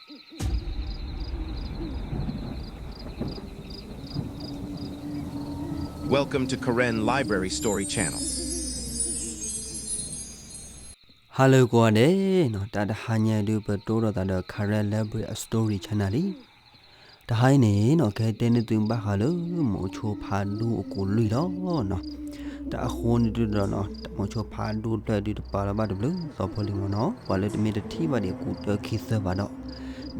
Welcome to Karen Library Story Channel. Hello ကိးဂၤဒဲးနီၤ, တၢ်တဟါညါဒုး ပတိၢ်ဒီးသးဒီး Karen Library Story Channel လံ. တဟါအံၤန့ၣ်နီၤ ကဟဲတဲန့ၢ်သုဘၣ်ဃးလၢ မိၤဆိဖးဒူၣ်အကူးလွံၢ်လီၤနီၤ. တၢ်အဃိန့ၣ်ဒုးဒီးနီၤ မိၤဆိဖးဒူၣ်တဖျၢၣ်ဒုးတပာ်လီၤဘၣ်တဘျုးသီဖိလံမ့ၢ်နီၤ, ပှၤလၢတမ့ၢ်တထံၣ်ဘၣ်ဒံးအကူးတၢခံသၢဘၣ်ဒီး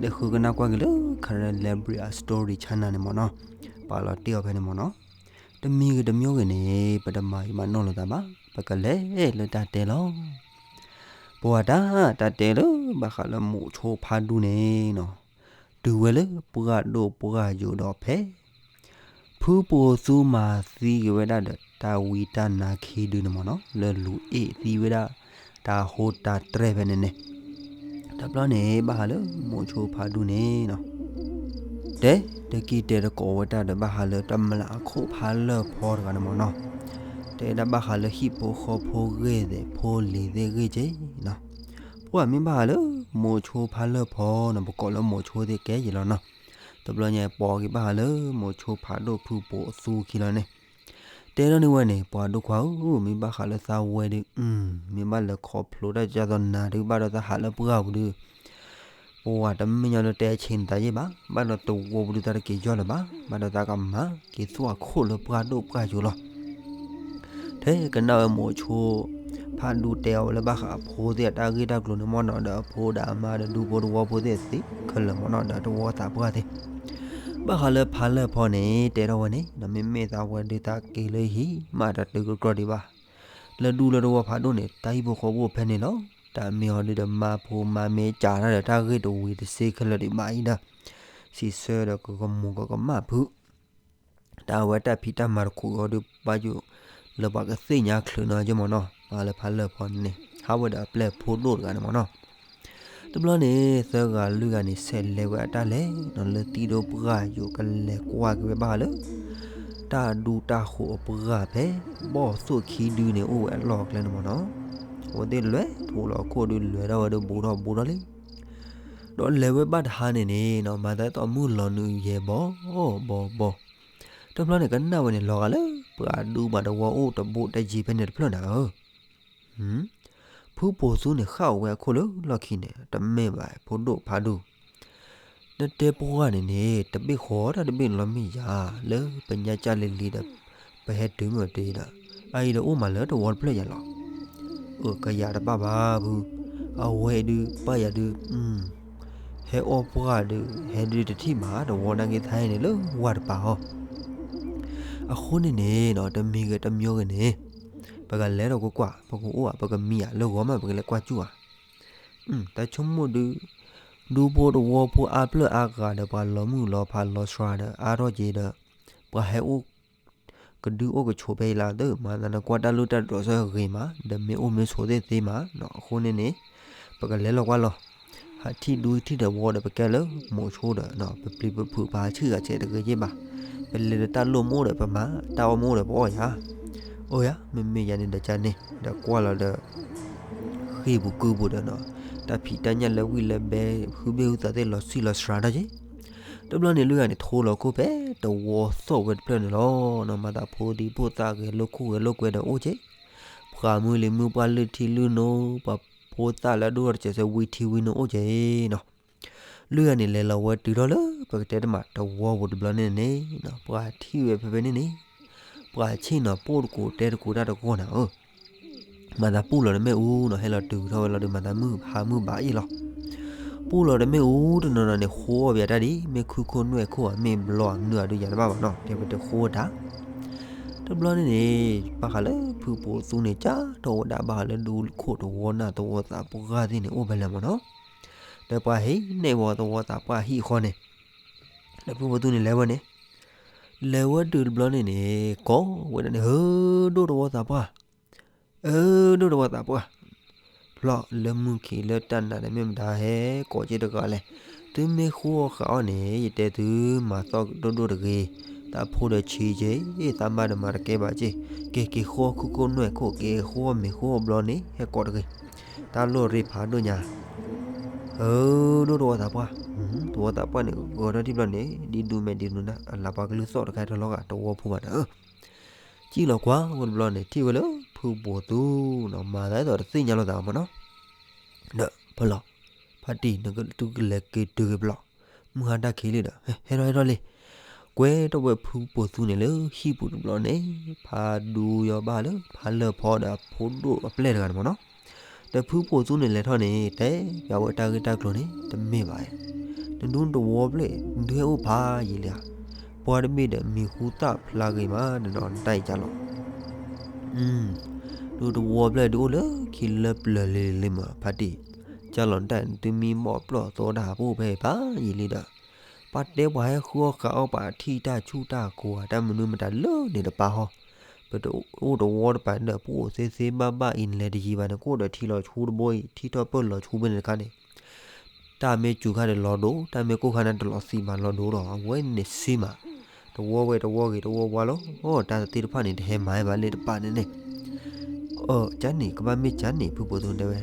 လဲၤဃုကနၣ်ကွၢ်က့ၤလၢ Karen Library Story Channel န့ၣ်မ့ၢ်နီၤ, ပာ်လီၤတ့ၢ်အီၤဖဲန့ၣ်မ့ၢ်နီၤ. တမံၤဂ့ၤတမံၤဂ့ၤန့ၣ် ပတမၤယံာ်မၤနီၢ်လိာ်သးဘၣ်, ပကလဲၤလၢတၢ်တဲလီၤ. ပဝဲတၢ် တၢ်တဲလၢဘၣ်ဃးလၢမိၤဆိဖးဒူၣ်န့ၣ်နီၤ, တုၤဝဲလၢပှၢ်ဒိၣ်ပှၢ်ယိာ်ဒီးဖဲ ဖုပိာ်သူမၤသံက့ၤဝဲဒၣ်ဒီး တၢ်ဝံတၢ်နါခံဒုန့ၣ်မ့ၢ်နီၤ, လၢလူၤအ့ၣ်သံဝဲဒၣ် တၢ်ဟိတၢ်တြဲၢ်ဖဲန့ၣ်န့ၣ်, တဘျီန့ၣ် ဘၣ်ဃးလၢမိၤဆိဖးဒူၣ်န့ၣ်နီၤ, တဲတကံၢ်တဲတကိးဝဲတၢ်ဒီး ဘၣ်ဃးလၢတမျးအခိၣ်ဖးလၢၢ်ဖီတဂၤန့ၣ်မ့ၢ်နီၤ, တဲဒၣ်ဘၣ်ဃးလၢဟံၣ်ဖိဃီဖိဂ့ၢ်သဲးဖိလံၤသ့ၣ်ဂ့ၢ်က့နီၤ. ပှၤမ့ၢ်ဘၣ်ဃးလၢမိၤဆိဖးလၢၢ်ဖီနီၤ, ပကိးလၢမိၤဆိသ့ၣ်ကဲယံာ်လီၤနီၤ. တဘျီညါ ပိာ်က့ၤဘၣ်ဃးလၢမိၤဆိဖးဒိၣ်ဖုပိာ်အသူခံလီၤန့ၣ်, တဲထီၣ်န့ၢ်ဝဲန့ၣ်, ပှၤဒိၣ်ခွါဧၢ, မ့ၢ်ဘၣ်ဃးလၢသးဝဲဒုး, မ့ၢ်ဘၣ်လဲၤခီဖျိတၢ်ကၢ်သိးနၤဒုး ဘၣ်ဒီးသးဟးလၢပှၢ်ပူၤဒုး, ပဝဲတမ့ၢ်ညီလၢတဲဆ့န့ၣ်သးယ့ၢ်ဘၣ်, ဘၣ်ဒီးတဝီပူၤဒုး သးတက့ၤယီၢ်လၢၤဘၣ်, ဘၣ်ဒီးသးကမၤက့ၤသူၣ်အခိၣ်လၢပှၢ်ဒိၣ်ပှၢ်ယိာ်လီၤ. ထဲကနၣ်ဝဲမိၤဆိဖးဒူၣ်တဲအီၤဝဲလၢဘၣ်ဃးအဖိသ့ၣ်အတၢ်ဂ့ၢ်တၢ်ကျိၤန့ၣ်မ့ၢ်နီၤ, ဒီးအဖိဒီးအမါဒီးဒူဖိတဝီဖိသ့ၣ်သ့ခဲလၢာ်မ့ၢ်နီၤ, ဒီးတဝီသးပှၢ်သ့ၣ်, ဘၣ်ဃးလၢဖးလၢၢ်ဖီန့ၣ် တဲထီၣ်ဝဲန့ၣ်, မ့မ့ၢ်သးဝဲဒုး သးက့ၤလၢဟံၣ် မးတတုၤကကြီဒံးဘၣ်. လၢဒူလၢတဝီဖးဒိၣ်န့ၣ် တၢ်ဟံၣ်ဖိဃီဖိဖဲန့ၣ်လီၤ. တၢ်မ့ၢ်အီၤဒုးဒီး မါဖိမါမ့ၢ်ကးတၢ်ဒီး တၢ်ဂ့ၢ်တဝံၤတစ့ခဲလၢာ်ဒံးဘၣ်အံၤဒီး, စံးဆၢဒီးကကမူၤကကမၣ်ဖုး တၢ်ဝဲတၢ်ဖံးတၢ်မၤတခူးအီၤဒုး ဘၣ်ယိၣ်လၢပှၤကသ့ၣ်ညါချုးနီၤက့မ့ၢ်နီၤ, ပှၤလၢဖးလၢၢ်ဖီန့ၣ် ဟးဝဲဒီးအပျဲၢ်ဖိဒိၣ်တဂၤန့ၣ်မ့ၢ်နီၤ. တဘျီန့ၣ် သၢဂၤလွံၢ်ဂၤန့ၣ် ဆဲးလဲၤဝဲအတၢ်လဲၤနီၤ, လၢသံၣ်ဒိၣ်ပှၢ်ယိာ် ကလဲၤကွၢ်က့ၤဝဲဘၣ်ဃးလၢ တၢ်ဒူတၢ်ဃိၤအပှၢ်ဖဲ ဘီၣ်သိၣ်ခံဒုန့ၣ် အိၣ်ဝဲအလီၢ်အကျဲန့ၣ်မ့ၢ်နီၤ. အဝဲသ့ၣ်လဲၤထိးလီၤခိၣ်ဒုး လဲၤထီၣ်ဝဲဒုး ဘူးထီၣ်ဘူးထီၣ်လံ ဒီးလဲၤဝဲဘၣ်တဟါန့ၣ်န့ၣ်နီၤ, မၤသးသီၣ်မုၢ်လီၤနုာ်ယဲၢ်ဘီဘီဘီ, တဘျီန့ၣ် ကနၣ်ဝဲန့ၣ် လီၤဂာ်လၢပှၤဒူပှၤတဝီအိၣ်တဘိတယံၤဖဲန့ၣ်တဖျၢၣ်နၤဧၢ. ဖုပိာ်သူန့ၣ် ဃၣ်ဝဲအခိၣ်လၢလီၢ်ခံန့ၣ် တမ့ၢ်ဘၣ် ဖိဒိၣ်ဖးဒူၣ်, နတဲပှၢ်န့ၣ်န့ၣ် တဘ့ၣ်ဃီတၢ်တဘ့ၣ်လီၤမ့ၢ်ယၤ လၢပညါကၢ်လံၤလံၤဒီး ပဟဲတုၤမ့ၢ်တ့ၢ်ဒီး အအံၤဒီးအိၣ်မးလၢတဝီတဖျၢၣ်ယၤလီၤ. အကယၤတဘၣ်ဘၣ်ဖု, အဝဲအံၤဒုး ပၢ်ယၤဒုး ဟဲအီၣ်ပှၢ်ဒုး ဟဲဒုးတထံၣ်ဘၣ် တဝီနာ်က့ သးဟဲန့ၣ်လၢဝၢ်တပၤအီၤ. အဃိန့ၣ်န့ၣ်နီၤ တမံၤဂ့ၤတမံၤဂ့ၤန့ၣ် ပကလဲၤဒီးကွၢ်ကွၢ် ပကအိၣ်ဧါ ပကမံဧါ လၢဂီၤမး ပကလဲၤကွၢ်စူၣ်ဧါ. တၢ်ဆိကမိၣ်ဒုး ဒူဖိတဝီဖိအါပျၢၢ်အါဂၤဒီး ပှၤလီၤမုၢ်လီၤဖးလီၤစှၤဒီး အါထီၣ်က့ၤဒီး ပှၤဟဲအိၣ် ကဒုအိၣ်ကဆိးဖဲအံၤလၢသ့ၣ် မၤသးနကွၢ်တၢ်လုၢ်တၢ်ဒိးစၢၤဂ့ၤမး ဒီးမ့ၢ်အိၣ်မ့ၢ်ဆိးသ့ၣ်သ့မးနီၤ. အဃိန့ၣ်န့ၣ် ပကလဲၤလီၤကွၢ်လီၤ. ဟးထံၣ်ဒူထံၣ်တဝီဒီး ပကဲလၢမိၤဆိဒီး ပပျံၤပဖုးပဟးဆံၣ်ဂၤဆဲးတဂ့ၤယ့ၢ်ဘၣ်. ပလဲၤဒီးတၢ်လိၣ်မ့ၢ်အိၣ်ဒီးပမၤ တၢ်အီၣ်မ့ၢ်အိၣ်ဒီးပအီၣ်ယၤ. အိၣ်ယၤ မ့မ့ၢ်ယၤန့ၣ်ဒီးကန့ၣ် ဒီးကွၢ်လီၤဒီး ဃ့ၢ်ပူၤကုၢ်ပူၤဒီးနီၤ တၢ်ဖံးတၢ်ညၣ်လၢဝံၣ်လၢဘဲ ဟုဘ့ၣ်ဟုသးသ့ၣ်လီၤဆံၣ်လီၤစှၤထီၣ်က့ၤ. တဘျီန့ၣ် လွံၢ်ဂၤန့ၣ် ထိလီၤခိၣ်ဖဲတဝီသီၣ်ဝဲတဖျၢၣ်န့ၣ်လီၤ. မၤသးဖိဒံဖိသၣ်ဂဲၤလိာ်ခိၣ်ဂဲၤလိာ်ကွဲဒီးအိၣ်က့ၤ, ပှၤမုၢ်လံၤမုၢ်ပှၢ်လုၢ်ထံလုၢ်နိ ပှၤဖိသၣ်လၢအဒိၣ်ထီၣ်တစဲးစဲးဝံထံဝံနိအိၣ်က့ၤနီၤ. လွံၢ်ဂၤန့ၣ် လဲၤလီၤဝဲတုၤထီၣ်လၢ ပကတဲတမးတဝီပူၤတဘျီန့ၣ်န့ၣ် ပှၤထံၣ်ဝဲဖဲဖဲန့ၣ်န့ၣ် ပှၤဆ့ၣ်နီၤပိၢ်တကိးတဲတကိးတၢ်တဂီၢ်နၤဧၢ. မၤသးပူၣ်လီၤတမ့ၣ်အူနီၤ ဟဲလီၤတုၤထီၣ်ဝဲလီၤဒီး မၤသးမုၢ်ဟါမုၢ်ဘၣ်အ့ၣ်လီၤ. ပူၣ်လီၤတမ့ၣ်အူတနီၤနီၤန့ၣ် ဃိအီၣ်ဘၣ်တၢ်ဒ် မ့ၢ်ခုခိၣ်နွဲၣ်ခိၣ်ဧါ မ့ၢ်ဘျီဧါ မနုၤဧါဒုးယၤတဘၣ်ဘၣ်နီၤ တဲဝဲတဃိတၢ် တဘျီန့ၣ်န့ၣ် ဘၣ်ဃးလၢဖုပိာ်သူန့ၣ် ကၢ်ထီၣ်ဝဲဒၣ်ဘၣ်ဃးလၢဒူခိၣ်တဝီနၢ်သဝီသးပှၢ်သ့ၣ်န့ၣ် အိၣ်ဖဲလဲၣ်မ့ၢ်နီၤ. ဒီးပှၤဟံးန့ၢ်ဝဲသဝီသးပှၢ်ဟံၣ်အဃီန့ၣ် ဒီးဖုပိာ်သူန့ၣ်လဲၤဝဲန့ၣ် လဲၤဝဲတုၤတဘျီန့ၣ်န့ၣ် ကိးဝဲဒၣ်န့ၣ် ဧၢ ဒိၣ်သဝီသးပှၢ် ဧၢ ဒိၣ်သဝီသးပှၢ် ဖျီလၢမုၢ်ခံလၢတၢ်နးန့ၣ် မ့ၢ်မတၤဟဲကိးက့ၤတဂၤလဲၣ်. သုမ့ၢ်ဃိအီၣ်ဃးအီၣ်န့ၣ် ယတဲသုမၤသီၣ်ဒိၣ်ဒိၣ်တဂ့ၤ. တၢ်ဖိဒီးဆံးက့ၤ သးမါဒီးမၤတကဲဘၣ်က့ၤ. က့ၤက့ၤဃိခုခိၣ်နွဲၣ်ခိၣ် က့ၤဃိမ့ၤဃိဘျီန့ၣ် ဟဲကိးတဂ့ၤ. တၢ်လိၣ်ရ့ဖးဒိၣ်ညါ အၢ ဒိၣ်တဝီသးပှၢ်, တဝီသးပှၢ်န့ၣ် ဂီၤထီၣ်ထံၣ်ဘျီန့ၣ် ဒ်ဒူမဲာ်ဒ်နူၤနၢ် အလၤပှၤကလုၢ်သီၣ်တခါထီလီၤဂာ်တဝီဖိမးဒီး ကံၣ်လီၤကွၢ်ဝဲတဘျီန့ၣ် ထံၣ်ဝဲလၢဖုပိာ်သူနီၤ မၤသးဒ်သိးတသ့ၣ်ညါလိာ်သးမးနီၤ ဒီးဖဲလီၤ ဖါတံၢ် နကသုကလဲၤက့ၤတုၤက့ၤပလီၢ်, မုၢ်ဟါတၢ်ခံးလံဒီး ဟဲထီၣ်ဟဲထီၣ်လံ, ကွဲထီၣ်ဝဲဖုပိာ်သူန့ၣ်လၢဟံၣ်ပူၤတဘျီန့ၣ် ဖါဒူယီၤဘၣ်လၢဖါလၢၢ်ဖီဒီးအဖိဒိၣ်အပျဲၢ်တဂၤန့ၣ်မးနီၤ, ဒီးဖုပိာ်သူန့ၣ်လဲၤထီၣ်န့ၣ် တဲပဝဲတၢ်ဂ့ၢ်တၢ်ကျိၤန့ၣ် တမ့ၢ်ဘၣ်, နဒူတဝီဘျဲၣ် နဒုးဟဲအိၣ်ဖးယံာ်လံဧါ, ပှၤတဘ့ၣ်ဒီးမံၤဟူသၣ်ဖျါဂ့ၤမး နဒီးနတၢ်အံၤကၢ်လီၤ ဒူတဝီဘျဲၣ်ဒုးအိၣ်လၢခံလၢပျၢၤလံလံမး ဖါတံၢ်, ကၢ်လီၤနတၢ် နသုမံဘီၣ်ပျီၢ်သီတၢ်ဟးပအိၣ်ဖဲဖးယံာ်လံဒီး, ပှၤတဲပှၤဟဲဃုအီၣ်ဃုအီၣ် ပှၤထံၣ်တၢ်ဆူၣ်တၢ်ကိၤဧါ တၢ်မနုၤမတၤလၢန့ၣ်တပာ်ဟီ, ပတအိၣ်တဝီတပၤဒီး ပအိၣ်သ့သ့ဘၣ်ဘၣ်အံၤ နလဲၤတယံၤဘၣ်န့ၣ် ကအိၣ်ဒီးထံလီၤဆူတဘိအံၤ ထံထီၣ်ပၢၢ်လီၤဆူဖဲန့ၣ်တခါန့ၣ် တၢ်မ့ၢ်စူၤခါဒီးလီၤဒိၣ် တၢ်မ့ၢ်ကိၢ်ခါန့ၣ်တလီၤသံးမးလီၤဒိၣ်လီၤ အဝဲန့ၣ်စ့မး, တဝီဝဲတဝီဂ့ၤတဝီဝါလီၤ, တၢ်သ့ၣ်တဖၣ်န့ၣ် တဟဲမၤဘၣ်လၢတပာ်န့ၣ်န့ၣ်, အၢ ကန့ၣ် ကဘၣ်မ့ၢ်ကန့ၣ် ဖုပိာ်သူတဲဝဲ,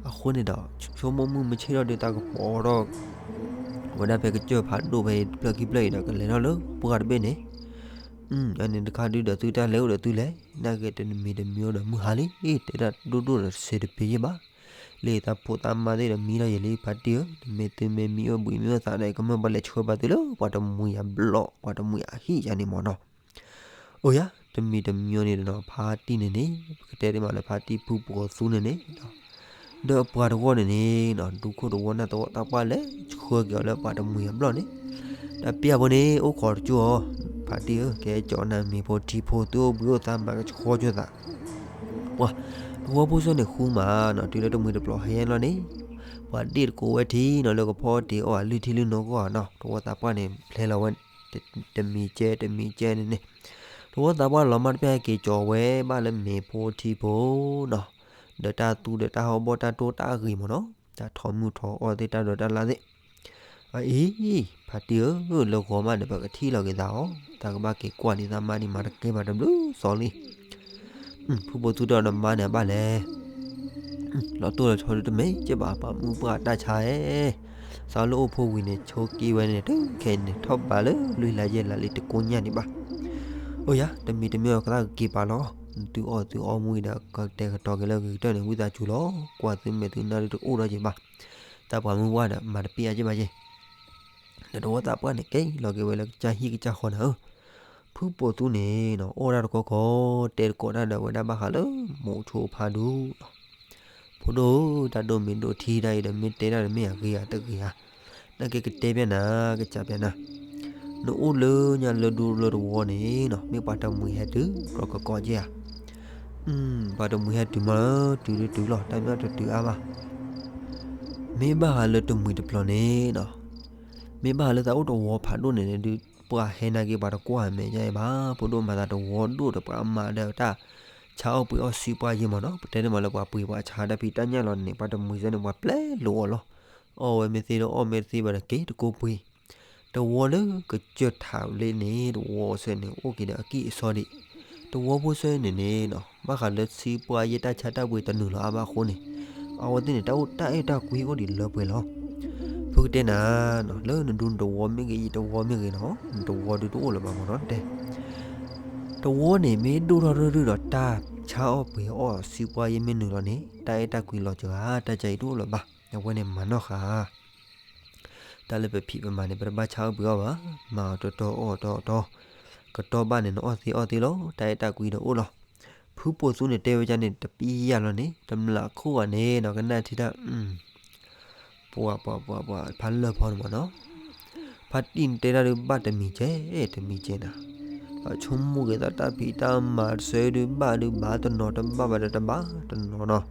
အဃိန့ၣ်ဒီး ဆိကမိၣ်မုၢ်မဆ့ၣ်ထီၣ်ဒုးသးကပိာ်ထီၣ် ဝဲဒၣ်ဖဲကစၢၢ်ဖးဒိၣ်ဖဲဖျၢၣ်ခံဖျၢၣ်အံၤဒီး ကလဲၤထီၣ်လၢပှၢ်တဘ့ၣ်န့ၣ်, အန့ၣ်တခါဒုးဒီးသုတၢ်လဲၤအိၣ်ဒီးသုလဲၤ နာ်က့တမံၤတမံၤအိၣ်ဒီးမုၢ်ဟါလံ တဲဒၣ်ဒိၣ်ဒိၣ်ဒီးတစဲးတပ့ၤယဲၢ်ဘၣ်, လၢသးဖိသးမါသ့ၣ်ဒီးမံထီၣ်ယဲၢ်လံ ဖါတံၢ်ဧၢ, နမ့ၢ်သုမ့ၢ်မံအိၣ်ဘှံးမံအိၣ်သးဒီး ကမၢပှၤလဲၤဆှၢဘၣ်သုလၢပှၤတမှံၤအဘျီၣ် ပှၤတမှံၤအဟံၣ်ယါန့ၣ်မ့ၢ်နီၤ အိယၤ တမံၤတမံၤအံၤန့ၣ်ဒီး ဖါတံၢ်န့ၣ်န့ၣ် ပကတဲဒ်မးလၢဖါတံၢ်ဖုပိာ်သူန့ၣ်န့ၣ်, ဒီးအပှၤတဝီန့ၣ်န့ၣ် ဒူခိၣ်တဝီနၢ်တဝီသးပှၢ်လဲၤဆှၢက့ၤအီၤလၢပှၤတမှံၤအဘျီၣ်န့ၣ်, တၢ်ပျၢ်ဖိန့ၣ် အိၣ်ခိးတကၠိၢ်အီၤ, ဖါတံၢ်ဧၢ ကဲကၠီနၤမ့ၤဖိထံဖိ သုအိၣ်ဘှံးအိၣ်သါမၤကဆှီကၠိၢ်သး ပှၤတဝီဖိစၢ်န့ၣ်ဃုမးနီၤ တုၤလၢတမှံၤတပျီၤဟဲလီၤန့ၣ်, ပှၤဒ့ၣ်တကိးဝဲထံနီၤ လၢကဖီတ့ၢ်အီၣ်အလုၢ်ထံလုၢ်နီၢ်ကီၢ်နီၤ တဝီသးပှၢ်န့ၣ် ဖျဲလီၤဝဲ တမံၤကဲ တမံၤကဲန့ၣ်န့ၣ်, တဝီသးပှၢ်လီၤမၢ်တပျၢ်ဟဲက့ၤကၠီၤဝဲ ဘၣ်လၢမ့ၤဖိထံဖိနီၤ, ဒီးတၢ်သူဒီးတၢ်ဟီၣ်ဘီၣ်တၢ်တိၢ်တၢ်ဂ့ၤမ့ၢ်နီၤ တၢ်ထီမုၢ်ထီအီၣ်သ့ၣ်တၢ်ဒိးတၢ်လၢ်သ့ၣ်, အအံၤ ဖါတံၢ်ဧၢ လၢဂီၤမးဒီး ပကထံၣ်လီၤက့ၤသးအီၤ တၢ်ကဘၣ်က့ၤကွၢ်န့ၣ် သးမါန့ၣ် မၤတကဲဘၣ်တဘျုးသီလံ ဖုပိာ်သူဒီးနမါန့ၣ် အဘၣ်လဲၣ်, လီၤတိၢ်လီၤဆီဒုးတမ့ၢ်ကဲဘၣ် ပှၤမုၢ်ပှၢ်တၢ်ဆါဧၢ, သးလၢအိၣ်ဖိဝံၤန့ၣ် ဆိးက့ဝဲန့ၣ် တခဲအံၤန့ၣ် ထီၣ်ဘးလၢလွံၢ်လါယဲၢ်လါလံ တကိညၢ်ဒံးဘၣ်, အိယၤ တမံၤတမံၤအကသၣ်ကက့ၤပာ်လီၤ, နသုအီၣ်သုအီမူအံၤဒီး ကတဲာ်ကတီၤက့ၤလၢဂ့ၤကတၢၢ်န့ၣ် ဝံသးစူၤလီၤ, ကွၢ်သုမဲာ်သုနၢ်ဒုးတအိၣ်ဒီးက့ၤဘၣ်, တၢ်ပှၤမုၢ်ပှၢ်ဒီး မၤတပ့ၢ်အါက့ဘၣ်က့ ဒီးတဝီသးပှၢ်န့ၣ် ကဲလီၤက့ၤဝဲလၢကစၢ်ဟံၣ်ကစၢ်ဃီန့ၣ်ဧၢ, ဖုပိာ်သူန့ၣ်နီၤ အိၣ်ဒၣ်တခီခီ တဲတကိးတၢ်ဒီးဝဲဒၣ်ဘၣ်ဃးလၢ မိၤဆိဖါဒူ ဖိဒိၣ်ဧၢ တၢ်ဒိၣ်မ့ၢ်ဒိၣ်ထံတၢ်အံၤဒီး မ့ၢ်တဲတၢ်ဒီးမ့ၢ်အဂ့ၤဧါတဂ့ၤဧါ, နာ်က့ကတဲပျဲနၤ ကစၢ်ပျဲနၤ, နအိၣ်လၢညါလၢဒူလၢတဝီန့ၣ်နီၤ မ့ၢ်ပှၤတမှံၤဟဲတုၤ တြီကကီက့ဧါ ပှၤတမှံၤဟဲတုၤမးလၢ တုၤဒုးတုၤလီၤ တၢ်မ့ၢ်တတုၤအါဘၣ်, မ့ၢ်ဘၣ်ဃးလၢတမှံၤတပျီၤန့ၣ်နီၤ, မ့ၢ်ဘၣ်ဃးလၢသးအိၣ်တဝီဖးဒိၣ်န့ၣ်ဒုး ပှၤဟဲနာ်က့ပှၤတကွၢ်မဲာ်ညါအံၤဘၣ်, ဖိဒိၣ်မၤသးတဝီဒိၣ်ဒီးပှၤမၤဒီးတၢ်ဆါအီၣ်ပှ့ၤအီၣ်ဆံးပှၢ်ယဲၢ်မးနီၤ, ပတဲန့ၣ်မးလၢပှၤပှ့ၤပှၤဆါတၢ်ဖံးတၢ်ညၣ်လီၤန့ၣ် ပှၤတမှံၤစၢ်န့ၣ် ပှၤပျဲလိာ်အီၤလီၤ, အီၣ်ဝဲမ့ၢ်သ့ဒီးအီၣ်မ့ၢ်တသ့ဘၣ်ဒီးက့ၤတကိပှ့ၤ တဝီလၢကစၢၢ်ထးလ့န့ၣ် တဝီစၢ်န့ၣ် အိၣ်က့ၤဒီးအကံၢ်အစီဒံး, တဝီဖိစၢ်န့ၣ်န့ၣ်နီၤ ဘၣ်ဃးလၢဆံးပှၢ်ယဲၢ်တၢ်ဆါတၢ်ပှ့ၤတနုာ်လီၤအါဘၣ်အဃိန့ၣ်, အဝဲသ့ၣ်န့ၣ် တၢ်အိၣ်တၢ်အဲၣ်တၢ်ကွံအိၣ်ဒံးလၢပှဲၤလီၤ. ဖုကတဲနၤနီၤ လၢနဒူနတဝီမ့ၢ်ဂ့ၤ ယတဝီမ့ၢ်ဂ့ၤနီၤ နတဝီဒုးတအိၣ်လၢၤဘၣ်မ့ၢ်နီၤတဲ တဝီန့ၣ် မ့ၢ်ဒိၣ်ထီၣ်ရုၢ်ရုၢ်ဒီး တၢ်ဆါအီၣ်ပှ့ၤအီၣ်ဆံးပှၢ်ယဲၢ်မ့ၢ်နုာ်လီၤန့ၣ် တၢ်အဲၣ်တၢ်ကွံလီၤစှၤ တၢ်ကဲအံၤတအိၣ်လၢၤဘၣ်. အဝဲန့ၣ်မၤနီၣ်ဃာ် တၢ်လၢပဖံးပမၤန့ၣ် ပတဘၣ်ဆါအီၣ်ပှ့ၤအီၣ်ဘၣ်. မၤအီၤတီတီအီၣ်တီတီ, ကတီၢ်ဘၣ်န့ၣ် နအီၣ်သ့အီၣ်သ့လီၤ. တၢ်အဲၣ်တၢ်ကွံဒီးအိၣ်လီၤ. ဖုပိာ်သူန့ၣ်တဲဝဲဒ်န့ၣ် တပျံၤယၤလီၤန့ၣ် တမျးခိၣ်ဘၣ်န့ၣ်နီၤ ကနၣ်ထံတၢ် ပှၤပှၤပှၤပှၤ ဖးလၢၢ်ဖီန့ၣ်မ့ၢ်နီၤ ဖါတံၢ်န့ၣ်တဲတၢ်ဒုးဘၣ်တမံၤကဲ တမံၤကဲနၤ, ဆိကမိၣ်က့ၤသးတၢ်ဖံးတၢ်မၤတစဲးဒုးဘၣ်ဒုးဘၣ်တနီၤ တဘၣ်ဘၣ်ဒီးတဘၣ်တနီၤနီၤ,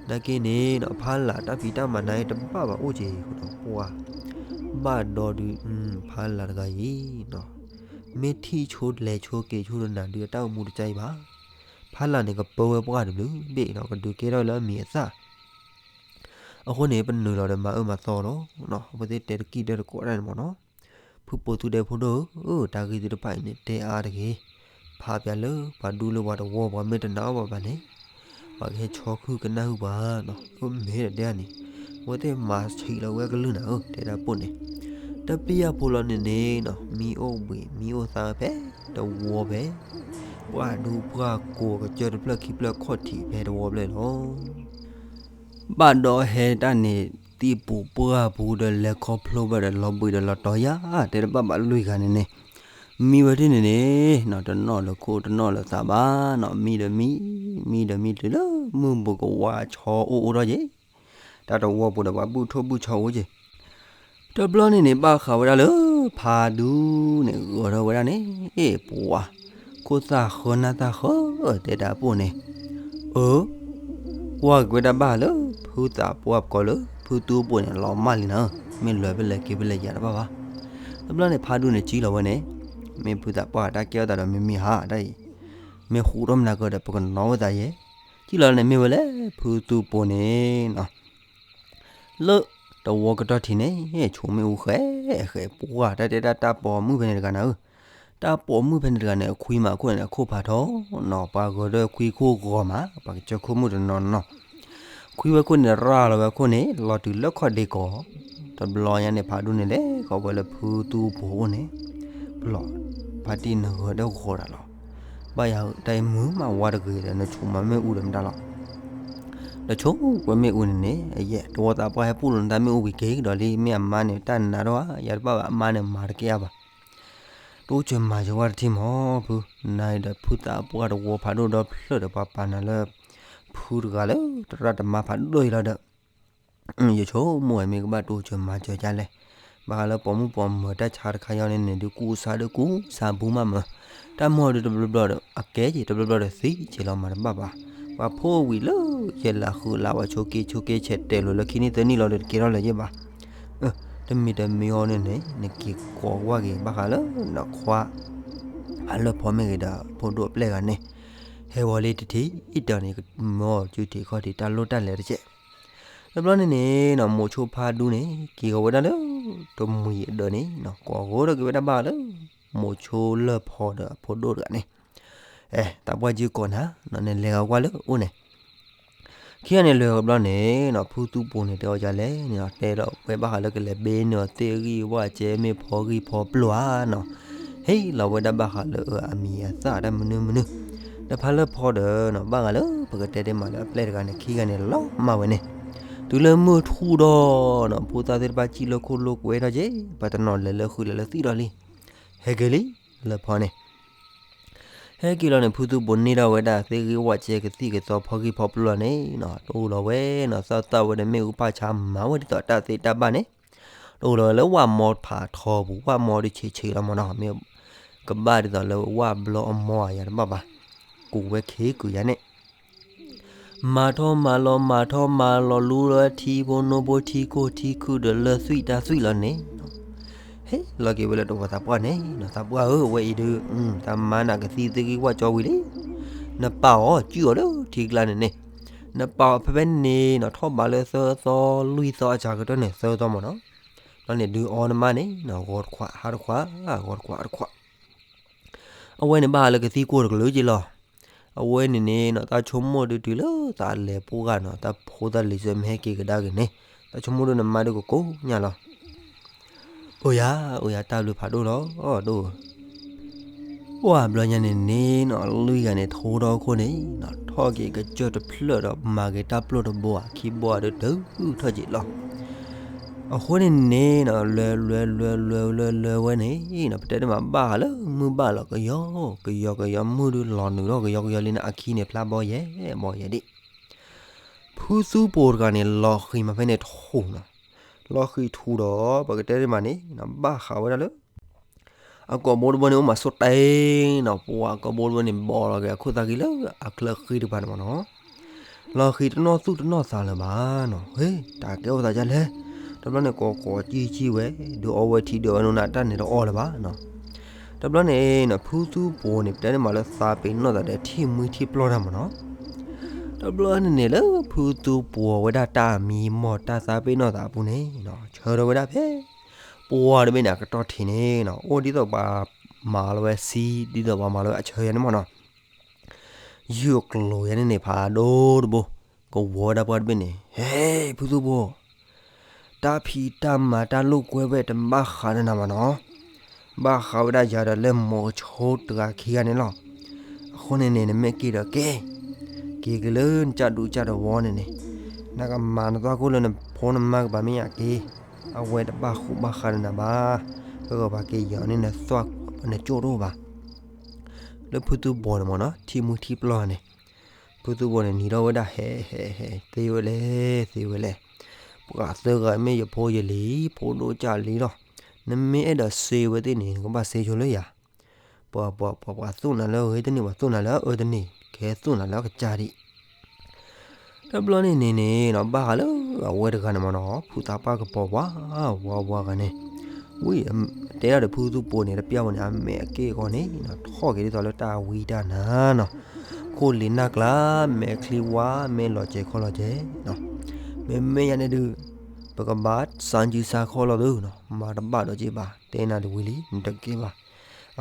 နာ်က့န့ၣ်နီၤ ဖးလၢ်တၢ်ဖံးတၢ်မၤနၤအံၤ တဘၣ်ဘၣ်အိၣ်က့ၤဃုာ်ဒီးပှၤ ဘၣ်ဒီးဒုး ဖးလၢ်တဂၤအံၤနီၤ မ့ၢ်ထံၣ်ဆိလဲၤဆိက့ၤဆိတနၤဒုး အတၢ်အိၣ်မူတကါအံၤဘၣ်. ဖးလၢ်န့ၣ် ကပၢဝဲပှၢ်တဘျုးဘ့ၣ်နီၤ ကဒုးကဲထီၣ်လၢအမံၤအသၣ် အဃိန့ၣ် ပနုာ်လီၤဒီးမၤအၢမၤသီလီၤ. အဝဲသ့ၣ်တဲတကံၢ်တဲတကိးတၢ်န့ၣ်မ့ၢ်နီၤ. ဖုပိာ်သူတဲဖိဒိၣ်ဧၢ, တၢ်ဂ့ၢ်သ့ၣ်တဖၣ်အံၤန့ၣ် တဲအါတဂ့ၤ. ဖးပၠးလၢပှၤဒူလၢပှၤတဝီ ပှၤမ့ၢ်တနာ်အီၣ်ဘၣ်ဘၣ်န့ၣ် ပှၤကဟဲဆီခုကနၢ်ဟုၣ်ပှၤနီၤ. အိၣ်မ့ၢ်ဒီးတဲန့ၣ် အဝဲသ့ၣ်မၤဆံးလီၤဝဲကလုၢ်နၤဧၢ တဲဒၣ်ပိၢ်န့ၣ်. တပ့ၢ်ယၢ်ဖိလီၤန့ၣ်န့ၣ်နီၤ မံအိၣ်ဘှံးမံအိၣ်သါဖဲတဝီဖဲ ပှၢ်ဒူပှၢ်ကိးကစၢၢ်တဖျၢၣ်ခံဖျၢၣ်ခီၣ်ထံးဖဲတဝီဖျၢၣ်လီၤ. ဘၣ်ဒီးဟဲတၢ်န့ၣ် သံၣ်ပူၤပှၢ်ပူၤဒီးလဲၤခီဖျိဘၣ်ဒီးလီၤဘှံးဒီးလီၤတီၤယၤ တဲတဘၣ်ဘၣ်လွံၢ်ဂၤန့ၣ်န့ၣ် မံဝဲဒ်န့ၣ်န့ၣ်နီၤ တနီၣ်လၢခိၣ်တနီၣ်လၢသးဘၣ်နီၤ မံဒီးမံ မံဒီးမံတုၤလၢမုၢ်ဘူးကဝါဆီအိၣ်အိၣ်ထီၣ်က့ၤ တၢ်တဝီပူၤဒီးပှၤဘုၣ်ထိၣ်ဘုၣ်ဆီအိၣ်က့ၤ တဘျီန့ၣ်န့ၣ် ဘၣ်ဃးဝဲဒၣ်လၢ ဖးဒူန့ၣ် ဂဲၤထီၣ်ဝဲဒၣ်န့ၣ် ပှၤ ခိၣ်သၣ်ဃၢနၢ်သၣ်ဃၢ တဲတၢ်ပိၢ်န့ၣ်, အၢ, ကွၢ်က့ၤဝဲဒၣ်ဘၣ်လၢ ဖုသးပှၢ်ပကီၢ်လၢ ဖုသူပိာ်န့ၣ် လီၤမၢ်လံနၤ, မ့ၢ်လဲၤဖဲလဲၣ်က့ၤဖဲလဲၣ်ယၤတဘၣ်ဘၣ်. တဘျီန့ၣ် ဖးဒူန့ၣ် စံၣ်လီၤဝဲန့ၣ်, မ့ၢ်ဖုသးပှၢ်တၢ်ကဲထီၣ်သးဒီးမ့မ့ၢ်ဧါ, တၢ်အံၤ မ့ၢ်ဃူထီၣ်မနၤကဒီး ပကနီၣ်ဝဲသးယဲ, စံၣ်လီၤန့ၣ် မ့ၢ်ဝဲလၢ ဖုသူပိာ်န့ၣ်နီၤ လၢတဝီကတီၢ်ထံးန့ၣ် ဆိးမ့ၣ်အူဃဲဃဲ ပှၢ်တၢ်တဲဒၣ်တၢ်ပိာ်မုၣ်ဖဲန့ၣ်တဂၤနၤဧၢ, တၢ်ပိာ်မုၣ်ဖဲန့ၣ်တဂၤန့ၣ် အခွံမးအခိၣ်န့ၣ် အခိၣ်ဖးထီနီၤ, ပှၤဂဲၤဒီးခွံခိၣ်ဂီၤမး ပှၤကစၢၢ်ခိၣ်မုၣ်တနီၤနီၤ, ခွံဝဲခိၣ်န့ၣ် ရၤလီၤဝဲအခိၣ်န့ၣ် လီၤတုၤလၢခီၣ်ဒ့ကီး, တဘျီညါန့ၣ် ဖးဒူန့ၣ် လဲၤဃီၤဝဲလၢဖုသူပိာ်အိၣ်န့ၣ်, ပျီၢ်, ဖါတံၢ်နဂဲၤဒီးဂီၤတၢ်လီၤ, ဘၣ်ယၤတၢ်အံၤမုာ်မးဝါတဂ့ၤဒီး နဆိးမ့ၣ်အူဒီးမတၤလီၤ တဆိးကွဲမ့ၣ်အူန့ၣ်န့ၣ် ယဲၢ်တဝီသးပှၢ်ဟဲပူၣ်လိာ်နသးမ့ၣ်အူဝံၤက့ၤကဒီးလံ မ့ၢ်အမါန့ၣ် တၢ်နးဒိၣ်ဧါ ယၤတဘၣ်ဘၣ် အမါန့ၣ် မၤတကဲအါဘၣ်, တိစၢၤမၤစၢၤဝဲတထံၣ်မီၤဖု, နၤအံၤဒီးဖုသးပှၢ်တဝီဖးဒိၣ်ဒီဖျၢၣ်ဒီး ပှၤပာ်နၤလၢ ဖုတဂၤလၢ တရၣ်တမါဖးဒိၣ်အံၤလီၤဒီး ယဆိကမိၣ်ဝဲမ့ၢ်ကဘၣ်တိစၢၤမၤစၢၤဒ်လဲၣ်, ဘၣ်ဃးလၢပိာ်မုၣ်ပိာ်မၢၤတၢ်ဆါတခါယီန့ၣ်န့ၣ် ဒုးကူစါဒုးကူစါဘူးမးမၢ်, တၢ်မီၢ်ဒုးတဘျီဘျီဒီး အကဲက့ၤတဘျီဘျီဒီးသံက့ၤလီၤမးတဘၣ်ဘၣ်, ပှၤဖိဝံၤလၢယဲၢ်လးဃုလး ပှၤဆိးက့ဆိးက့ဆဲးတဲာ်လိာ်လၢခံနံၣ်သၢနံၣ်လီၤ ဒီးတကဲထီၣ်လၢၤယဲၢ်ဘၣ်, တမံၤတမံၤအီၤန့ၣ်န့ၣ် နက့ၤကိးကွၢ်က့ၤဘၣ်ဃးလၢနခွါ အလၢၢ်ဖီမ့ၢ်ဂ့ၤဒီး ဖိဒိၣ်အပျဲၢ်ဂၤန့ၣ် ဟဲဝဲလံတထံၣ်အံၤဒီးန့ၣ် ကမၢအီၤစုထံးခီၣ်ထံးတၢ်လိၣ်တၢ်လဲၤတကဲး, တဘျီန့ၣ်န့ၣ်နီၤ မိၤဆိဖးဒူန့ၣ် က့ၤဂီၤဝဲဒၣ်လၢ တမှံၤအဒၢးန့ၣ်နီၤ ကိးဃီဒီးက့ၤဝဲဒၣ်ဘၣ်လၢ မိၤဆိလၢၢ်ဖီဒီးအဖိဒိၣ်တဂၤန့ၣ်, အဲ သးပှၢ်က့ၤကိးနၤနီၤ နလဲၤဂီၤကွၢ်လၢအိၣ်န့ၣ်, ခံဂၤန့ၣ်လဲၤဂီၤတဘျီန့ၣ်နီၤ ဖုသူပိာ်န့ၣ် တဲအီၤဒ်လဲၣ်န့ၣ်နီၤ တဲဒီးဝဲဘၣ်ဃးလၢကလဲၤဘ့န့ၢ်အီၤသ့ၣ်ဂံၢ်ဝၣ်စဲမ့ၢ်ဖီဂံၢ်ဖီပျိဧါနီၤ, ဟ့ၣ်လီၤဝဲဒၣ်ဘၣ်ဃးလၢအမံၤအသၣ်တၢ်မနုၤမနုၤ, ဒီးဖးလၢၢ်ဖီဒီးနီၤ ဘၣ်ဃးလၢပကတဲတ့ၢ်မးလၢအပျဲၢ်တဂၤန့ၣ် ခံဂၤန့ၣ်လီၤမၢ်ဝဲန့ၣ်, တုၤလၢမုၢ်ထူၣ်ဒီးနီၤ ဖိသၣ်သ့ၣ်တဖၣ်စံၣ်လၢခိၣ်လိၣ်ကွဲထီၣ်က့ၤ ပှၤတနီၤလဲၤလၢဃုလဲၤလၢသံၣ်ဒီးလံ, ဟဲက့ၤလံ လၢၢ်ဖီန့ၣ် ဟဲက့ၤလီၤန့ၣ် ဖုသူပိာ်န့ၢ်ထီၣ်ဝဲဒၣ်သ့ၣ်ဂံၢ်ဝၣ်စဲကသံၣ်ကသီဖီဂံၢ်ဖီပျိလီၤန့ၣ်နီၤ တအိၣ်လီၤဝဲနီၤ သၣ်သၣ်ဝဲဒီးမ့ၣ်အူပၢ်ဆါမၤဝဲဒ်သိးတၢ်သ့တၢ်ဘၣ်န့ၣ်, တအိၣ်လီၤဝဲလၢဝၣ်မီဖးထီပူၤ ဝၣ်မီဒုးဆံးဆံးလီၤမၢ်နီၤ မ့ၢ်ကဘၣ်ဒ်သိးလၢဝၣ်ဘျီအမီဧါ ယၤတဘၣ်ဘၣ်, ကူးဝဲခံကုာ်ယၤန့ၣ် မၤထီၣ်မၤလီၤ မၤထီၣ်မၤလီၤ လူလၢထံဖိနိဖိထံခိၣ်ထံခုၣ်ဒီးလၢသွံၣ်တၢ်သွံၣ်လီၤန့ၣ်, ဟ့ၣ်လီၤက့ၤဝဲလၢတဝီသးပှၢ်န့ၣ်နီၤ သးပှၢ်ဧၢ အဝဲအံၤဒုး တၢ်မၤနၤကသံၣ်သ့ၣ်ဂံၢ်ဝၣ်စဲဝံၤလံ, နပာ်အီၤစုၣ်အီၤလၢထံကျါန့ၣ်န့ၣ်, နပာ်အီၤဖဲဖဲန့ၣ်နီၤ ထီၣ်ဘးလၢသၢသီ လွံၢ်သီအစှၤကတၢၢ်န့ၣ် သၢသီမၢ်နီၤ, ဘျီန့ၣ်ဒုးအီနမါန့ၣ်နီၤ ဂီၤတခွး ဟါတခွး ဂီၤတခွးတခွး အဝဲန့ၣ်ဘၣ်ဃးလၢကသံၣ်ကိၢ်တကလုာ်က့ၤလီၤ, အဝဲန့ၣ်န့ၣ်နီၤ တၢ်ဆိကမိၣ်ဒုးတုၤလၢသးလဲၤပှၢ်ဂၤနီၤ တၢ်ဖိသၣ်လံၤစၢၤမ့ၢ်ဟဲက့ၤကဒါက့ၤန့ၣ်, တၢ်ဆိကမိၣ်ဒုးနမါဒုးကကိးညါလီၤ, အိၣ်ယၤ အိၣ်ယၤတၢ်ဘျုးဖးဒိၣ်လီၤ ဒိၣ် ပှၢ်ဘျီညါန့ၣ်န့ၣ်နီၤ လွံၢ်ဂၤန့ၣ်ထိထီၣ်အခိၣ်န့ၣ်နီၤ ထီၣ်က့ၤကစၢၢ်တဖျၢၣ်ဒီးမၤက့ၤတၢ်ပျိၢ်တဘိဧါ ခံဘိဧါဒုးတုၤထီၣ်က့ၤလီၤ, အဃိန့ၣ်န့ၣ်နီၤ လဲၤလဲၤလဲၤလဲၤလဲၤလဲၤဝဲန့ၣ်နီၤ ပတဲတ့ၢ်မးဘၣ်ဃးလၢမုၢ်ဘၣ်လီၤကယီကယီကယီ မုၢ်ဒုးလီၤနုာ်ထီၣ်ကယီကယီလံန့ၣ် အခံန့ၣ်ဖျါဘီယဲၢ်ဘီယဲၢ်ဒံး ဖုသူပိာ်တဂၤန့ၣ် လီၤဃံၤမးဖဲန့ၣ်ထူၣ်နီၤ, လီၤဃံၤထူၣ်ဒီး ပကတဲတ့ၢ်မးန့ၣ်နီၤ ဘၣ်ဃးဝဲဒၣ်လၢ အကိာ်ဘိတဘိန့ၣ် အိၣ်မးဆိတ့ၢ်နီၤ ပှၤအကိာ်ဘိတဘိန့ၣ် ဘီလီၤက့ၤအခိၣ်သးဃံလၢအချၢဃံတကပၤန့ၣ်မၢ်နီၤ, လီၤဃံၤတနီၣ်သူၣ်တနီၣ်သးလၢၤဘၣ်နီၤ ဟ့ၣ် တၢ်ကဲအိၣ်သးဒ်လဲၣ်, တဘျီန့ၣ် ကိးကိးစံၣ်စံၣ်ဝဲ ဒုးအီဝဲထံဒုးအီနိနးတၢ်န့ၣ်တအီလၢၤဘၣ်နီၤ, တဘျီန့ၣ်နီၤ ဖုသူပိာ်န့ၣ် ပတဲတ့ၢ်မးလၢသးပ့ၤနီၣ်သးဒီးထံၣ်မှံထံၣ်ပျီၢ်တၢ်မၢ်နီၤ, တဘျီန့ၣ်န့ၣ်လၢဖုသူပိာ်ဝဲဒၣ်တၢ်မံမီၢ်တၢ်သးပ့ၤနီၣ်သးအပူၤန့ၣ်နီၤ ဆၢထၢၣ်ဝဲဒၣ်ဖဲ ပှၢ်တဘ့ၣ်န့ၣ် အကတီၢ်ထံးန့ၣ်နီၤ အိၣ်ဒ်သိးပှၤမၤလီၤဝဲဆံ ဒ်သိးပှၤမၤလီၤဝဲအဆၢယၤန့ၣ်မၢ်နီၤ, ယုၢ်အကျိၤယၤန့ၣ်န့ၣ် ဖးဒိၣ်တဘိ ကဝီၤဝဲဒၣ်ပှၢ်တဘ့ၣ်န့ၣ် ဟဲ ဖုသူပိာ် တၢ်ဖံးတၢ်မၤတၢ်လိာ်ကွဲဝဲတဘၣ်ဃးဒီးနၤဘၣ်နီၤ, ဘၣ်ဃးဝဲဒၣ်ယၤဒီးလၢမိၤဆိတဂၤခံဂၤန့ၣ်လီၤ. အဃိန့ၣ်န့ၣ် နမ့ၢ်က့ၤဒီးက့ၤ, က့ၤက့ၤလၢနကၢ်ဒူကၢ်သဝီန့ၣ်န့ၣ်, နကမၤနသီခိၣ်လၢနဖိနမါကပၤမ့ၢ်ယၤက့ၤ, အဝဲတဘၣ်ဃူဘၣ်ဃးဒီးနၤဘၣ်, ပကဘၣ်က့ၤယၤန့ၣ်နသွၣ်နကၠိၣ်တအိၣ်ဘၣ်. လၢဖုသူဘိန့ၣ်မ့ၢ်နီၤ ထံမုၢ်ထံပျီၢ်န့ၣ်, ဖုသူဘိန့ၣ်နံၤထီၣ်ဝဲဒၣ်ဟဲဟဲဟဲ သ့ဝဲလဲၣ် သ့ဝဲလဲၣ်, ပှၤသၢဂၤမ့ၢ်ယဖိယလံၤ ဖိဒိၣ်ကၢ်လံလီၤ, နမ့ၢ်အဲၣ်ဒိးစ့ဝဲသ့ၣ်န့ၣ် နကဘၣ်စ့ဆိလၢယၤ, ပှၤပှၤပှၤပှၤသိၣ်နၤလၢအဂ့ၤတန့ၢ် ပှၤသိၣ်နၤလၢအအၢတန့ၢ် ကဲသိၣ်နၤလၢအကစၢ်ဒံး တဘျီန့ၣ်န့ၣ်န့ၣ်နီၤ ဘၣ်ဃးလၢအဝဲတဂၤန့ၣ်မ့ၢ်နီၤ ဖုသးပှၢ်ကပီၤဝါ ဝါဝါဂၤန့ၣ်, ဝံၤတဲဒၣ်ဒီးဖုသူဘိန့ၣ် တပျၢ်ဝဲန့ၣ် အမဲာ်အက့ၢ်အဂီၤန့ၣ်နီၤ ထီၣ်က့ၤဒ်သိးလၢတၢ်ဝံတၢ်နၤနီၤ, ခိၣ်လံၤနၢ်ကျါ မဲာ်ချံဝါ မဲာ်လီၤစဲၤခီလီၤစဲၤနီၤ, မ့မ့ၢ်ယၤန့ၣ်ဒုး ပကဘၣ်စၢ်စုစၢ်ခီလီၤသုနီၤ မၤတဘၣ်ဒီးက့ၤဘၣ် တဲနၤတဝံၤလံ နတကဲဘၣ်,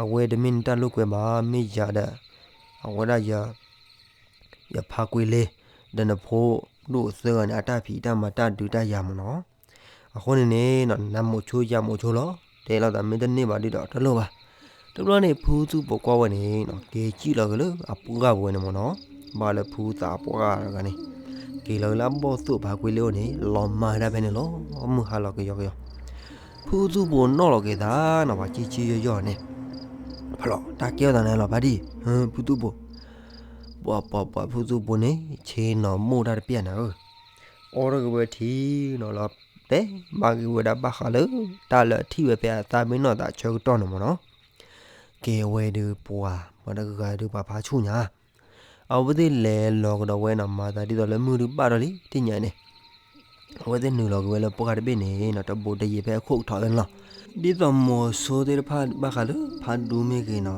အဝဲတမ့ၢ်နတၢ်လိာ်ကွဲဘၣ် မ့ၢ်ယၤဒီး အဝဲဒၣ်ယ ယဖါကွံလ့ ဒီးနဖိဒိၣ်သၢဂၤန့ၣ် အတၢ်ဖံးတၢ်မၤတၢ်ဒုးတၢ်ယၤမ့ၢ်နီၤ, အဃိန့ၣ်န့ၣ် နမိၤဆိယၤမိၤဆိလီၤ တဲလိာ်သးမ့ၢ်တန့ၢ်ဘၣ်ဒုးဒီးတလိၣ်ဘၣ်, တဘျီန့ၣ် ဖုသူဘိကွၢ်ဝဲန့ၣ် က့ၤစံၣ်လီၤက့ၤလၢအပှၢ်ပူၤဝဲန့ၣ်မ့ၢ်နီၤ, ဘၣ်လၢဖုသးပှၢ်တဂၤန့ၣ် က့ၤလီၤက့ၤလၢအဘီၣ်သိၣ်ဖါကွံလ့အိၣ်န့ၣ် လီၤမၢ်ဝဲဒၣ်ဖဲန့ၣ်လီၤ မုၢ်ဟါလီၤကယီကယီ, ဖုသူဘိနီၣ်လီၤက့ၤသးနီၤ ပှၤကံကံယီယီန့ၣ် ဖျိးတၢ်ကဲထီၣ်သးန့ၣ်လီၤ ဖါတံၢ် ဖုသူဘိ ပှၤပှၤပှၤဖုသူဘိန့ၣ် ဆ့ၣ်နီၤမိၢ်တၢ်တပျၢ်နၤဧၢ, အီထီၣ်က့ၤဝဲထံနီၤလီၤ, တဲဘၣ်က့ၤဝဲဒၣ်ဘၣ်ဃးလၢ တၢ်လၢအထံၣ်ဝဲဖဲအသးမ့ၢ်နီၢ်သးဆၢကတီၢ်န့ၣ်မ့ၢ်နီၤ, ကဲဝဲဒုးပှၤ ပှၤတဂၤဒုးပှၤဖးဆူၣ်ညါ အဝဲသ့ၣ်လဲၤလီၤကဒီးဝဲနီၤ မၤသးဒ်သိးလၢမုၢ်ဒုးဘၣ်ထီၣ်လံ သ့ၣ်ညါန့ၣ်, အဝဲသ့ၣ်နုာ်လီၤက့ၤဝဲလၢပှၢ်တဘ့ၣ်န့ၣ်နီၤ တဘူးတယံၤဖဲအခိၣ်ကထီၣ်ဝဲန့ၣ်လီၤ. ဒ်သိးမိၤဆိသ့ၣ်တဖၣ်ဘၣ်ဃးလၢဖးဒူမ့ၢ်ဂ့ၤနီၤ,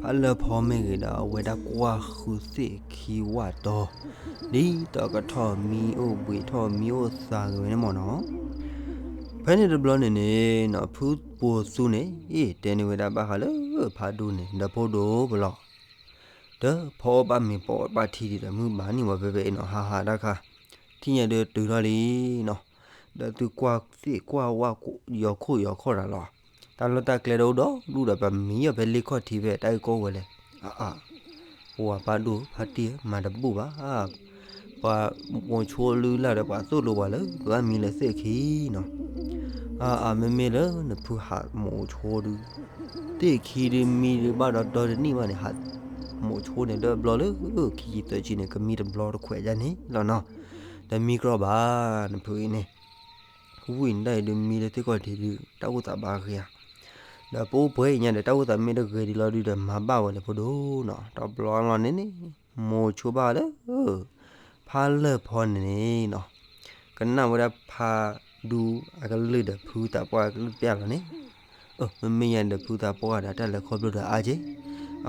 ဖးလၢဖီမ့ၢ်ဂ့ၤဒီး အဝဲဒၣ်ကွၢ်ဃုသ့ၣ်ခံဝၣ်တီ ဒ်သိးကထီၣ်မံအိၣ်ဘှံးထီၣ်မံအိၣ်သးဂ့ၤဝဲန့ၣ်မ့ၢ်နီၤ. ဖဲန့ၣ်တဘျီန့ၣ်န့ၣ်နီၤ ဖုပိာ်သူန့ၣ် အ့ၣ် တဲန့ၢ်ဝဲဒၣ်ဘၣ်ဃးလၢဖးဒူန့ၣ် ဒီးဖိဒိၣ်ပလီၢ် ဒီးဖီအီၣ်ဘၣ်မ့ၤပိာ်ဘၣ်ထံဒံးဒီး မုၢ်ဘၣ်နံၤဝဲဖဲဖဲအံၤနီၤ ဟးဟးတၢ်ခါ, ထံၣ်ညါဒုးတုၤထီၣ်လံနီၤ, ဒီးသုကွၢ်သ့ၣ်ကွၢ်ဝၣ် ယီၤခိၣ်ယီၤခီၣ်တၢ်လီၤ, တၢ်လီၢ်တၢ်ကျဲတအိၣ်ဒီးဒူၣ်ဒီး ပမံယီၤဖဲလ့ခီၣ်ထံးဖဲတၢ်အုၣ်ကီၢ်ဝဲလဲၣ်, အအါ, ပှၤဖးဒိၣ်ဖးတံၢ် မၤတဘူၣ်ဘၣ် ပှၤမိၤဆိလုၢ်လၢ်ဒီး ပှၤသိၣ်လိပှၤလၢ ပဘၣ်မံလၢသ့ၣ်ခံနီၤ, အအါ မ့မ့ၢ်လၢနဖုဟးမိၤဆိဒုး သ့ၣ်ခံဒုးမံဒုးဘၣ်ဒီးဒီတနံၣ်ဘၣ်န့ၣ် ဟးမိၤဆိန့ၣ် ဒီးဘျီလၢခံဆံသၢဆံန့ၣ် ကမံတဘျီတခွဲးဒ်န့ၣ်လီၤနီၤ, တမံကြီဘၣ် နဖုအံၤန့ၣ် ဝံၤနဒၣ်အံၤဒုးမံလၢသ့ၣ်ခီၣ်ထံးဒုး တၢ်အိၣ်သးဘၣ်ဂ့ၤဧါ, ဒီးပအိၣ်ပှဲၤအံၤညါဒီး တၢ်အိၣ်သးမ့ၢ်တဂ့ၤဒံးလီၤဒုးဒီး မၤဘၣ်ဝဲလၢဖိဒိၣ်နီၤ, တဘျီလီၤန့ၣ်န့ၣ် မိၤဆိဘၣ်လၢ ဖးလၢၢ်ဖီန့ၣ်န့ၣ်နီၤ, ကနၣ်ဝဲဒၣ်ဖးဒူအကလုၢ်ဒီး ဖုသးပှၢ်အကလုၢ်တပျၢ်လီၤန့ၣ်, မ့မ့ၢ်ယၤဒီးဖုသးပှၢ်ဒီးတၢ်လဲၤခီဖျိဒီးအါက့ၢ်,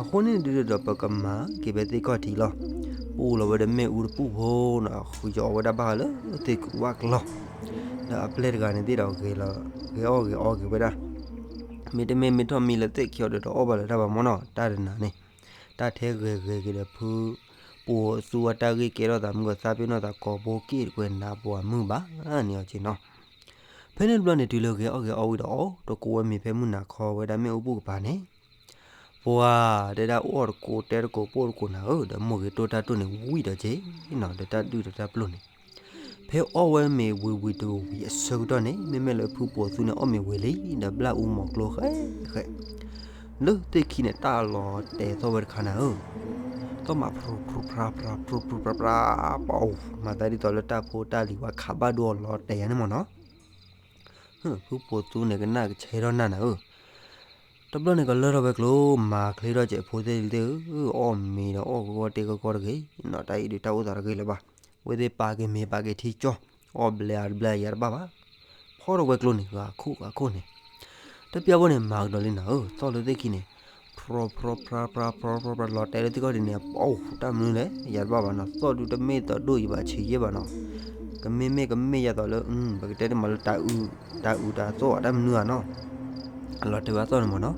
အဃိန့ၣ်ဒုးဒီး ပကမၤက့ၤဖဲသ့ၣ်ခီၣ်ထံးလီၤ, ပအိၣ်လီၤဝဲဒီးမ့ၣ်အူတပူၤဖိနီၤ, ဃုယီၤဝဲဒၣ်ဘၣ်ဃးလၢသ့ၣ်ကူဝၣ်ကျီၤ, ဒီးအပျဲၢ်တဂၤန့ၣ်သ့ၣ်ဒီး ဂဲၤအီၣ်ဂဲၤအီက့ၤဝဲဒၣ်, မ့တမ့ၢ်မ့ၢ်ထီၣ်မံလၢသ့ၣ်ခံအီၤဒီး တအီၣ်ဘၣ်လၢၤတၢ်ဘၣ်မ့ၢ်နီၤ, တၢ်တနၤန့ၣ် တၢ်ထဲဂဲၤဂဲၤက့ၤဒီး ဖုပိာ်သူအတၢ်ဂ့ၢ်ကဲထီၣ်သးမုၢ်ကသးပ့ၤနီၣ်သးကိးဘိက့ၣ်တကွဲးနးပှၤမုၢ်ဘၣ်န့ၣ်အီၤက့ၤနီၤ, ဖဲန့ၣ်တဘျီန့ၣ် တုၤလၢဂဲၤအီၣ်ဂဲၤအီဝံၤဒီး အီၣ်တကိးဝဲမ့ၤဖဲမုၢ်နၤခီဝဲဒၣ်မ့ၣ်အူပူၤကပၤန့ၣ် ပှၤတဲဒၣ်အိၣ်တကိးတဲတကိးပိၢ်တကိးနၤဧၢ, ဒီးမိၢ်ဂ့ၤတိၢ်တၢ်တိၢ်န့ၣ် ဝံၣ်ဒီးက့ၤနီၤ, ဒီးတၢ်ဒုၣ်ဒီးတၢ်ပျိၢ်န့ၣ်, ဖဲအီၣ်ဝဲမ့ၤဝံၤဝံၤတဝံၤအဆၢကတီၢ်န့ၣ် မ့မ့ၢ်လၢဖုပိာ်သူန့ၣ် အီၣ်မ့ၤဝံၤလံ ဒီးဘျၣ်အူမီၤကျိဃဲဃဲ လၢသ့ၣ်ခံန့ၣ် တၢ်လီၤတဲာ်သီၣ်ဝဲတခါနၤဧၢ, သီၣ်မးဖြူဖြူဖြါဖြါဖြူဖြူဖြါဖြါ ပအိၣ် မၤသးဒ်သိးလၢတၢ်ဖိတၢ်လံၤဝဲခးဘၣ်ဒိအီၤလီၤတဲာ်ယၤန့ၣ်မ့ၢ်နီၤ, ဖုပိာ်သူန့ၣ် ကနၣ်ကဆဲထီၣ်နၢ်နၤဧၢ, တဘျီန့ၣ်ကလၢထီၣ်ဝဲကျိ မၤချ့ထီၣ်ကဲးဖိသ့ၣ်လံသ့ၣ်ဧၢ, အီၣ်မ့ၤဒီးအီၣ်ကကီတ့ၢ်ကကီတဂ့ၤနီၤ, တၢ်အံၤဒုးတၢ်အိၣ်သးတဂ့ၤလၢၤဘၣ်, ဝဲသ့ၣ်ပာ်က့ၤမ့ၤပာ်က့ၤထံကၠီ အီၣ်ဘျဲးအါတဘျဲးယၤတဘၣ်ဘၣ်, ဖီထီၣ်ဝဲကျိန့ၣ် ဂၤခိၣ်ဂၤခိၣ်န့ၣ်, တပျၢ်ဖိန့ၣ် မၤကဒီးလံနၤဧၢ, သီၣ်လၢသ့ၣ်ခံန့ၣ် ဖြီဖြီဖြါဖြါဖြီဖြီဖြါ လီၤတဲာ်လၢသ့ၣ်ခီၣ်ထံးန့ၣ် ပအိၣ်တၢ်မနုၤလဲၣ် ယၤတဘၣ်ဘၣ်နီၤ, သီၣ်ဒုးတမ့ၢ်သီၣ်ဒိၣ်ယံၤဘၣ်ဆံးယဲၢ်ဘၣ်နီၤ, ကမ့ၢ်မ့ၢ်ကမ့ၢ်ယၤသိးလၢ ပကတဲတမံၤလၢ တၢ်အုးတၢ်သီၣ်အတၢ်မနုၤဧါနီၤ, လီၤတဲာ်ဝဲအသီၣ်န့ၣ်မ့ၢ်နီၤ,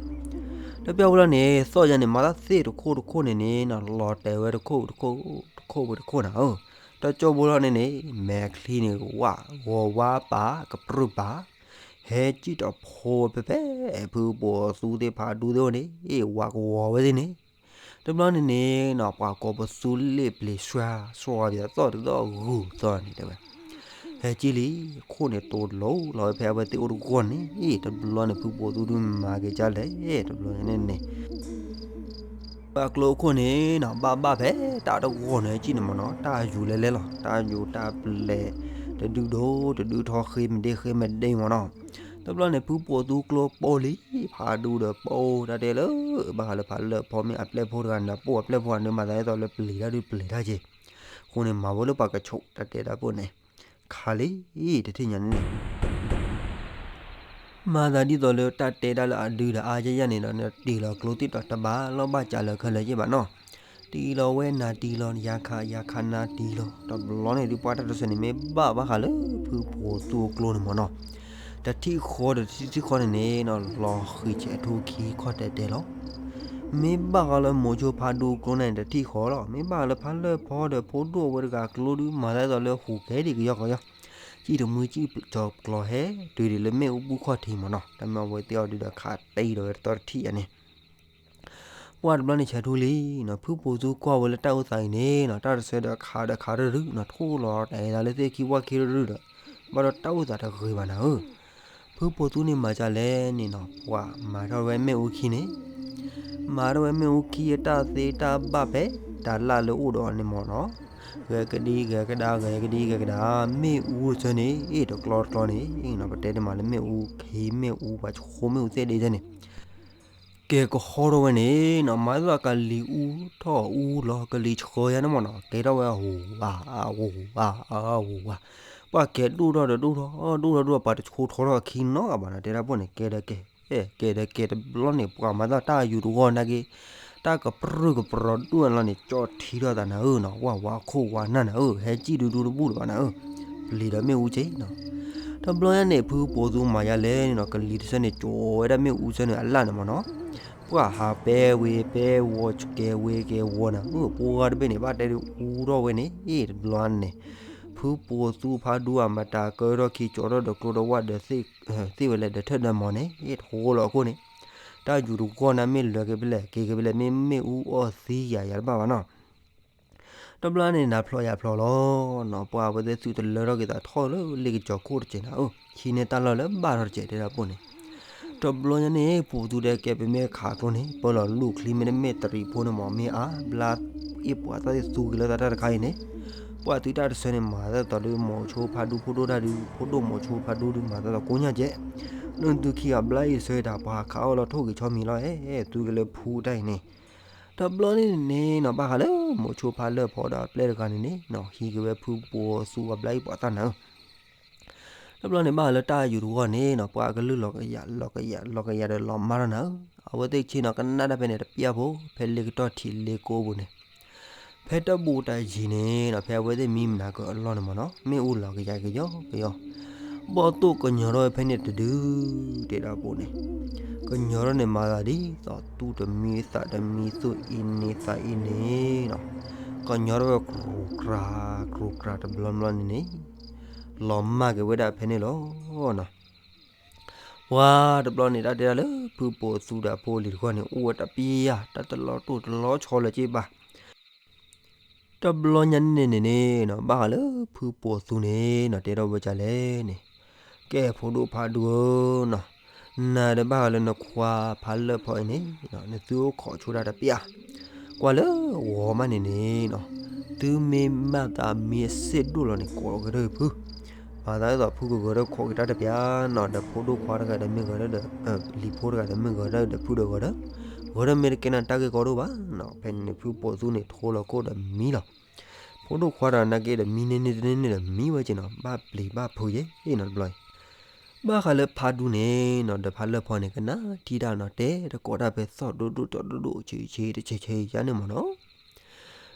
တပျၢ်ဖိလီၤန့ၣ် သီၣ်ယၤန့ၣ် မၤတၢ်သ့ၣ်တခိၣ်တခိၣ်န့ၣ်န့ၣ်နီၤ လီၤတဲာ်ဝဲတခိၣ်တခိၣ်တခိၣ်ဝဲတခိၣ်နၤဧၢ, တ တၢ်ကၠီၣ်ဘိလီၤန့ၣ်န့ၣ် မဲာ်ချံန့ၣ်ဝး ဂီၤဝါပာ် ကပြုၢ်ပာ် ဟဲစံၣ်တဖိဖဲဖဲ ဖုပိာ်သူသ့ၣ်ဖးဒူသ့ၣ်အိၣ်န့ၣ် ဝးကဝီၤဝဲသ့ၣ်န့ၣ် တဘျီန့ၣ်န့ၣ်နီၤ ပှၤကိးပသူလ့ၣ်ပျံၤစွါ စွါပၠးသီၣ်တသီၣ်ဂုၤသီၣ်န့ၣ်တဲဝဲ ဟဲကံၣ်လံ ခိၣ်န့ၣ်တိၤလီၤလီၤဝဲဖဲအဝဲသ့ၣ်အိၣ်တဂီၢ်န့ၣ် တဘျီန့ၣ် ဖုပိာ်သူဒုးမၤက့ၤကၢ်လဲၣ် တဘျီန့ၣ်န့ၣ် ပှၤကျိအခိၣ်န့ၣ်နီၤ ဘၣ်ဘၣ်ဖဲတၢ်တဂီၢ်န့ၣ် ကံၣ်န့ၣ်မ့ၢ်နီၤ တၢ်ယူၤလဲၤလဲၤလီၤ တၢ်ယူၤတၢ်ပျဲၤ တဒုဒိၣ် တဒုထီ ဃ့မဒ့ဃ့မဒ့မ့ၢ်နီၤ တဘျီန့ၣ် ဖုပိာ်သူကျိပိၢ်လံ ဖးဒူဒီးပိၢ် တၢ်တဲလၢ ဘၣ်ဃးလၢဖးလၢဖီမ့ၢ်အပျဲၢ်ဖိတဂၤန့ၣ် ပိၢ်အပျဲၢ်ဖိအန့ၣ် မၤသးဒ်သိးလၢပျံၤတၢ်ဒုးပျံၤတၢ်က့ၤ အဃိန့ၣ် မၤဝဲလၢပှၤကဆိး တၢ်တဲတၢ်ပိၢ်န့ၣ် ခးလံ တထံၣ်ညါန့ၣ်န့ၣ် မၤသးဒ်သိးလၢတၢ်တဲတၢ်လၢအဒုဒီးအါယဲၢ်ယဲၢ်န့ၣ်ဒီး တ့ၢ်လီၤကျိသ့ၣ်ဒီးတဘၣ်လီၢ်ဘၣ်စးလၢခဲလၢာ်ယဲၢ်ဘၣ်နီၤ တ့ၢ်လီၤဝဲနၤတ့ၢ်လီၤ ယၤခး ယၤခးနၤတ့ၢ်လီၤ တဘျီန့ၣ်ဒုးပှၤတၢ်တဆၢန့ၣ် မ့ၢ်ဘၣ်ဘၣ်ဃးလၢဖုပိာ်သူအကျိန့ၣ်မ့ၢ်နီၤ တထံၣ်ဃီဒီးတထံၣ်ဃီန့ၣ်န့ၣ်နီၤ လီၤဃံၤဆဲးထူခံခီၣ်တဲာ်တဲာ်လီၤ မ့ၢ်ဘၣ်ဃးလၢမိၤဆိဖးဒူအကျိန့ၣ် တထံၣ်ဃီလီၤ မ့ၢ်ဘၣ်ဃးလၢဖးလၢၢ်ဖီဒီးဖိဒိၣ်ဝဲတဂၤကျိဒုး မၤသးဒ်သိးလၢဟူးကဲဒံးကယီကယီ စံၣ်တမှံစံၣ်ကၠီၤကျီၤဟဲ တုၤဒံးလၢမ့ၣ်အူပူၤခီၣ်ထံးမ့ၢ်နီၤ တၢ်မ့ၢ်အဝဲသ့ၣ်အီၤဒုးဒီးခးတ့ၢ်ဒီးဝဲတသီတထံၣ်ယါန့ၣ် ပှၤတဘျီန့ၣ်ဆဲးထူလံနီၤ ဖုပိာ်သူကွၢ်ဝဲလၢတၢ်အိၣ်သးအံၤန့ၣ်နီၤ တၢ်တဆၢဒီးခးဒီးခးတရုၢ်နီၤ ထိၣ်လီၤတၢ်အံၤသးလၢသ့ၣ်ခံဝၣ်ခံတရုၢ်ဒီး ဘၣ်ဒီးတၢ်အိၣ်သးတဂ့ၤဘၣ်နၤဧၢ ဖုပိာ်သူန့ၣ်မၤကၢ်လဲၣ်န့ၣ်နီၤ ပှၤမၤထီၣ်ဝဲမ့ၣ်အူခံန့ၣ် မၤထီၣ်ဝဲမ့ၣ်အူခံအတၢ်သ့တၢ်ဘၣ်ဖဲ တၢ်လၢ်လၢအိၣ်ဒီးအီၤန့ၣ်မ့ၢ်နီၤ ဂဲၤကဒံဂဲၤကဒါ ဂဲၤကဒံဂဲၤကဒါ မ့ၣ်အူတဆၢန့ၣ် အ့ၣ်တကျီတကျီန့ၣ် ပတဲတမးလၢမ့ၣ်အူခံ မ့ၣ်အူပှၤဆိမ့ၣ်အူသ့ၣ်ဒ့တၢ်န့ၣ် ကဲကဟီထီၣ်ဝဲန့ၣ်နီၤ မၤသးကလံၤအူထီၣ်အူလီၤ ကလံၤဆှၢယါန့ၣ်မ့ၢ်နီၤ ကဲထီၣ်ဝဲ အဝါ အဝါ အဝါ ပှၤကဲဒိၣ်ထီၣ်ဒီးဒိၣ်ထီၣ် ဒိၣ်ထီၣ်ဒိၣ်ထီၣ် ပှၤတဆိထီထီၣ်အခံနီတဂၤဘၣ်နီၤ တဲဒၣ်ပိၢ်န့ၣ် ကဲဒီးကဲ ကဲဒီးကဲတဘျီန့ၣ် ပှၤမၤသးတၢ်ယူၤတဂီၢ်နာ်က့ တၢ်ကပြုၢ်ကပြီၤဒိၣ်လီၤန့ၣ် ကၠီထံထီၣ်သးနၤဧၢနီၤ ဝၢ်ဝါခိၣ်ဝါနၢ်နၤဧၢ ဟဲစံၣ်ဒူဒူတဘူၣ်လၢၤဘၣ်နၤဧၢ ပျံၤဒီးမ့ၣ်အူက့နီၤ တဘျီညါန့ၣ် ဖုပိာ်သူမၤယါလဲၣ်န့ၣ်နီၤ ကလံၤတဆၢန့ၣ် ကၠီဝဲဒၣ်မ့ၣ်အူဆၢန့ၣ် အလၢ်န့ၣ်မ့ၢ်နီၤ ပှၤဟးပဲဝ့ၤပဲဝီၤ ကဲဝ့ၤကဲဝီၤနၤဧၢ ပှၤတဘ့ၣ်န့ၣ် ဘၣ်တဲဒုးအူထီၣ်ဝဲန့ၣ် တဘျီန့ၣ် ဖုပိာ်သူဖးဒူအမတၤကၢထီၣ်ခံ ကၠီထီၣ်ဒီးကျိဒီးဝၣ်ဒီး သ့ၣ်ဝဲလဲၣ်ဒီးထၢၣ်ဒီးမီၤန့ၣ် ထိလီၤအခိၣ်န့ၣ် တၢ်ယူၤတဂီၢ်နၤမ့ၢ်လၢာ်က့ၤဖဲလဲၣ် က့ၤက့ၤဖဲလဲၣ် မ့ၢ်မ့ၣ်အူအီၣ်သံယၤယၤတဘၣ်ဘၣ်နီၤ တဘျီန့ၣ် နၤဖျိယၤဖျိလီၤနီၤ ပှၤအဝဲသ့ၣ်သုတလၢထီၣ်က့ၤသးထီၣ်လၢလ့ကစီၤခိၣ်တစဲးနၤဧၢ ဟံးန့ၢ်တၢ်လီၢ်လၢဘၣ်ထီၣ်တစဲးတဲဒၣ်ပိၢ်န့ၣ် တဘျီညါန့ၣ် ပိာ်သူဒဲကဲ ပမ့ၢ်ခးကျိန့ၣ် ပၢလီၤလူၢ်ချံမ့တမ့ၢ်တရံးဖိန့ၣ်မ့ၢ် မ့ၢ်အါဘျါအ့ၣ်ပှၤသၣ်သ့ၣ်သူက့ၤလၢသးတၢ်တခါအံၤန့ၣ် ပှၤသုတၢ်တဆၢန့ၣ် မၤသးသိးဒုး မိၤဆိဖးဒူဖိဒိၣ်တၢ်ဒုး ဖိဒိၣ်မိၤဆိဖးဒူဒုး မၤသးသိးကိညါကဲး လၢသုခံဂၤဘျါအံၤဆၢတၢ် ပှၤခးအီၣ်လီၤထိၣ်က့ၤဆီမံၤလီၤ အဲ အဲသူက့ၤလၢဖူတၢ်အံၤန့ၣ် တဘျီန့ၣ်န့ၣ်နီၤ ဘၣ်ဃးလၢမိၤဆိဖးလၢၢ်ဖီဒီးအပျဲၢ်တဂၤန့ၣ်န့ၣ်နီၤ ဟံးက့ၤဝဲဖုပိာ်သူအဘျါအံၤပှၤသၣ်နၤဧၢ တဘျီန့ၣ် ဘၣ်ဃးလၢတၢ်ယူၤတဂီၢ်န့ၣ်နီၤ ပှၤကလုၢ်လီၤကယၤ လီၤကယၤ လီၤကယၤဒီးလီၤမၢ်ထီၣ်နၤဧၢ အဝဲသ့ၣ်ဆ့နီၤ ကနၣ်တၢ်ဖဲန့ၣ် တပျၢ်ဖိ ဖဲလ့ကတီၢ်ထံးလ့ကိးပူၤန့ၣ် ဖဲတၢ်ဘူးတၢ်ယံၤန့ၣ်နီၤ ဖဲအဝဲသ့ၣ်မံမနၤကအလီၢ်န့ၣ်မ့ၢ်နီၤ မ့ၣ်အူလီၤကယၤကယီကယီ ဘီၣ်သိၣ်ကညီၤထီၣ်ဝဲဖဲန့ၣ်တဒု တဲဒၣ်ပိၢ်န့ၣ် ကညီၤထီၣ်န့ၣ် မၤသးဒ်သိးသူၣ်တမံ သးတမံ သူၣ်အံၤန့ၣ် သးအံၤန့ၣ်နီၤ ကညီၤထီၣ်ဝဲကြူးကြၤ ကြူးကြၤတဘျီဘျီန့ၣ်န့ၣ် လီၤမၢ်က့ၤဝဲဒၣ်ဖဲန့ၣ်လီၤနီၤ ပှၤတဘျီန့ၣ် တၢ်တဲဒၣ်လၢ ဖုပိာ်သူဒီးအဖိအလံၤတဂီၢ်န့ၣ် အိၣ်ဝဲတပျၢ် တၢ်တလီၤတိၢ်တလီၤဆီလၢၤက့ဘၣ် တဘျီညါန့ၣ်န့ၣ်န့ၣ်နီၤ ဘၣ်ဃးလၢဖုပိာ်သူန့ၣ်နီၤ တဲထီၣ်ဝဲဒ်လဲၣ်န့ၣ် ကဲဖိဒိၣ်ဖးဒူဧၢနီၤ နၤဒီးဘၣ်ဃးလၢနခွါဖးလၢၢ်ဖီအံၤန့ၣ် နသုအိၣ်ခိးဆိတၢ်တပျၢ် ကွၢ်လၢဂီၤမးန့ၣ်န့ၣ်နီၤ သုမ့ၢ်မၤသးမံအစ့ၣ်ဒိၣ်လီၤန့ၣ် ကိးဂဲၤထၢၣ်ဖု မၤသးဒ်သိးဖုကဂဲၤထၢၣ်ခိးက့ၤတၢ်တပျၢ်နီၤ ဒီးဖိဒိၣ်ခွါတဂၤဒီးမ့ၢ်ဂဲၤထၢၣ်ဒီး လံၤဖိတဂၤဒီးမ့ၢ်ဂဲၤထၢၣ်ဒီးဖုဒီးဂဲၤထၢၣ် ဂဲၤထၢၣ်မ့ၢ်တကဲနၤတၢ်ဂ့ၢ်ကီဒိၣ်ဘၣ်နီၤ ဖဲန့ၣ်န့ၣ် ဖုပိာ်သူန့ၣ် ထိလီၤခိၣ်ဒီးမံလီၤ ဖိဒိၣ်ခွါတဂၤနာ်က့ဒီးမံန့ၢ်န့ၢ်တန့ၢ်န့ၣ်ဒီးမံဝဲက့နီၤ ဘၣ်ပျံၤဘၣ်ဖုးယဲနီၤတဘျီအံၤ ဘၣ်ဃးလၢဖးဒူန့ၣ်နီၤ ဒီးဖးလၢၢ်ဖီန့ၣ် ကနၣ်ထံတၢ်နီၤ တဲတကိးတၢ်ဖဲသီၣ်ဒိၣ်ဒိၣ်တီၤဒိၣ်ဒိၣ်ဆံးဆံးတဆံးဆံးယါန့ၣ်မ့ၢ်နီၤ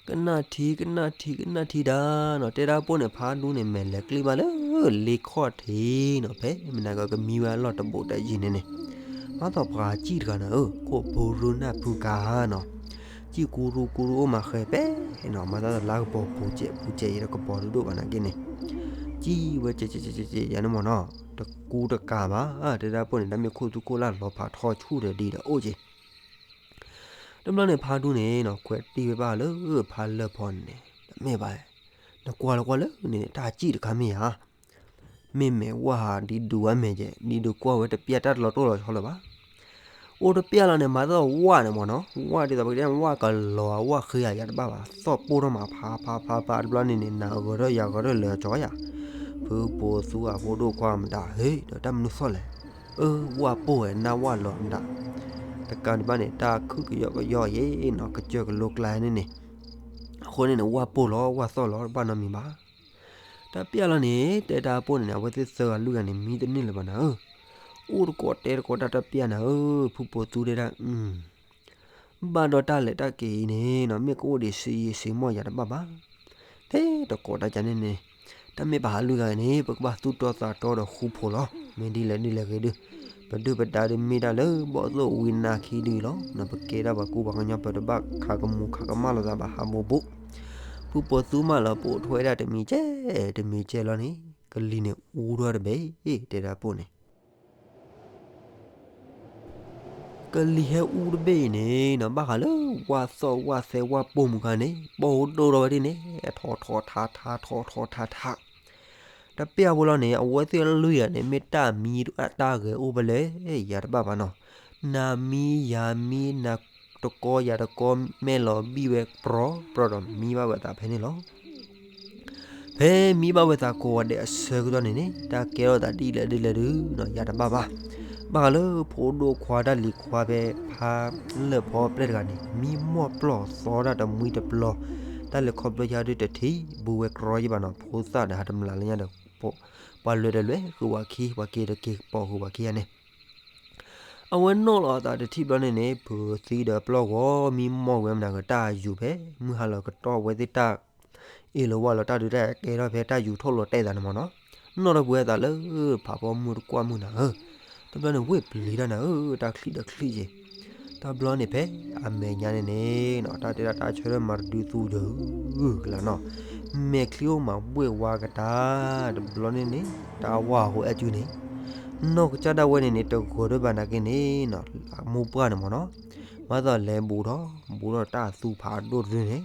ကနၣ်ထံ ကနၣ်ထံ ကနၣ်ထံတၢ်နီၤ တဲဒၣ်ပိၢ်န့ၣ် ဖးဒူန့ၣ် မဲာ်လဲၤကျ့ဘၣ်လၢလ့ခီၣ်ထံးနီၤ ဖဲမနၤကကမံဝဲအလီၢ်တဘူးတၢ်ယံၤန့ၣ်န့ၣ် ဘၣ်သးပှၤစံၣ်တဂၤနၤဧၢ ခိၣ်ဖူရူနၢ်ဖူကၤနီၤ စံၣ်ကူရူကူရူအိၣ်မးဃဲၤပဲနီၤ, မၤသးလါကပီၤပူၤစဲးပူၤစဲး ယတကပီၤတဒိၣ်ဘၣ်နာ်က့န့ၣ်, စံၣ်ဝဲစဲးစဲးစဲးစဲးယၤန့ၣ်မ့ၢ်နီၤ, တကူတကၤဘၣ်, တဲဒၣ်ပိၢ်န့ၣ် တၢ်မ့ၢ်ခိၣ်သူခိၣ်လၢ်လီၤဖးထီၣ်ဆူၣ်ဒီးဒံးဒီးအိၣ်က့ၤ တဘျီန့ၣ် ဖါဒူန့ၣ်နီၤ ခွဲးတံၢ်ဝဲဘၣ်လၢဖါလၢၢ်ဖီန့ၣ်န့ၣ်, တမ့ၢ်ဘၣ်, နကွၢ်လၢကွၢ်လၢန့ၣ် တၢ်စံၣ်တခါမ့ၢ်ဧါ, မ့မ့ၢ်ဝၣ်ဟးဒ်ဒုးဝဲမဲာ်ကဲ, ဒ်ဒုးကွၢ်ဝဲတပျၢ်တၢ်တလီၤတိၢ်လီၤဆီလၢၤဘၣ်. အိၣ်တပျၢ်လီၤန့ၣ် မၤသီၣ်ဝၣ်န့ၣ်မ့ၢ်နီၤ, ဝၣ်ဒ်သိးပကတဲဝၣ်ကလီၤဧါ ဝၣ်ဃ့ဧါ ယၤတဘၣ်ဘၣ်, သီၣ်ပိၢ်ထီၣ်မးဖးဖးဖးဖး တဘျီန့ၣ်န့ၣ် နၤဂဲၤထီၣ်ယၤဂဲၤထီၣ်လၢာ်ကၠီယၤ, ဖုပိာ်သူအဖိဒိၣ်ခွါမတၤ ဟ့ၣ် ဒီးတၢ်မနုၤသီၣ်လဲၣ်, အၢ ဝၣ်ပိၢ်ဝဲ နၢ်ဝၣ်လီၤမတၤ, တကးဒံးဘၣ်န့ၣ် တၢ်ခုၣ်ကယီကယီယဲနီၤ ကစၢၢ်ကလိကျါန့ၣ်န့ၣ်, အဃိန့ၣ်န့ၣ် ဝၣ်ပိၢ်လီၤ ဝၣ်သီၣ်လီၤ တဘၣ်နီတမံၤဘၣ်. တပျၢ်လီၤန့ၣ် တဲတၢ်ပိၢ်န့ၣ်န့ၣ် အဝဲသ့ၣ်သၢဂၤလွံၢ်ဂၤန့ၣ် မံတန့ၢ်လၢၤဘၣ်နၤဧၢ, အိၣ်တကိးတဲတကိးတၢ်တပျၢ်နၤဧၢ, ဖုပိာ်သူတဲဒၣ် ဘၣ်ဒီးတၢ်လဲၤတၢ်က့ၤအံၤန့ၣ်နီၤ မ့ၢ်ကအိၣ်ဒံးဆံးယံာ်ဆံးမီၢ်ယၤတဘၣ်ဘၣ်, တဲတကိးတၢ်ကန့ၣ်န့ၣ်, တၢ်မ့ၢ်ပဟးလွံၢ်ဂၤန့ၣ် ပကဘၣ်သူၣ်တီသးတီဒီးဃူဖိးလီၤ, မ့ၢ်ဒ်လဲၣ်ဒ်လဲၣ်ဂ့ၤဒုး, ပဒုၣ်ပဒါဒုးမ့ၢ်တၢ်လၢဘီၣ်သိၣ်ဝံနါခံဒုးလီၤ, ပကဲဒၣ်ပှၤကူပှၤကညီပတဘၣ်ခးကမူၤခးကမၣ်လိာ်သးဘၣ်ဟးဘူးဘူး, ဖုပိာ်သူမးလီၤ ပအိၣ်ထွဲဒၣ်တမံၤကဲ, တမံၤကဲလီၤန့ၣ် ကလံၤန့ၣ်အူထီၣ်တဘ့ၣ်, တဲဒၣ်ပိၢ်န့ၣ် ကလံၤဟဲအူတဘ့ၣ်အံၤန့ၣ်နီၤ ဘၣ်ဃးလၢဝၣ်သီၣ်ဝၣ်သဲဝၣ်ပိၢ်မူခါန့ၣ် ပိၢ်ဒိၣ်ထီၣ်ဝဲဒ်န့ၣ် ထီထီထါထါ ထီထီထါထါ, တပျၢ်ဖိလီၤန့ၣ် အဝဲသ့ၣ်လွံၢ်ဂၤန့ၣ် မ့ၢ်တၢ်မံတၢ်ဂဲၤအိၣ်ဖဲလဲၣ် ယၤတဘၣ်ဘၣ်နီၤ, နၤမံယၤမံ နၤတကီယၤတကီ မဲာ်လီၤဘံၣ်ဝဲပြီပြီဒီးမံဘၣ်ဝဲသးဖဲန့ၣ်လီၤ. ဖဲမံဘၣ်ဝဲသးကိးဂၤဒဲးအဆၢကတီၢ်န့ၣ်န့ၣ် တၢ်ကဲထီၣ်သးဒ်လဲၣ်ဒ်လဲၣ်ဒုးနီၤ ယၤတဘၣ်ဘၣ်. ဘၣ်ဃးလၢဖိဒိၣ်ခွါတၢ်လံၤခွါဖဲဖါလၢၢ်ဖီပျဲၢ်တဂၤန့ၣ် မံမီၢ်ပျီၢ်သီတၢ်တမှံတပျီ, တၢ်လဲၤခီဖျိယါဒုးတထံၣ်ဘူးဝဲကြီယံၤဘၣ်နီၤ ဖိသၣ်ဒီးဟးတမျးလၢညါဒီး ပှၤလဲၤတလဲၤဃုာ်ဝဲခံ ပှၤက့ၤတက့ၤပိာ်ဃုာ်ဝဲခံဂၤန့ၣ် အဝဲနီၣ်လီၤအသးတထံၣ်ဘျီန့ၣ်န့ၣ် ဖုသံဒီးပျီၢ်ဂီၤမံမီၢ်ဝဲမနၤကတၢ်ယူၤဖဲ မုၢ်ဟါလီၤကတီၢ်ဝဲသ့ၣ်တၢ် အ့ၣ်လိာ်ဝါလိာ်တၢ်ဒုးတၢ်ကဲထီၣ်ဖဲတၢ်ယူၤထီၣ်လိာ်တဲသးန့ၣ်မ့ၢ်နီၤ, နီၣ်ထီၣ်ပဝဲသးလၢဖးဖီမုၢ်တကွၢ်မုၢ်နၤဧၢ, တဘျီန့ၣ်ဝ့ၢ်ပျံၤတၢ်နၤဧၢ တၢ်ချံၣ်ဒီးချံၣ်က့ၤ, တဘျီန့ၣ်ဖဲအမဲာ်ညါန့ၣ်န့ၣ်နီၤ တၢ်တဲဒၣ်တၢ်ဆၢထၢၣ်မၤတဒုသူဒီး ကလၤနီၤ, မဲာ်ချံအိၣ်မးဘှ့ၣ်ဝါကတၢၢ် တဘျီန့ၣ်န့ၣ် တၢ်ဝါဟိအစုန့ၣ် နီၢ်ကစၢ်ဒၣ်ဝဲန့ၣ်န့ၣ် တဂီၤဒၣ်ဘၣ်နာ်က့န့ၣ်နီၤ အမိၢ်ပှၢ်န့ၣ်မ့ၢ်နီၤ, မၤသးလဲၤဘူးထီၣ် ဘူးထီၣ်တၢ်သူဖးဒိၣ်တဒုန့ၣ်,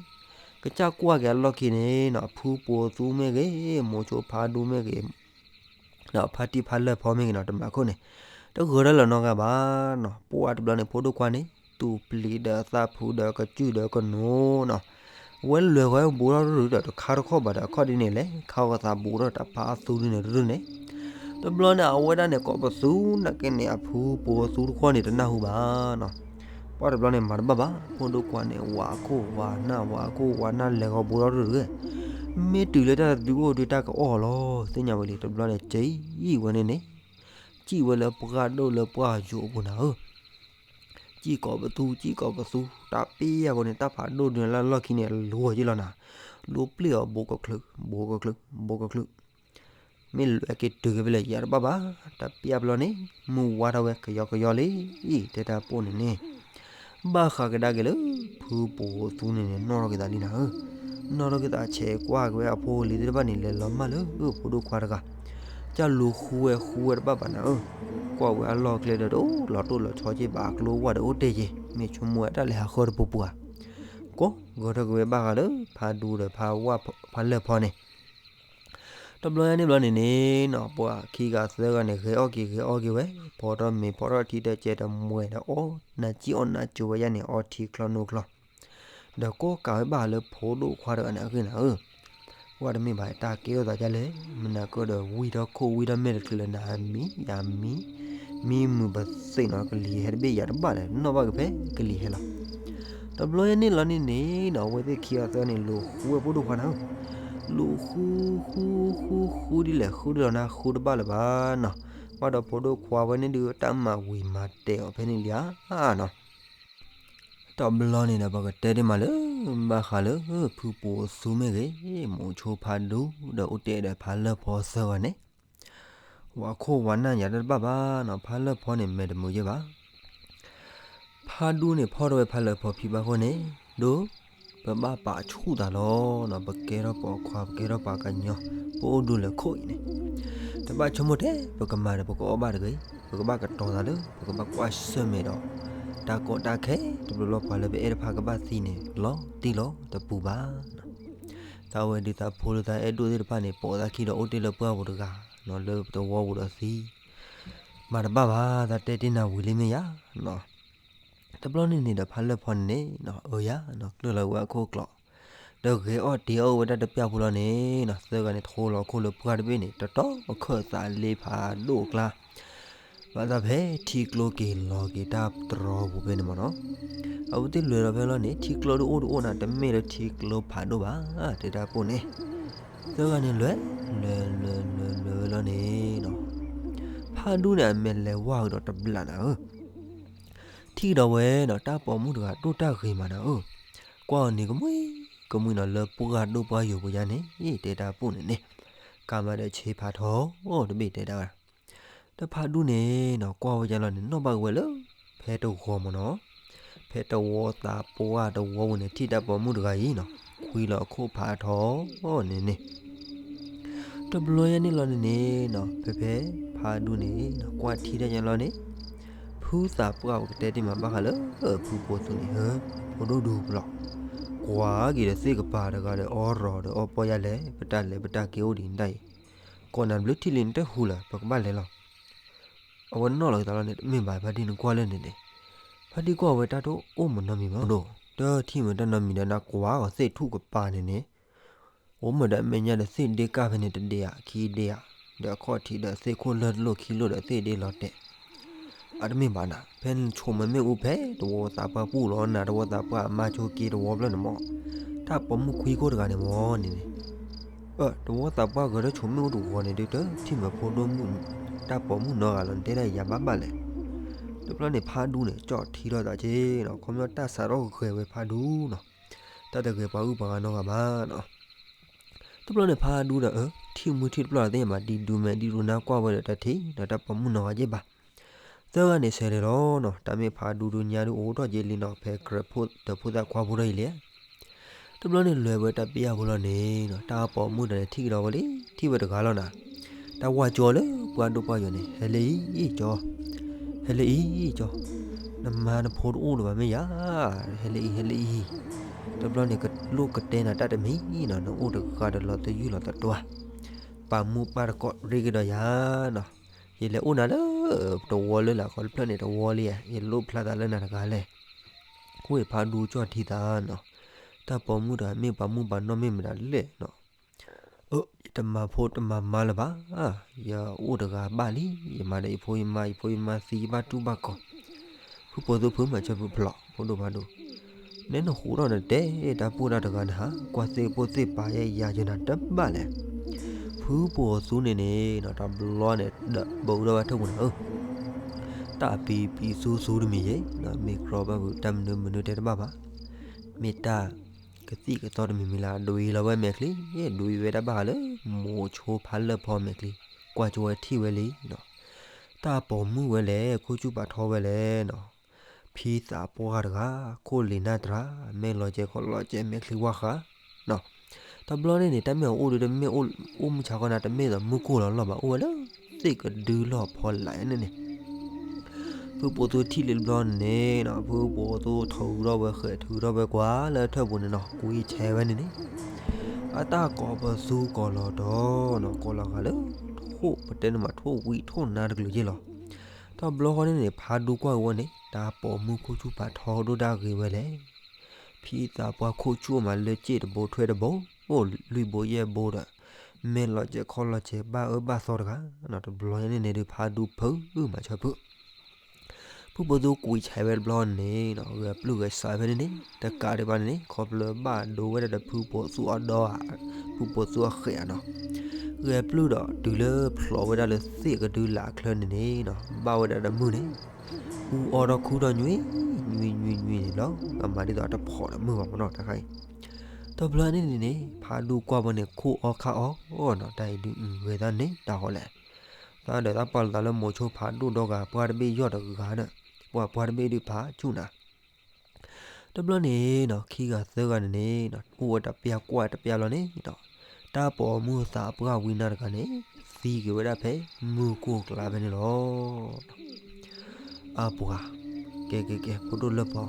ကစၢ်ကွၢ်က့ၤအလီၢ်ခံန့ၣ်နီၤ ဖုပိာ်သူမ့ၢ်ဂ့ၤ မိၤဆိဖးဒူမ့ၢ်ဂ့ၤ ဒီးဖါတံၢ်ဖါလၢၢ်ဖီမ့ၢ်ဂ့ၤနီၤ တမၤခိၣ်န့ၣ် တဂီၤဒၣ်လၢၤနီတဂၤဘၣ်နီၤ, ပှၢ်တဘျီန့ၣ် ဖိဒိၣ်ခွါန့ၣ် တူၢ်ပျံၤဒီးအသၣ်ဖုဒီးကစၢၢ်ဒီးကနိနီၤ, အဝဲလဲၤဃီဘူးထီၣ်တရုၢ်ဒီးတခါတခီၣ်ဘၣ်ဒီး အခီၣ်ဒ်န့ၣ်လဲၣ် ခါအီၤသးဘူးထီၣ်တၢ်ဖးအသူဒုန့ၣ်တရုၢ်န့ၣ်, တဘျီန့ၣ် အဝဲဒၣ်န့ၣ် ကိးပသူနာ်က့န့ၣ် အဖုပိာ်သူတခီန့ၣ် တနၢ်ဟူဘၣ်နီၤ, ပှၢ်တဘျီန့ၣ် မၤတဘၣ်ဘၣ် ဖိဒိၣ်ခွါန့ၣ် ဝးခိၣ်ဝးနၢ် ဝးခိၣ်ဝးနၢ်လဲၤဃီဘူးထီၣ်တရုၢ်, မ့ၢ်တုၤလၢတၢ်တဒုအိၣ်ဒုးတၢ်ကအီၣ်လီၤ သ့ၣ်ညါဝဲလံ တဘျီန့ၣ် စံၣ်ဝဲန့ၣ်န့ၣ် စံၣ်ဝဲလၢပှၢ်ဒိၣ်လၢပှၢ်ယိာ်အပူၤနၤဧၢ, စံၣ်ကိးပသူ စံၣ်ကိးပသူ တၢ်ပ့ၢ်အဃိန့ၣ် တၢ်ဖးဒိၣ်ဒုးလၢလီၢ်ခံန့ၣ် လူၤအီၤယ့ၢ်လီၤနၤ, လူၤပျံၤအီၤ ဘူးကချုး ဘူးကချုး ဘူးကချုး မ့ၢ်လဲၤက့ၤတုၤက့ၤဖဲလဲၣ် ယၤတဘၣ်ဘၣ်, တၢ်ပျၢ်ဘျီန့ၣ် မုၢ်ဝါထီၣ်ဝဲကယီကယီလံ, တဲတၢ်ပိၢ်န့ၣ်န့ၣ် ဘၣ်ဃးကဒါက့ၤလၢ ဖုပိာ်သူန့ၣ်န့ၣ် နီၣ်ထီၣ်က့ၤသးလံနၤဧၢ, နီၣ်ထီၣ်က့ၤသးဆဲးကွၢ်က့ၤဝဲအဖိအလံၤသ့ၣ်တဖၣ်န့ၣ် လဲၤလီၤမၢ်လၢဖိဒိၣ်ခွါတဂၤ, ကၢ်လူၤဃုဝဲဃုဝဲတဘၣ်ဘၣ်နၤဧၢ, ကွၢ်ဝဲအလီၢ်ကျဲဒီးတအိၣ်လီၤတိၢ်လီၤဆီက့ၤဘၣ် အကျိဝဲဒီးအိၣ်တ့ၢ်က့ၤ မ့ၢ်ဆိကမိၣ်ဝဲတၢ်လဲၤဟးဃၢတပူၤပူၤဧါ, ကိးဂဲၤထီၣ်က့ၤဝဲဘၣ်ဃးလၢ ဖါဒူဒီးဖါဝၣ်ဖါလၢၢ်ဖီန့ၣ် တဘျီညါန့ၣ်ဘျီန့ၣ်န့ၣ်နီၤ ပှၤခံဂၤသၢဂၤန့ၣ် ဂဲၤအီၣ်က့ၤဂဲၤအီၣ်က့ၤဝဲ, ဖီထီၣ်မ့ၤဖီထီၣ်ထံ တကဲတမှဲၤဒီးအီၣ်နၤစံၣ်အီၣ်နၤစိၤဝဲယါန့ၣ် အီထံချီနိချီ, ဒီးကိးကးဝဲဘၣ်ဃးလၢဖိဒိၣ်ခွါတဂၤန့ၣ်အဂ့ၢ်နၤဧၢ, ပှၢ်တမ့ၢ်ဘၣ် တၢ်ကဲထီၣ်သးဒ်လဲၣ်, မနၤကၢၢ်ဒီးဝံၢ်ထီၣ်ခိၣ်ဝံၢ်ထီၣ်မဲာ်တချုးလၢနၤမံ ယၤမံ, မံမုာ်ပသ့ၣ်နီၤ ကလံၤဟဲတဘ့ၣ်ယၤတဘၣ်ဒီး နီၣ်ဘၣ်က့ၤဖဲကလံၤဟဲလီၤ တဘျီညါန့ၣ်လီၤန့ၣ်န့ၣ်နီၤ အဝဲသ့ၣ်ခံဂၤသၢဂၤန့ၣ် လူၤဃုဝဲဖိဒိၣ်ခွါနၤဧၢ, လူၤဃုဃုဃုဃုဒ်လဲၣ် ဃုဒ်လီၤနၤ ဃုတဘၣ်လၢၤဘၣ်နီၤ, ဘၣ်ဒီးဖိဒိၣ်ခွါဝဲန့ၣ်ဒုး တၢ်မၤဝံၤမၤတဲာ်အီၤဖဲန့ၣ်လံဧါနီၤ, တဘျီန့ၣ်ဒီး ပကတဲဒ်မးလၢ ဘၣ်ဃးလၢ ဖုပိာ်သူမ့ၢ်ဂ့ၤ မိၤဆိဖးဒူဒီးအိၣ်တ့ၢ်ဒီးဖါလၢၢ်ဖီသၢဂၤန့ၣ် ဝၤခိၣ်ဝၤနၢ်ယၤတဘၣ်ဘၣ်နီၤ ဖါလၢၢ်ဖီန့ၣ် မဲာ်တမုာ်ယဲၢ်ဘၣ် ဖါဒူန့ၣ် ဖီၣ်ထီၣ်ဝဲဖါလၢၢ်ဖီဖံဘၣ်ဃိန့ၣ် ဒီး ပဘၣ်ပာ်ဆူၣ်သးလီၤ. ပကဲထီၣ်ပိာ်ခွါ ပကဲထီၣ်ပှၤကညီ ပအိၣ်ဒူလၢခိၣ်အံၤန့ၣ် တဘၣ်ဆိကမိၣ်ထဲ ပကမၤဒီးပကအီၣ်ဘၣ်တဂ့ၤ, ပကဘၣ်ကတီၤသးလၢ ပကဘၣ်ကွၢ်ဆၢၣ်မဲာ်ဒီး တၢ်ကီတၢ်ခဲ တဘျီဘျီပှၤလၢပအဲၣ်တဖၣ်ကဘၣ်သံန့ၣ် လီၤတံၢ်လီၤတပူၤဘၣ်. သးဝဲဒုးသးဖိလၢသးအဲၣ်ဒိၣ်သ့ၣ်တဖၣ်န့ၣ် ပိာ်သးခံဒီးအိၣ်တ့ၢ်လၢပှၢ်ပူၤတဂၤ လၢသဝီပူၤဒီးသံ မၤတဘၣ်ဘၣ် သးတဲတ့ၢ်နၤဝံၤလံမ့ၢ်ယါ. တဘျီန့ၣ်န့ၣ်ဒီးဖးလၢၢ်ဖီန့ၣ်န့ၣ် အၢယၤ ကျၢၢ်လီၤဝဲအခိၣ်ကျိး ဒီးဂဲၤအီၣ်တ့ၤအီၣ်ဝဲဒၣ်တပျၢ်ဖိလီၤန့ၣ် သၢဂၤန့ၣ်ထိလီၤခိၣ်လၢပှၢ်တဘ့ၣ်န့ၣ် တတီၤခၢၣ်သးလ့ဖးဒိၣ်အကျါ ဘၣ်သးဖဲထံကျိက့ၤလီၤက့ၤတၢ်တြီပူၤဖဲန့ၣ်မ့ၢ်နီၤ. အဝဲသ့ၣ်လဲၤလီၤဖဲလီၤန့ၣ် ထံကျိတအိၣ်တအိၣ်နၤ တမ့ၢ်လၢထံကျိဖးဒိၣ်ဘၣ် တဲတၢ်ပိၢ်န့ၣ် သၢဂၤန့ၣ်လဲၤ လဲၤလဲၤလဲၤလဲၤဝဲလီၤန့ၣ်နီၤ ဖးဒူန့ၣ်အမဲာ်လဲၤဝါကဒီးတဘျီနၤဧၢ ထံၣ်ကဒီးဝဲနီၤ တၢ်ပိာ်မုၣ်တဂၤဒိၣ်တၢ်ဂ့ၤမးနၤဧၢ, ကွၢ်အီၤန့ၣ်ကမှံကမှံနီၤ လၢပှၢ်ဒိၣ်ပှၢ်ယိာ်ပူၤယါန့ၣ် တဲတၢ်ပိၢ်န့ၣ်န့ၣ်, ကးမးဒီးဆ့ဖးထီတဘ့ၣ်တဲတၢ်ဝဲ, ဒီးဖးဒူန့ၣ်နီၤ ကွၢ်ဝဲယါလီၤန့ၣ် နီၣ်ဘၣ်က့ၤဝဲလၢ ဖဲတဝီမ့ၢ်နီၤ, ဖဲတဝီသးပှၢ်တဝီပူၤန့ၣ် ထံၣ်တၢ်ပိာ်မုၣ်တဂၤအံၤနီၤ ခွံလီၤအခိၣ်ဖးထီန့ၣ်န့ၣ် တဘျီယဲန့ၣ်လီၤန့ၣ်န့ၣ်နီၤ ဖဲဖဲဖးဒူန့ၣ် ကွၢ်ထံၣ်တၢ်ညါလီၤန့ၣ်, ဖုသးပှၢ်ပကတဲတ့ၢ်မးဘၣ်ဃးလၢ ဖုပိာ်သူန့ၣ်ဧၢ, ဖိဒိၣ်ဒူပလီၤ, ကွၢ်က့ၤဒီးသ့ၣ်ကပၤတဂၤဒီးအီရီၤဒီးအီပီၢ်ယါလဲၣ်, ပတၢ်လဲၤပတၢ်က့ၤအိၣ်ဒံးဒၣ်အံၤ, ကိးနၤဘျုးထံၣ်လံနတဟူလၢၤ ပကဘၣ်လဲၤလီၤ. အဝဲနီၣ်လီၤက့ၤသးလီၤန့ၣ် တမ့ၢ်ဘၣ်ဖါတံၢ်နကွၢ်လၢန့ၣ်န့ၣ်, ဖါတံၢ်ကွၢ်ဝဲတၢ်တအိၣ်မးနီတမံၤမး, ဒိၣ်တထံၣ်မးတၢ်နီတမံၤဒီးနကွၢ်အီၤသ့ၣ်ထူၣ်ကပၤန့ၣ်န့ၣ် အိၣ်မးဒီးအမဲာ်ညါဒီးသ့ၣ်ဒ့ကၢ်ဖဲန့ၣ်တဒ့ဧါ ခံဒ့ဧါ, ဒီးအခီၣ်ထံးဒီးသ့ၣ်ခိၣ်လၢၢ်တလိၣ်ခံလိၣ်ဒီးသ့ၣ်ဒ့လီၤတဲာ်, အတမ့ၢ်ဘၣ်နၤ, ဖဲနဆိမိၣ်မ့ၣ်အူဖဲတဝီသးပှၢ်ပူၤလီၤနၤ တဝီသးပှၢ်အမါဆိက့တဝီဖျၢၣ်န့ၣ်မး, တၢ်ပိာ်မုၣ်ခွံခိၣ်တဂၤန့ၣ်မးန့ၣ်န့ၣ် တဝီသးပှၢ်ဂဲၤထၢၣ်ဆိမိၣ်အူတဝီန့ၣ်ဒုးတထံၣ်မးဖိဒိၣ်မုၣ်, တၢ်ပိာ်မုၣ်နီတဂၤလီၤ နတဲဒၣ်ယၤဘၣ်ဘၣ်လဲၣ်. တဘျီန့ၣ်ဖးဒူန့ၣ် ကၠီၣ်ထံထီၣ်သးက့နီၤ ခီပညီတၢ်စးထီၣ်ဂဲၤဝဲဖးဒူနီၤ, တၢ်တဂဲၤပှၤဂုၤပှၤဂၤနီတဂၤဘၣ်နီၤ. တဘျီန့ၣ်ဖးဒူဒီး ထံၣ်မုၢ်ထံၣ်တဘျီသ့ၣ်ညါမး ဒံဒူမဲာ်ဒံဒူနါကွၢ်ဝဲဒီးတၢ်ထံၣ်ဒီးတၢ်ပိာ်မုၣ်နီတဂၤက့ဘၣ်. သၢဂၤန့ၣ်ဆဲးလဲၤလီၤနီၤ တၢ်မ့ၢ်ဖးဒူဒုးညါဒုးအိၣ်ထီၣ်က့လံနီၤ ဖဲကြၢးဖိတဖိသၣ်ခွါဖိထီၣ်အံၤလံ. တဘျီန့ၣ်လဲၤဝဲတၢ်ပျၢ်ဖိလီၤန့ၣ်နီၤ တၢ်ပိာ်မုၣ်တဂၤန့ၣ်ထံၣ်ကဒီးဝဲလံ ထံၣ်ဝဲတဂၤလီၤနၤ, တၢ်ဝၢ်ကၠီလၢပှၢ်ဒိၣ်ပှၢ်ယိာ်န့ၣ် ဟဲလၢအံၤကၠီ, ဟဲလၢအံၤကၠီ, နမါနဖိတအိၣ်လၢၤဘၣ်မ့ၢ်ယၤ, ဟဲလၢအံၤ ဟဲလၢအံၤ, တဘျီန့ၣ်ကလိၣ်ကတဲနၤတၢ်တမံၤနီၤ နအိၣ်တဂၤဒီးလီၤသယုၢ်လီၤသတွၤ, ပာ်မူပာ်တကိးရ့က့ၤဒီးယၤနီၤ, ယလဲၤအိၣ်နၤလၢ တဝီလၢလာ်ခီတဖျၢၣ်န့ၣ်တဝီလံဧါ ယလိၣ်ဖျါသးလၢနၤတဂၤလဲၣ်. အဃိအံၤဖးဒူကၠီၣ်ထံသးနီၤ, တၢ်ပိာ်မုၣ်တဂၤမ့ၢ်ပှၤမုၣ်ပှၤနီၢ်မ့ၢ်မတၤလဲၣ်နီၤ, အၢ ယတမၤဖိတမၤမါလၢၤဘၣ်, ယအိၣ်တဂၤဘၣ်လံ, ယမၤဒီးယဖိယမါ ယဖိယမါသံယဘၣ်တူၢ်ဘၣ်ကီၤ, ဖုပိာ်သူဖုမၤဆၢဖုဖျိး ဖိဒိၣ်ဖးဒိၣ်, နဲနဃိးထီၣ်နတဲတၢ်ပိၢ်တၢ်တဂၤနဟး ကွၢ်သ့ၣ်ပိၢ်သ့ၣ်ပာ်ယဲယၤယနၤတဘၣ်လဲၣ်. ဖုပိာ်သူန့ၣ်န့ၣ်နီၤ တဘျီန့ၣ်ဒီးဘၣ်အူထီၣ်ဘၣ်ထၢၣ်ပူၤနၤဧၢ, တၢ်ပံပံသူသူတမံၤယဲ, မ့ၢ်ကြီဘၣ်ပူၤ တၢ်မနုၤမနုၤတဲတဘၣ်ဘၣ်, မ့ၢ်တၢ်ကသံၣ်ကသီတမံၤမံၤလၢ ဒွံလီၤဝဲမဲာ်ချံ, ဒွံဝဲတၢ်ဘၣ်ဃးလၢ မိၤဆိဖးလၢၢ်ဖီမဲာ်ချံ, ကွၢ်ကၠိဝဲထံၣ်ဝဲလံနီၤ, တၢ်ပိာ်မုၣ်ဝဲလဲၣ် ခိၣ်ဆူၣ်ပာ်ထီဝဲလဲၣ်နီၤ ဖံသးပှၢ်တဂၤ ခိၣ်လ့ၤနၢ်တြၤ မဲာ်လီၤကဲခီၣ်လီၤကဲ မဲာ်ချံဝၣ်ဃး, တဘျီန့ၣ်န့ၣ် တၢ်မ့ၢ်အအိၣ်ဒုးတမ့ၢ် အိၣ်မုၢ်ဆါခီနၤ တမ့ၢ်သိးမူခိၣ်လီၤလီၢ်ဘၣ် အိၣ်ဝဲလၢ သ့ၣ်ကဒုလီၢ်ဖီလာ်န့ၣ်န့ၣ်, ဖုပိာ်သူထံၣ်လံတဘျီန့ၣ်နီၤ ဖုပိာ်သူထုးထီၣ်ဝဲ ဃဲးထုးထီၣ်ဝဲကွၢ်လၢထၢၣ်ပူၤန့ၣ်နီၤ ကွံာ်ဆဲးဝဲန့ၣ်န့ၣ်, အတၢ်ကိးပသူကိးလီၤတီၤနီၤ ကိးလီၤဃာ်လၢ ထိၣ်ပတဲန့ၣ်မး ထိၣ်ဝံၣ်ထိၣ်နါတကလုာ်က့လီၤ. တဘျီဃီန့ၣ်န့ၣ် ဖးဒူကွၢ်ဝဲန့ၣ် တၢ်ပိာ်မုၣ်ခိၣ်ဆူၣ်ပာ်ထီဒိၣ်ဒၣ်ဂ့ၤဝဲလဲၣ်. ဖံသးပှၢ်ခိၣ်ဆူၣ်မးလၢစ့ၣ်တဘိထွဲတဘိ, အိၣ်လွံၢ်ဘိယဲၢ်ဘိဒီး, မဲာ်လီၤကဲခီၣ်လီၤကဲ ဘၣ်အၢဘၣ်သီတဂၤ, တဘျီန့ၣ်န့ၣ်ဒုးဖးဒူဖုမၤဆၢဖု ဖုပိာ်သူကွံာ်ဆဲးဝဲတဘျီန့ၣ်နီၤ ဂဲၤပျုၢ်ဂဲၤဆးဖဲန့ၣ်န့ၣ် တကးဒံးဘၣ်န့ၣ်န့ၣ် ခီဖျိဘၣ်ဒိဝဲဒၣ်ဒီးဖုပိာ်သူအီၣ်ဒီဧါ, ဖုပိာ်သူအဃဲးဧါနီၤ, ဂဲၤပျုၢ်ဒီးတုၤလၢဖျိးဝဲဒၣ်လၢသ့ၣ်ကဒုလာ်ချၢန့ၣ်န့ၣ်နီၤ ဘၣ်ဝဲဒၣ်ဒီးမုၢ်န့ၣ် အူအီၣ်ထီၣ်ခုထီၣ်ညွံး ညွံးညွံးညွံးန့ၣ်လီၤ. အမၤဒ်သိးတဖိးဒီးမုၢ်ဘၣ်မနီၤ တခါအံၤ, တဘျီန့ၣ်န့ၣ်န့ၣ် ဖးဒူကွၢ်ဝဲန့ၣ် ခိၣ်အီၣ်ခါအီၣ်နီၤ တၢ်အံၤဒုးဂဲၤသးန့ၣ်တၢ်ဃီလဲၣ်. သးဒီးသးပာ်လီၤသးလၢမိၤဆိဖးဒိၣ်ဒီဂၤ ပှၢ်တဘ့ၣ်ယီၢ်တဂၤဒီး ပှၤပှၢ်တဘ့ၣ်ဒုးဖးဆူၣ်နၤ တ တဘျီန့ၣ်ဒီး ခံဂၤသၢဂၤန့ၣ်န့ၣ် အိၣ်ဝဲတပျၢ်ကွၢ်တပျၢ်လီၤန့ၣ်ဒီး တၢ်ပိာ်မုၣ်သးပှၢ်ဝံနၤတဂၤန့ၣ် သံက့ၤဝဲဒၣ်ဖဲမုၢ်ကိၢ်ကျါဖဲန့ၣ်လီၤ. အပှၤ, ကဲကဲကဲ ဖိဒိၣ်လၢပီၤ,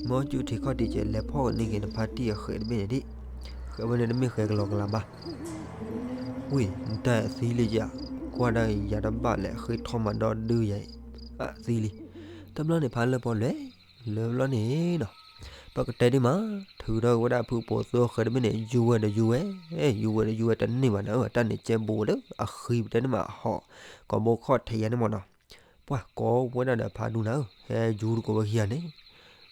မ့ၢ်အီၣ်ကၠူထံခီၣ်ထံးကဲး လဲၤဖီၣ်ကန့ၢ်က့ၤနဖါတံၢ်အဃဲးတဘ့ၣ်န့ၣ်ဒံး, ဃဲးဝဲန့ၣ်တမ့ၢ်ဃဲးကလီကလးဘၣ်. ဝ့ၢ် နတၢ်အသံလံယၤ, ကွၢ်ဒၣ်ယၤတဘၣ်လဲၣ် ဃ့ထီၣ်မၤဒီဒုယၤအံၤ, အသံလံ. တဘျီန့ၣ်ဖါလၢၢ်ဖီလဲၤ လၢဘျီန့ၣ်ဒီး ပကတဲဒ်မး ထုးထီၣ်က့ၤဝဲဒၣ်ဖုပိာ်သူအဃဲးတဘ့ၣ်န့ၣ် ယူၤဝဲဒီးယူၤဝဲ, ယူၤဝဲဒီးယူၤဝဲတန့ၢ်ဘၣ်န့ၣ် တၢ်န့ၣ်ကဲဘိလၢအဃံပတဲဒ်မးဟီၣ် ကိးဘိခီၣ်ထံးယၤန့ၣ်မ့ၢ်နီၤ, ပှၤကိးဝဲဒၣ်ဒီးဖါဒူနၤဧၢ ဟဲယူၤတကိးဝဲခံဂၤန့ၣ်,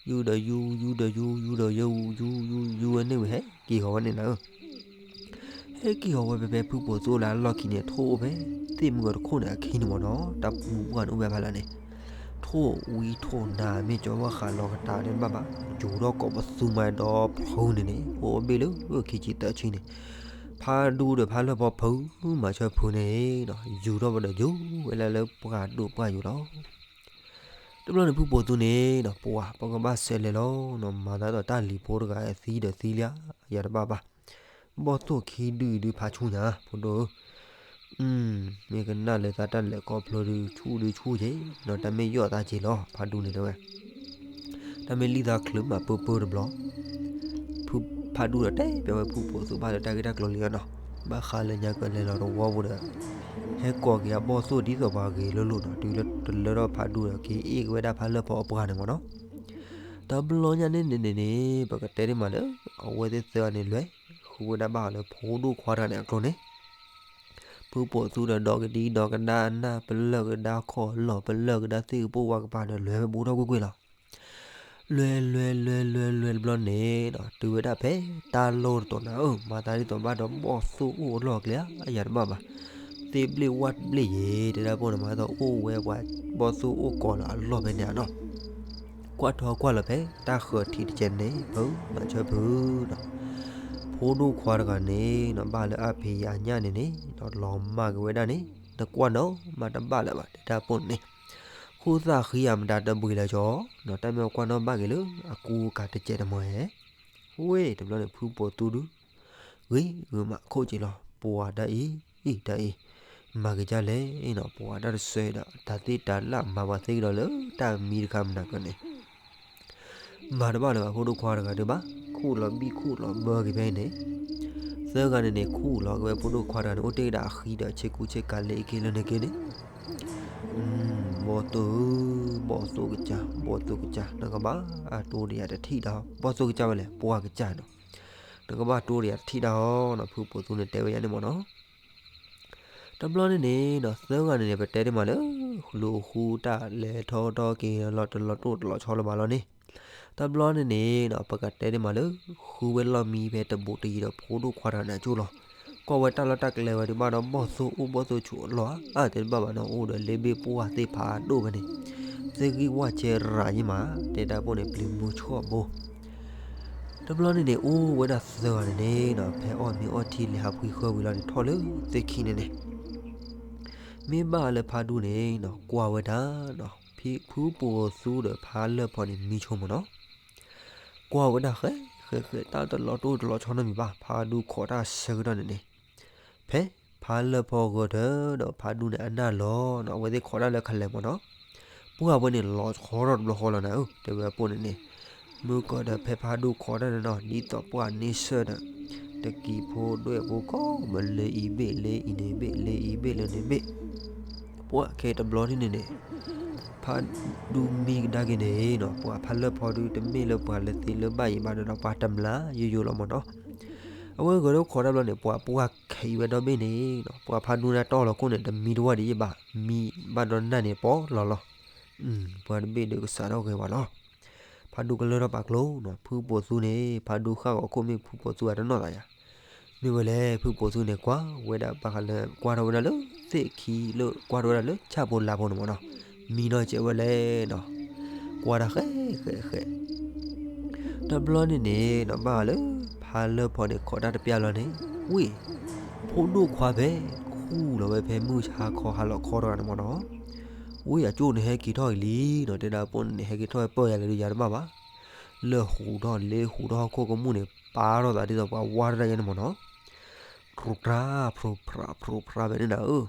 ယူၤဒီးယူၤ ယူၤဒီးယူၤ ယူၤဒီးယူၤ ယူၤယူၤယူၤဝဲန့ၢ်ဝံၤ ဟဲက့ၤဃီၤဝဲန့ၣ်နၤဧၢ ဟဲက့ၤဃီၤဝဲဖဲဖဲဖုပိာ်သူလၢအလီၢ်ခံန့ၣ် ထိၣ်အိၣ်ဖဲ သ့ၣ်မုၢ်ဂီၤတခိၣ်န့ၣ်အခံန့ၣ်မ့ၢ်နီၤ တၢ်မူပှၢ်န့ၣ်အိၣ်ဖဲဖးလၢ်န့ၣ်, ထိၣ်ဝံထိၣ်နၤ မ့ၢ်ကၠီဘၣ်ဃးလီၤကတၢ်ဒ်ဘၣ်ဘၣ် ယူၤထီၣ်ကိးပသူမးဒီးဖုန့ၣ်န့ၣ် အိၣ်ဘ့ၣ်လၢခံဆံသၢဆံန့ၣ်, ဖါဒူဒီးဖါလၢၢ်ဖီဖု မၤဆၢဖုန့ၣ်ဒီး ယူၤထီၣ်ဝဲဒီးယူၤဝဲလၢလၢပှၢ်ဒိၣ်ပှၢ်ယိာ်လီၤ. တဘျီန့ၣ်ဖုပိာ်သူန့ၣ်ဒီး ပှၤ ပကဘၣ်ဆဲးလဲၤလီၤနီၤ မၤသးဒီးတၢ်လံၤဖိတဂၤသံဒီးသံလံဧါ ယၤတဘၣ်ဘၣ်, ဘီၣ်သိၣ်ခံဒုအံၤဒုးဖးဆူၣ်ညါ ဖိဒိၣ်ဧၢ, မ့ၢ်ကနၣ်လၢသးတၢ်လဲၤခီဖျိဒုးဆူၣ်ဒုးဆူၣ်က့ၤနီၤ တၢ်မ့ၢ်ယီၣ်သးက့ၤလီၤ ဖးဒူန့ၣ်တဲဝဲ တၢ်မ့ၢ်လံၣ်သးချုးမးပၢပၢတဘျီ, ဖုဖးဒူဒီးတဲပျဲဝဲဖုပိာ်သူဘၣ်လၢတၢ်ဂ့ၢ်တၢ်ကျိၤလံဧါနီၤ, ဘၣ်ဃးလၢညါကလဲၤလီၤတဝီပူၤဒီး ဟဲကိးက့ၤအဘီၣ်သိၣ်ဒ်သိးပှၤဂ့ၤလိၤလိၤနီၤ တုၤလၢတလၢထီၣ်ဖးဒူဒီးက့ၤအ့ၣ်က့ၤဝဲဒၣ်ဖါလၢၢ်ဖီအပှၤန့ၣ်မ့ၢ်နီၤ, တဘျီညါန့ၣ်န့ၣ်န့ၣ် ပကတဲဒ်မးလၢ အဝဲသ့ၣ်သၢဂၤန့ၣ်လဲၤ ဃုဝဲဒၣ်ဘၣ်ဃးလၢဖိဒိၣ်ခွါတဂၤန့ၣ်အကျိၤန့ၣ် ဖုပိာ်သူဒီးဒီကဒံဒီကဒါအနၢ်ပလၢၢ်ကဒါခီၣ်လီၢ်ပလၢၢ်ကဒါသ့ၣ်ကပိာ်ဝါကပၤဒီးလဲၤဝဲဘူးထီၣ်ကွ့ၢ်ကွ့ၢ်လီၤ. လဲၤလဲၤလဲၤလဲၤလဲၤတဘျီန့ၣ်ဒီး တုၤဝဲဒၣ်ဖဲတၢ်လီၢ်တတီၤနၤဧၢ မၤသးဒ်သိးဘၣ်ဒီးဘီၣ်သိၣ်အိၣ်အလီၢ်အကျဲဧါ ယၤတဘၣ်ဘၣ်, သ့ၣ်ဘျ့ၣ်ဝၣ်ဘျ့ၣ်ယဲၤ တဲဒၣ်ပိၢ်န့ၣ် မၤသးအိၣ်ဝဲပှၤဘီၣ်သိၣ်အိၣ်ကိးလၢအလီၢ်ဖဲန့ၣ်ဧါနီၤ ကွၢ်ထီကွၢ်လီၤဖဲတၢ်ဃၢၤထံးတကဲးန့ၣ် ဖုမၤဆၢဖုဒီး ဖိဒိၣ်ခွါတဂၤန့ၣ်နီၤ ဘၣ်လၢအဖံးအညၣ်န့ၣ်န့ၣ် ဒီးလီၤမၢ်က့ၤဝဲဒၣ်န့ၣ် နကွၢ်နီၣ်မးတဘၣ်လၢၤဘၣ် တဲတၢ်ပိၢ်န့ၣ်န့ၣ် ဃိသၣ်ဃံအမတၤတဘှံးလၢၤကၠီ ဒီးတၢ်မ့ၢ်ကွၢ်နီၣ်ဘၣ်က့ၤလၢအကူအကၤတကဲးတမီၤဧဲ ဝ့ၢ်တဘျီန့ၣ် ဖုပိာ်သူဒုး ဂ့ၤဂ့ၤမးခိၣ်က့ၤလီၤ ပှၤဒၣ်အံၤ အံၤဒၣ်အံၤ မၤက့ၤဒ်လဲၣ်နီၤ ပှၤတၢ်တဆၢဒီး တၢ်သ့ၣ်တၢ်လၢ်မၤပှၤသ့ကဒီးလၢတၢ်မံတခါမနၤကန့ၣ် မၤတဘၣ်လၢၤဘၣ် ဖိဒိၣ်ခွါတဂၤဒုးဘၣ် ခူၣ်လီၤဘံၣ်ခူၣ်လီၤဘၢက့ၤဖဲအံၤန့ၣ် သၢဂၤန့ၣ်န့ၣ် ခူၣ်လီၤက့ၤဝဲဖိဒိၣ်ခွါတဂၤန့ၣ် အိၣ်တ့ၢ်ဒၣ်အဃံဒီးဆ့ကူဆ့ကၤလၢအံၤက့ၤလၢန့ၣ်က့ၤန့ၣ် ဘီၣ်သိၣ်ဧၢ ဘီၣ်သိၣ်ကစၢ် ဘီၣ်သိၣ်ကစၢ် နကဘၣ်အတိၢ်ဒီးယၤတထံၣ်ဒၣ် ဘီၣ်သိၣ်ကစၢ်ဝဲလဲၣ် ပှၢ်ကစၢ်နီၤ နကဘၣ်တိၢ်ဒီးယၤတထံၣ်ဒၣ်အီၤနီၤ ဖုပိာ်သူန့ၣ်တဲဝဲယၤန့ၣ်မ့ၢ်နီၤ တဘျီန့ၣ်န့ၣ်ဒီး သၢဂၤန့ၣ်န့ၣ် ပတဲဒ်မးလၢ လူၤဃုတၢ်လဲၤထီၣ်ထီၣ်က့ၤလီၤတလီၤတိၢ်တလီၤဆီလၢၤဘၣ်လီၤန့ၣ် တဘျီန့ၣ်န့ၣ်ဒီး ပကတဲဒ်မးလၢ ဃုဝဲလီၢ်မံဖဲတဘူးတယံၤဒီးဖိဒိၣ်ခွါတဂၤန့ၣ်အကၠိၢ်လီၤ. ကွၢ်ဝဲတၢ်လီၢ်တၢ်ကျဲဝဲဒုးဘၣ်ဒီးဘီၣ်သိၣ်အိၣ်ဘီၣ်သိၣ်ဆူၣ်အလီၢ်ဧါ အါတဲတဘၣ်ဘၣ်နီၤ အိၣ်ဒီးလ့ဘ့ၣ်ပှၢ်သ့ၣ်ဖးဒိၣ်ဖဲန့ၣ် သ့ၣ်ဂံၢ်ဝၣ်ဆဲရၤယံမး တဲတၢ်ပိၢ်န့ၣ်ပျံၤမုၢ်ဆီၣ်ဘိ တဘျီန့ၣ်န့ၣ် အိၣ်ဝဲဒၣ်သၢဂၤန့ၣ်န့ၣ်ဒီး ဖဲအီၣ်မ့ၤအီထံလဲၤဟးဖှံဃၢဝံၤလီၤန့ၣ် ထီၣ်လၢသ့ၣ်ခံန့ၣ်န့ၣ် မ့ၢ်ဘၣ်လၢဖးဒူန့ၣ်ဒီး ကွၢ်ဝဲဒၣ်ဒီး ဖုပိာ်သူဒီးဖးလၢၢ်ဖီန့ၣ်မံဆိကမိၣ်နီၤ ကွၢ်ဝဲဒၣ်ဃဲးဃဲးဃဲး တၢ်တလီၤတိၢ်တလီၤဆီနီတမံၤဘၣ် ဖးဒူခိးတၢ်ဆၢကတီၢ်န့ၣ်န့ၣ် ဖဲဖးလၢၢ်ဖီဂၢၢ်ထၢၣ်ဒီးဖးဒူန့ၣ်အနၢ်လီၤနီၤ အဝဲသ့ၣ်ခိးတၢ်လၢခဲလၢာ်မ့ၢ်နီၤ ပှၢ်ဝဲန့ၣ်လီၤဆီထီၣ်တဘျီဃီလီၤနၤဧၢ တဲဝဲအပိၢ်န့ၣ်န့ၣ် မုၢ်ကီၢ်ဒီးဖဲဖးဒူခိးတၢ်န့ၣ်နီၤ ဒ်သိးပှၢ်န့ဆၢၣ်ဒီး တကံၤဖိဒွဲၣ်ဖိကိးမုၢ်လၢအံၤဘ့ၣ်လၢအံၤန့ၣ်ဘ့ၣ်လၢအံၤဘ့ၣ်လၢန့ၣ်ဘ့ၣ် ပှၢ်ခဲတဘျီဒ်န့ၣ်န့ၣ် ဖးဒူမံကဒါက့ၤန့ၣ်နီၤ ပှၤဖးလၢၢ်ဖီဒုတမ့ၢ်လၢပှၤလၢသ့လၢဘၣ်ယံၤဘၣ်ဒီး ပှၤတမျၢ်ယိယိလီၤမ့ၢ်နီၤ အဝဲဂဲၤထီၣ်ခိးတၢ်ဘျီန့ၣ် ပှၤပှၢ်ခဲအံၤဝဲဒီဘ့ၣ်န့ၣ်နီၤ ပှၤဖးဒူန့ၣ်တီၢ်လီၤခိၣ်န့ၣ် တမံတဝၢ်ဒံးယံၤဘၣ် မံဘၣ်ဒီးနၢ်န့ၣ်ပီၣ်လီၤလီၤ ပှၤတဘ့ၣ်ဒုးကစးထီၣ်ဂဲၤဝဲလီၤ ဖးဒူကလၢထီၣ်ပာ်ကျိနီၤ ဖုပိာ်သူန့ၣ် ဖးဒူဃၣ်ဂီၤခိၣ်မ့ၢ်ဖုပိာ်သူအတနီၣ်သးယၤ မ့ၢ်ဝဲလဲၣ် ဖုပိာ်သူန့ၣ် ကွၢ်ဝဲဒၣ်ဘၣ်ဃးလၢ ကွၢ်ထီၣ်ဝဲဒၣ်လၢသ့ၣ်ခံလၢ ကွၢ်ထီၣ်ဝဲဒၣ်လၢဆၣ်ဖိလါဖိန့ၣ်မ့ၢ်နီၤ မံနီၢ်ကဲးဝဲလဲၣ်နီၤ ကွၢ်တၢ်ဃဲးဃဲးဃဲး တဘျီန့ၣ်န့ၣ်နီၤ ဘၣ်ဃးလၢ ဖးလၢၢ်ဖီန့ၣ် ခိးတၢ်တပျၢ်လီၤန့ၣ် ဝ့ၢ် ဖိဒိၣ်ခွါဖဲ ခူၣ်လီၤဝဲဖဲမုၢ်ဟါခီဟါလီၤခီတဂၤန့ၣ်မ့ၢ်နီၤ ဝ့ၢ်အကၠိၣ်န့ၣ်ဟဲက့ၤထီၣ်အံၤလံနီၤ တဲဒၣ်ပိၢ်န့ၣ်န့ၣ် ဟဲက့ၤထီၣ်ဝဲပၢၢ်ယၤလၢဒုးယၤတဘၣ်ဘၣ် လၢၢ်ဟူးထီၣ်လ့ဟူးထီၣ်ဟီၣ်ခိၣ်ကမူၣ်န့ၣ် ပာ်ထီၣ်သးဒ်သိးပှၤဝါတၢ်ယဲန့ၣ်မ့ၢ်နီၤ, ဖြူဖြါ ဖြူဖြါ ဖြူဖြါဖဲန့ၣ်နၤဧၢ.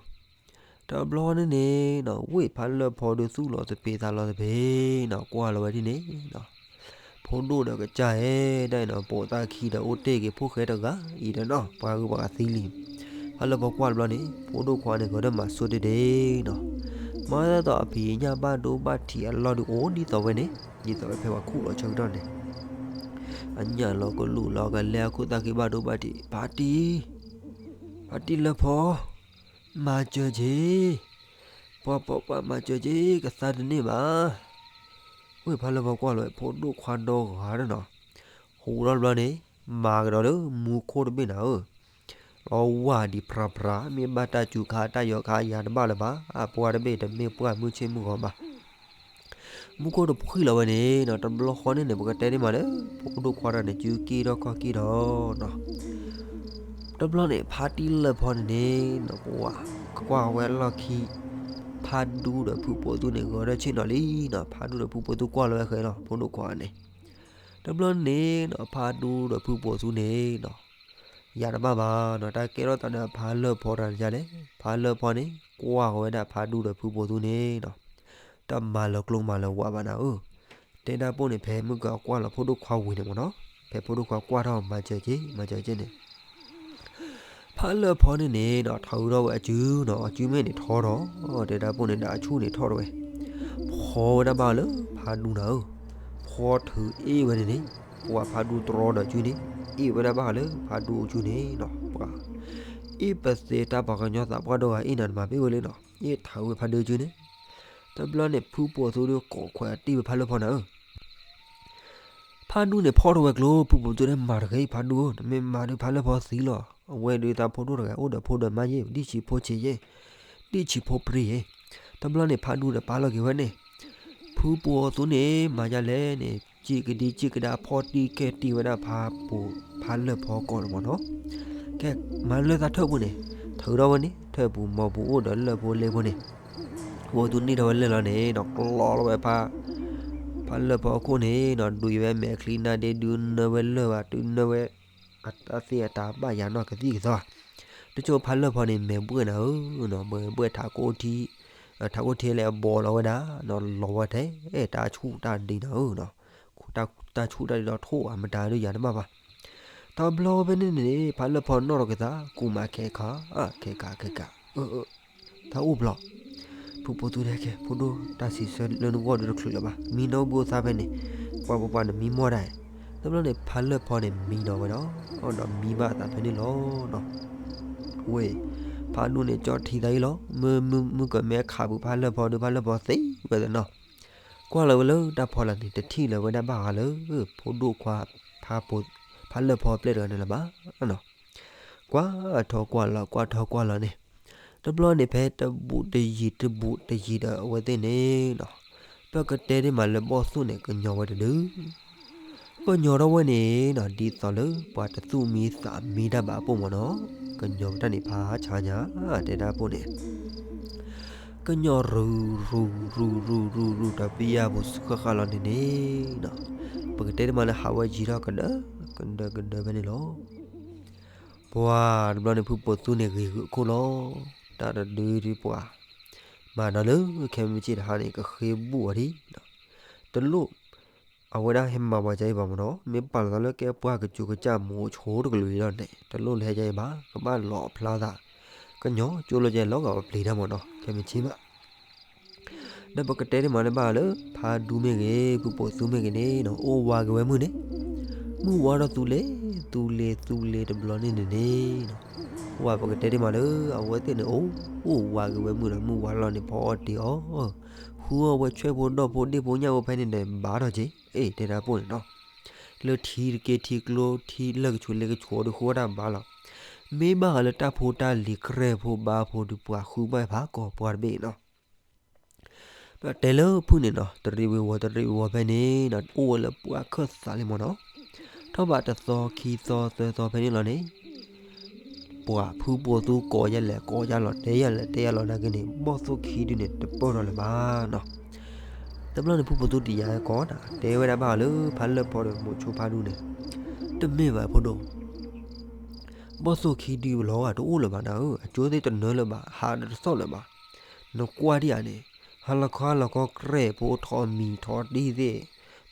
တဘျီန့ၣ်န့ၣ်နီၤ ဝ့ၢ်ဖးလၢၢ်ဖီဒုးသူၣ်လီၤသပ့ၤသးလီၤသပ့ၤနီၤ ကွၢ်လီၤဝဲဒ်န့ၣ်နီၤ, ဖိဒိၣ်ဒီးကစၢ်ဧၢ ဒ်အံၤနီၤ ပိာ်သးခံဒီးအိၣ်တ့ၢ်က့ၤဖိၣ်ဃဲတဂၤအံၤဒီးနီၤ ပှၤဂုၤပှၤဂၤသံလံ. ဖးလၢၢ်ဖီကွၢ်တဘျီန့ၣ် ဖိဒိၣ်ခွါန့ၣ် ဂဲၤဒၢၣ်မၤဆိတ့ၢ်တ့ၢ်နီၤ, မၤသးဒ်သိးအဖံးအညၣ်ဘၣ်ဒိဘၣ်ထံးအလီၢ်ဒုးအိၣ်ဒ်သိးဝဲန့ၣ် ဒ်သိးဝဲဖဲပှၤခူၣ်လီၤဆၢကတီၢ်န့ၣ် အညၣ်လီၤကလူးလီၤကလဲအခိၣ်သၣ်ဃံဘၣ်ဒိဘၣ်ထံး ဖါတံၢ် ဖါတံၢ်လၢၢ်ဖီ မၤစၢၤက့ၤ, ပှၤပိာ်ပှၤမၤစၢၤက့ၤ ကသါတန့ၢ်ဘၣ်. ဝ့ၢ်ဖးလၢၢ်ဖီကွၢ်လီၤဝဲ ဖိဒိၣ်ခွါဒီဂၤဒီးနီၤ, ဟူးထီၣ်တဘျီန့ၣ် မၤကဒီးလၢမူခိၣ်တဘ့ၣ်နၤဧၢ, လီၤဝါဒံးဖြါဖြါ မ့ၢ်ဘၣ်တၢ်စူၤခါတၢ်ယီၤခါယၤတဘၣ်လၢၤဘၣ်, အပှၢ်တဘ့ၣ်တမ့ၢ်ပှၢ်မုၢ်ဆ့ၣ်မုၢ်ဂီၤဘၣ် မူခိၣ်တဖှံလီၤဝဲန့ၣ်နီၤ တဘျီဃီန့ၣ်န့ၣ် ပကတဲဒ်မးလၢ ဖိဒိၣ်ခွါတဂၤန့ၣ် စုက့ထီၣ်ခီၣ်က့ထီၣ်နီၤ, တဘျီန့ၣ် ဖါတံၢ်လၢၢ်ဖီန့ၣ်န့ၣ်နီၤ ပှၤကွၢ်ဝဲအလီၢ်ခံ ဖါဒူဒီးဖုပိာ်သူန့ၣ် ဂဲၤထီၣ်ဆ့ၣ်နီၤလံနီၤ, ဖါဒူဒီးဖုပိာ်သူကွၢ်လီၤဝဲဃဲလီၤ ဖိဒိၣ်ခွါန့ၣ်, တဘျီန့ၣ်နီၤ ဖါဒူဒီးဖုပိာ်သူန့ၣ်နီၤ ယၤတဘၣ်ဘၣ်နီၤ တၢ်ကဲထီၣ်သးဒီးဖါလၢၢ်ဖီတဂၤန့ၣ်လဲၣ်, ဖါလၢၢ်ဖီန့ၣ် ကွၢ်ဃီၤဝဲဒၣ်ဖါဒူဒီးဖုပိာ်သူန့ၣ်နီၤ, တၢ်မၤလၢၤကျိမၤလၢၤဝးဘၣ်နၤဧၢ, တဲဒၣ်ပိၢ်န့ၣ် ဖဲမုၢ်ကကွၢ်လီၤဖိဒိၣ်ခွါဝံၤန့ၣ်မ့ၢ်နီၤ, ဖဲဖိဒိၣ်ခွါကွၢ်ထီၣ်မၤစၢၤက့ၤ မၤစၢၤက့ၤန့ၣ် ဖါလၢၢ်ဖီန့ၣ်န့ၣ်နီၤ ထုးထီၣ်ဝဲအစုနီၤ, အစုမ့ၢ်န့ၣ်ထီထီၣ်, တဲဒၣ်ပိၢ်န့ၣ် ဒီးအဆူၣ်န့ၣ်ထီၣ်ထီၣ်ဝဲ, ဖီဝဲဒၣ်ဘၣ်လၢဖါဒူနၤဧၢ, ဖီထုးအ့ၣ်ဝဲန့ၣ်န့ၣ်, ပှၤဖါဒူတြီဒီးအစုန့ၣ်, အ့ၣ်ဝဲဒၣ်ဘၣ်လၢဖါဒူအစုန့ၣ်နီၤ, ပှၤ အ့ၣ်ပသ့တၢ်ပှၤကညီသးပှၢ်ဒိၣ်ဂၤအ့ၣ်နၤတမၤဘၣ်ဝဲလၢနီၤ, အ့ၣ်ထုးဝဲဖါဒူအစုန့ၣ်, တဘျီန့ၣ် ဖုပိာ်သူဒီးကိးခွဲးအတံၢ်ဝဲဖါလၢၢ်ဖီနၤဧၢ ဖါဒူန့ၣ်ဖီထီၣ်ဝဲကျိ, ဖုပိာ်သူတဲမၤတဂ့ၤ ဖါဒူဧၢ, နမ့ၢ်မၤဒုးဖါလၢၢ်ဖီသံလီၤ, အဝဲဒုးသးဖိဒိၣ်တဂၤ အိၣ်ဒီးဖိဒီးမါယ့ၣ်, ဒံၣ်ဆံးဖိဆံးယ့ၣ်, ဒံၣ်ဆံးဖိပြံယ့ၣ်, တဘျီန့ၣ် ဖါဒူဒီးပာ်လီၤက့ၤဝဲန့ၣ်, ဖုပိာ်သူန့ၣ် မၤဒ်လဲၣ်န့ၣ် စံးကဒံစံးကဒါဖီၣ်တံၢ်ကဲတံၢ်ဝဲဒၣ်ဖါပိာ် ဖါလၢၢ်ဖီကိာ်န့ၣ်မ့ၢ်နီၤ, ကဲ မၤလၢသးထၢၣ်ပူၤန့ၣ်, ထုးထီၣ်ဝဲန့ၣ် ထၢၣ်ပူၤမီၤပူၤအိၣ်ဒီးလၢၢ်ဖိလ့ဖိန့ၣ် ဝဲသူန့ၢ်ထီၣ်ဝဲလၢၢ်လီၤန့ၣ်နီၤ, ကျီလီၤဝဲဖါ ဖါလၢၢ်ဖီအခိၣ်န့ၣ်နီၤ, ဒုးယဝဲမဲာ်ချံနါဒ့ ဒုးနၢဝဲလၢၢ်ဘၣ်, ဒုးနၢဝဲ အတၢ်သ့ၣ်အတၢ်ဘၣ်ယၤနီၢ်ကသံၣ်ကသီဧါ, တကၠိဖါလၢၢ်ဖီန့ၣ် မဲာ်ဘှဲၣ်နၤဧၢနီၤ, မဲာ်ဘှဲၣ်ထးခိၣ်ထံ ထးခိၣ်ထံလဲၣ်အဘီလီၤဝဲဒၣ်နီၤ, လီၤဝဲထဲ တၢ်ဆူၣ်တၢ်ဒံးနၤဧၢနီၤ, တၢ်ဆူၣ်တၢ်ဒံးဒီးထိၣ်အမတၤဒုးယၤတဘၣ်ဘၣ် တဘျီဖဲန့ၣ်န့ၣ် ဖါလၢၢ်ဖီနီၣ်ထီၣ်က့ၤသး ကူမးခဲခါ, ခဲခါ ခဲခါ, တၢ်အိၣ်ဘျီ, ဖုပိာ်သူတဲကဲ ဖိဒိၣ် တၢ်စံးဆၢလၢနဂီၢ်ဒုးတချုးလၢၤဘၣ်, မံနီၣ်ဘုသါဖဲန့ၣ်, ပှၤပပှၤန့ၣ်မံမီၢ်ဒၣ်, တဘျီန့ၣ် ဖါလၢၢ်ဖီန့ၣ်မံနီၤဝဲဒီး, ဒီးမံဘၣ်အသးဖဲန့ၣ်လီၤနီၤ, ဝဲ ဖါဒူန့ၣ်ကၠီထံသးအံၤလီၤ, မုၢ်မုၢ်ကမဲခးပူၤဖါလၢၢ်ဖီဒုး ဖါလၢၢ်ဖီသံဝဲသနီၤ ကွၢ်လီၤဝဲလၢတၢ်ဖီလာ်န့ၣ် တထံၣ်လၢၤဝဲဒၣ်ဘၣ်ဃးလၢ ဖိဒိၣ်ခွါ ဖါပိာ် ဖါလၢၢ်ဖီပျဲၢ်တဂၤန့ၣ်လၢၤဘၣ်နီၤ. ကွၢ်ထီၣ်ကွၢ်လီၤ ကွၢ်ထီၣ်ကွၢ်လီၤန့ၣ်, တဘျီန့ၣ်ဖဲတဘူးတယံၤတဘူးတယံၤဒီးအဝဲသ့ၣ်န့ၣ်နီၤ, ပကတဲဒ်မးလၢဘီၣ်သိၣ်န့ၣ် ကညီၤဝဲတဒု ကညီၤထီၣ်ဝဲန့ၣ်နီၤ ဒ်သိးလၢပှၤတသူၣ်မံသးမံတၢ်ဘၣ်အပိၢ်မ့ၢ်နီၤ, ကညီၤဝဲတၢ်န့ၣ်ဖးဆါညါ တဲဒၣ်ပိၢ်န့ၣ် ကညီၤရူၤရူၤရူၤရူၤရူၤရူၤ တပျၢ်ပူၤဃၣ်ဃၣ်လီၤန့ၣ်န့ၣ်နီၤ, ပကတဲဒ်မးလၢဟးဝဲယံၤထီၣ်ကဒၢကဒၢကဒၢဖဲန့ၣ်လီၤ. ပှၤတဘျီန့ၣ် ဖုပိာ်သူန့ၣ်ဂ့ၤဂုာ်အခိၣ်လီၤ. တၢ်တဒုဒုပှၤ မၤနီၤလၢခဲမုၢ်ဆ့ၣ်တဟါန့ၣ် ကဃ့ဘူၣ်အီၤဒံး, တလိၣ် အဝဲဒၣ်ဟဲမၤပှၤကအံၤဘၣ်မ့ၢ်နီၤ, မ့ၢ်ပာ်လီၤသးလၢကဲပှၤကစူးကစၢ်မူးဆိတကလုာ်အံၤလီၤန့ၣ် တလိၣ်လၢဟဲကအံၤဘၣ်, ကဘၣ်လီၤဖျါသး, ကညီၤကၠိလိာ်ကဲလီၤဂာ်ပပျံၤတၢ်မ့ၢ်နီၤ ခဲမုၢ်ဆ့ၣ်ဘၣ် ဒီးပကတဲန့ၣ်မ့ၢ်န့ၣ်ဘၣ်လၢ ဖါဒူမ့ၢ်ဂ့ၤ ဖုပိာ်သူမ့ၢ်ဂ့ၤန့ၣ်နီၤ အိၣ်ဝးက့ၤဝဲမုၢ်န့ၣ်, မုၢ်ဝါထီၣ်သူလ့ၤ သူလ့ၤ သူလ့ၤတဘျီန့ၣ်န့ၣ်န့ၣ်နီၤ, အိၣ်ဝးပကတဲဒ်မးလၢ အဝဲသ့ၣ်န့ၣ်အိၣ် အိၣ်ဝးက့ၤဝဲမုၢ်ဒီး မုၢ်ဝါလီၤန့ၣ် ဖီအီၣ်တ့ၤအီၣ်, ဃုအီၣ်ဝဲဆွဲၣ်ဖိဒီၣ်ဖိဒ့ၣ်ဖိညၣ်ဖိဖဲန့ၣ်ဒီး ဘၣ်ထီၣ်က့ၤ အ့ၣ် တဲဒၣ်ပိၢ်န့ၣ်နီၤ, လၢထံတက့ထံကျိ ထံလၢကဆူးလ့ကဆူးအီၤဒီး ဃုဝဲတၢ်ဘၣ်လီၤ. မ့ၢ်ဘၣ်ဃးလၢတၢ်ဖိတၢ်လံၤ ကြဲၢ်ဖိဘါဖိဒီး ပှၤဃုဘၣ်ဖးကီးပှၤတဘ့ၣ်နီၤ ဒီးတဲလၢဖုၣ်န့ၣ်နီၤ တရံးဝ့ၤဝီၤတရံးဝ့ၤဝီၤဖဲန့ၣ်နီၤ အိၣ်ဝဲလၢပှၢ်ခၢၣ်သးလံမ့ၢ်နီၤ, ထီၣ်ဘးတသီခံသီသၢသီဖဲန့ၣ်လီၤန့ၣ်, ပှၤဖုပိာ်သူကိးယဲၢ်လဲၣ်ကိးယဲၢ်လီၤ တဲယဲၢ်လဲၣ်တဲယဲၢ်လီၤနာ်က့န့ၣ် ဘီၣ်သိၣ်ခံဒုန့ၣ် တပၢၢ်ထီၣ်လၢၤဘၣ်နီၤ. တဘျီန့ၣ် ဖုပိာ်သူတယာ်ကီးနၤ တဲဝဲဒၣ်ဘၣ်လၢဖးလၢၢ်ဖီဒီးမိၤဆိဖးဒူန့ၣ်, တမ့ၢ်ဘၣ်ဖိဒိၣ်, ဘီၣ်သိၣ်ခံဒုလီၤဂာ်တအိၣ်လၢၤဘၣ်နၤဧၢ, အကၠိသ့ၣ်တနၢလၢၤဘၣ်, ဟးဒီးတသီၣ်လၢၤဘၣ်. နကွၢ်ဒံးဧါန့ၣ်, ဟါလီၤခီဟါလီၤခီ ကြဲၢ်ဖိထီၣ်မံၤထီၣ်တံၢ်သ့ၣ်,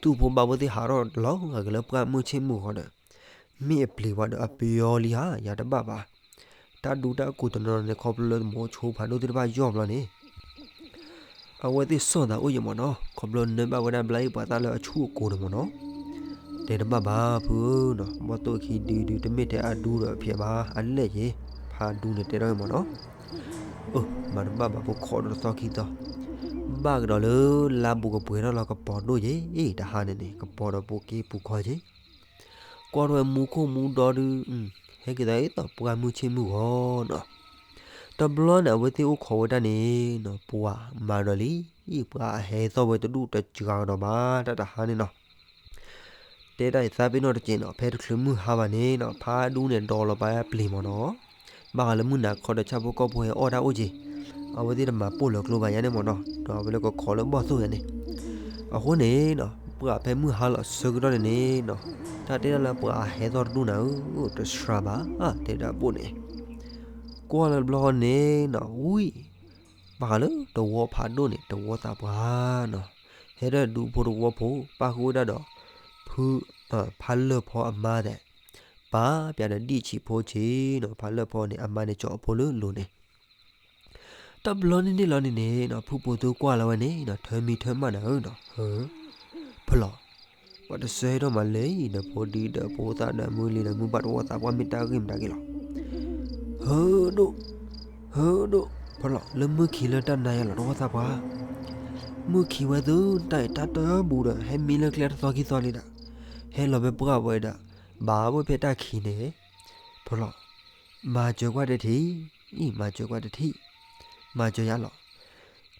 သူၣ်ဖိဘၣ်ဖိသ့ၣ်ဟးထီၣ်လီၤဂာ်က့ၤလၢပှၢ်မုၢ်ဆ့ၣ်မုၢ်ဂီၤဒီး, မ့ၢ်အပျံၤဝဲဒီးအပယီၤလံဧါ, ယၤတဘၣ်ဘၣ်. တၢ်ဒူတၢ်ကိးတနီၤန့ၣ် ခီဖျိလၢမိၤဆိဖးဒိၣ်သ့ၣ်တဖၣ်ယီၢ်ဘျီန့ၣ် အဝဲသ့ၣ်ဆီၣ်သးအိၣ်ယံၤမ့ၢ်နီၤ, ခီဖျိနၢဘၣ်ဝဲဒၣ်ဘျါအံၤပှၤသၣ်လၢအဆူၣ်အကိၤန့ၣ်မ့ၢ်နီၤ, တဲတဘၣ်ဘၣ်ဖုဧၢနီၤ, ဘီၣ်သိၣ်ခံဒုဒု တမ့ၢ်ထဲအဒူဒီးဖျဲးဘၣ် အလဲၣ်ယ့ၤ, ဖးဒူန့ၣ်တဲထီၣ်ယံၤမ့ၢ်နီၤ, အၢ မၤတဘၣ်ဘၣ်ဖိခိးဒီးတသီခံသီ, ဘၣ်ကဒီးလၢလါဘူးကပှဲၤထီၣ်လီၤကပီၤဒိၣ်ယ့ၤ, တဟါန့ၣ်န့ၣ် ကပီၤဒီးပူၤက့ပူၤခီယ့ၤ ကွၢ်ထီၣ်ဝဲမူခိၣ်မူဒီဒု, ဟဲက့ၤသးအသိးပှၢ်မုၢ်ဆ့ၣ်မုၢ်ဂီၤနီၤ, တဘျီန့ၣ် အဝဲသ့ၣ်အိၣ်ခိးဝဲဒၣ်န့ၣ်နီၤ ပှၤမၤဒီးလံ, ပှၤအဟဲသီၣ်ဝဲတဒူၣ်တစှၤကဒီးဘၣ် တၢ်တဟါန့ၣ်နီၤ တဲတၢ်အံၤသးပ့ၤနီၣ်တက့ၢ်နီၤ, ဖဲတချုးမုၢ်ဟါဘၣ်န့ၣ်နီၤ ဖးဒူန့ၣ်ဒီးလီၤဘၣ်ပျံၤမ့ၢ်နီၤ, ဘၣ်ဃးလၢမုၢ်နၤခီဒီးဆၣ်ဖိကီၢ်ဖိဟဲအီၣ်တၢ်အိၣ်က့ၤ, အဝဲသ့ၣ်တမၤပိၢ်လၢၤကျိဘၣ်ယါန့ၣ်မ့ၢ်နီၤ, ဒီးအဝဲလၢကခိးလၢဘီၣ်သိၣ်ယါန့ၣ်, အဃိန့ၣ်နီၤ ပှၤဖဲမုၢ်ဟါလီၤဆၢကတီၢ်န့ၣ်န့ၣ်နီၤ, တၢ်တဲဒၣ်လၢပှၤအဟဲသီၣ်တဒူၣ်နၤဧၢ, တစှၤဘၣ်, တဲဒၣ်ဘိၣ်န့ၣ်, ကွၢ်လၢတဘျီဃီန့ၣ်နီၤ ဝံၤ ဘၣ်ဃးလၢတဝီဖးဒိၣ်န့ၣ် တဝီသးပှၢ်နီၤ, ဟဲဒၣ်ဒူဖိတဝီဖိ ပၣ်ဃုာ်ဝဲဒၣ်ဒီး ဖု ဖးလၢၢ်ဖီအမါသဲး, ပာ်ပၠးဒီးဒံၣ်ဆံးဖိဆံးနီၤ, ဖးလၢၢ်ဖီန့ၣ် အမါန့ၣ်ကၠီအဖိလၢလိၤန့ၣ်, တဘျီန့ၣ်န့ၣ်လီၤန့ၣ်န့ၣ်နီၤ ဖုပိာ်သူကွၢ်လီၤဝဲန့ၣ်နီၤ ထၢမံထၢမၣ်နၤဧၢနီၤ, ဟၢ ဖီလီၤ, ပှၤတဆၢဟဲထီၣ်မးလၢအံၤ ဒီးဖိဒံဒီးဖိသၣ်ဒီးမုၢ်လံၤဒီးမုၢ်ဘၣ်တဝီသးပှၢ် မ့ၢ်တၢ်ဂ့ၢ်မတၤဂ့ၢ်လီၤ, ဟၢဒိၣ်, ဟၢဒိၣ်, ဖီလီၤ လၢမုၢ်ခံလၢတၢ်နါယါလီၤတဝီသးပှၢ်, မုၢ်ခံဝဲသု တၢ်အံၤတၢ်တၢ်ဘူးဒီး ဟဲမံလၢကျဲတသီခံသီလံဒီး, ဟဲလီၤဖဲပှၢ်ဝဲဒီး, ဘၣ်ဝဲဖဲတၢ်ခံးန့ၣ်, ဖီလီၤ, မၤစၢၤကွၢ်တထံး, အံၤ မၤစၢၤကွၢ်တထံး, မၤစၢၤယါလီၤ,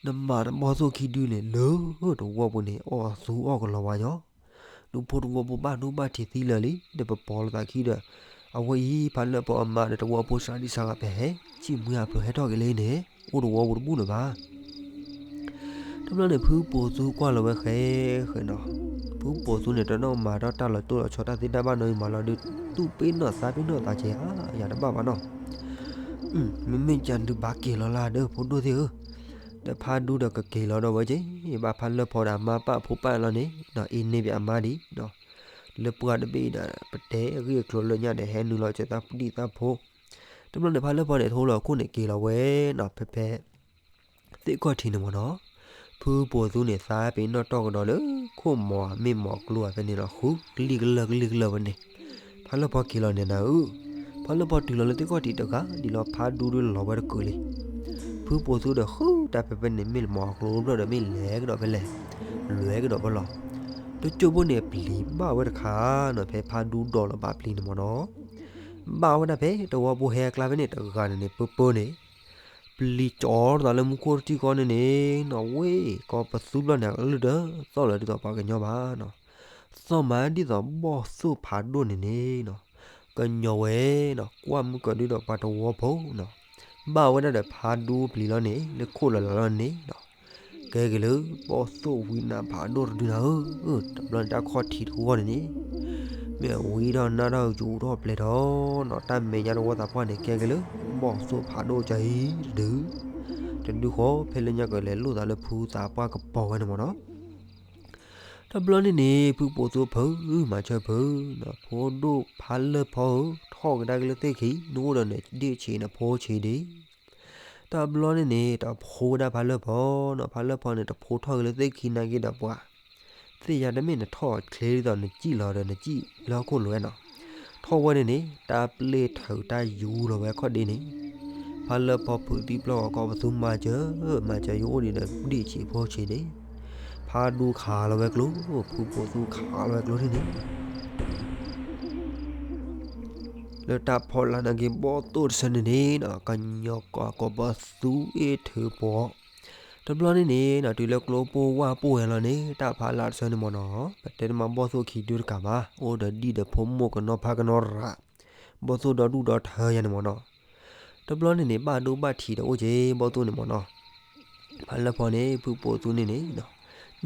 နမၤတဘီၣ်သိၣ်ခံဒုန့ၣ် လၢတဝီပူၤန့ၣ် အီၣ်သူအီၣ်ကလီၤဝါညီ, ဒူဖိတဝီပူၤဘၣ်ဒိဘၣ်ထံးသံလၢာ်လံ ဒီးပပိာ်လိာ်သးခံဒီး, အဝဲအံၤ ဖးလၢၢ်ဖီအမါဒီးတဝီဖိစှၤဒံစှၤဂၤ ပဟဲ စံၣ်မှံဟးဖျိးဟဲထီၣ်က့ၤလၢအံၤန့ၣ် အိၣ်တဝီပူၤတဘူၣ်လၢၤဘၣ် တဘျီန့ၣ် ဖုပိာ်သူကွၢ်လီၤဝဲဃဲဃဲနီၤ, ဖုပိာ်သူန့ၣ် တနီၣ်မၤထီၣ်တၢ်လီၤတိၢ်လီၤဆီတၢ်သ့တၢ်ဘၣ်နီတမံၤလီၤဒီး သူၣ်ပ့ၤနီၣ်သးပ့ၤနီၣ်သးကဲဧါ, ယၤတဘၣ်ဘၣ်နီၤ, မ့မ့ၢ်ယၤဒုးဘၣ်က့ၤလီၤလၢဒီး ဖိဒိၣ်သ့ၣ်ဧၢ, ဒီးဖးဒူဒီးကက့ၤလီၤဒီးဝဲက့ၤ ဘၣ်ဖးလၢၢ်ဖီဒီးအမါပာ်ဖိပာ်လီၤန့ၣ်ဒီး အ့န့ၢ်ပအမါဒံး, လၢပှၢ်တဘ့ၣ်ဒီး ပတဲအဂ့ၢ်အကျိၤလၢညါဒီး ဟဲနုာ်လီၤစၢၤသးဒံၣ်သးဖိ, တဘျီန့ၣ် ဖးလၢၢ်ဖီန့ၣ် ထိလီၤခိၣ်န့ၣ်က့ၤလီၤဝဲနီၤ ဖဲဖဲ သ့ၣ်ခီၣ်ထံးန့ၣ်မ့ၢ်နီၤ, ဖုပိာ်သူန့ၣ် သးပ့ၤနီၣ်တီၢ်ကဒီးလၢ ခိၣ်မီၤမ့ၢ်မီၤကျိဧါဖဲန့ၣ်လီၤ ဃုကလံၤကလၢာ်ကလံၤကလၢာ်ဝဲန့ၣ်, ဖးလၢၢ်ဖီက့ၤလီၤန့ၣ်နၤဧၢ, ဖးလၢၢ်ဖီတုၤလီၤလၢသ့ၣ်ခီၣ်ထံးတဂၤဒ်လီၤ ဖးဒူဒုးလီၤဝဲတကုာ်လံ, ဖုပိာ်သူဒီးဃုတၢ်ဖဲဖဲန့ၣ် မ့ၢ်မီၤကျိဘျီဒီးမ့ၢ်လဲၤကဒီးဖဲလဲၣ်, လဲၤကဒီးဖဲလီၤ, တကၠိဘိန့ၣ် ပျံၤဘၣ်ဝဲတခါနီၤ ဖဲဖးဒူဒီးလီၤဘၣ်ပျံၤန့ၣ်မ့ၢ်နီၤ ဘၣ်ဝဲဒၣ်ဖဲတဝီဖိဟဲအကျါဖဲန့ၣ်တဂၤန့ၣ်န့ၣ် ပၢပၢန့ၣ်, ပျံၤကၠီထီၣ်သးလၢမူခိၣ်တထံၣ်ဃီန့ၣ်န့ၣ်နီၤ ဝ့ၢ်ကီပသူဘျီန့ၣ် အကလုၢ်တသီၣ်လၢၤဒ်သိးပှၤကညီဘၣ်နီၤ, သီၣ်မးဒ်သိးဘီၣ်သိၣ်ဖးဒိၣ်န့ၣ်န့ၣ်နီၤ, ကညီဝဲနီၤ ကွၢ်မုၢ်ကီၤဒုဒီးပှၤတဝီဖိနီၤ, ဘၣ်ဝဲဒၣ်ဒီးဖးဒူပျံၤလီၤန့ၣ် လၢခိၣ်လီၤလီၤလီၤန့ၣ်နီၤ ကဲက့ၤလၢ ဘီၣ်သိၣ်ဝံနးဖးဒိၣ်တဒုနၤဧၢ, တဘျီန့ၣ်တၢ်ခီၣ်ထံးတဃီန့ၣ်န့ၣ်, မ့ၢ်ဝံထီၣ်နၢ်ထီၣ်ယူၤထီၣ်ပျဲၤထီၣ်နီၤ တၢ်မဲာ်ညါတဝီသးပှၢ်န့ၣ် ကဲက့ၤလၢ ဘီၣ်သိၣ်ဖးဒိၣ်ကၢအံၤတဒု, တဒုဃီဖဲလၢညါကလဲၤလိၣ်သးလၢဖုသးပှၢ်ကပီၤဝဲန့ၣ်မ့ၢ်နီၤ တဘျီန့ၣ်န့ၣ် ဖုပိာ်သူဖုမၤစၢၤဖု, ဖိဒိၣ်ဖးလၢၢ်ဖီဧၢ, ထီၣ်ကဒါက့ၤလၢသ့ၣ်ခံ, နအိၣ်ဒီးနဒ့ၣ်ဆံးနဖိဆံးဒံး, တဘျီန့ၣ်န့ၣ် တဖိဝဲဒၣ်ဖးလၢၢ်ဖီနီၤ, ဖးလၢၢ်ဖီန့ၣ် တဖိထီၣ်က့ၤလၢသ့ၣ်ခံနာ်က့ဒီးပှၤ, သ့ၣ်ညါတမ့ၢ်နထီၣ်ချ့ဒ်သိးနစံၣ်လီၤဒီးနစံၣ်လၢဟီၣ်ခိၣ်လိၤဝဲနီၤ, ထီၣ်ဝဲန့ၣ်န့ၣ် တၢ်ပျဲၢ်ထုးတၢ်ယူၤလီၤဝဲခီၣ်ဒ့န့ၣ်, ဖးလၢၢ်ဖီဖုးသံပျီၢ်ဂီၤကီးပသူမၤစၢၤ, မၤစၢၤယအိၣ်ဒံးဒီးဒ့ၣ်ဆံးဖိဆံးန့ၣ်, ဖးဒူခးလီၤဝဲကျိ, ဖုပိာ်သူခးလီၤဝဲကျိန့ၣ်န့ၣ် လၢတၢ်ဖီလာ်နာ်က့ ဘီၣ်သိၣ်တဆၢန့ၣ်န့ၣ်နီၤ ကညီကီၢ်ကီးပသူအ့ၣ်ထုးပှီၤ, တဘျီန့ၣ်န့ၣ်နီၤ တုၤလၢကျိပိၢ်ဝၢ်ပိၢ်ဝဲလီၤန့ၣ် တၢ်ဖးလာ်တဆၢန့ၣ်မ့ၢ်နီၤ ပတဲတမ့ၢ်ဘီၣ်သိၣ်ခံဒုတကးဘၣ် အိၣ်ဒီးဒံၣ်ဒီးဖိမိၢ်ကနီၤဖးကနီၤရး, ဘီၣ်သိၣ်ဒီဒူၣ်ဒီထၢယါန့ၣ်မ့ၢ်နီၤ တဘျီန့ၣ်န့ၣ် ဘၣ်ဒိဘၣ်ထံးဒီးအိၣ်က့ၤ ဘီၣ်သိၣ်န့ၣ်မ့ၢ်နီၤ, ဖးလၢၢ်ဖီန့ၣ် ဖုပိာ်သူန့ၣ်န့ၣ်နီၤ,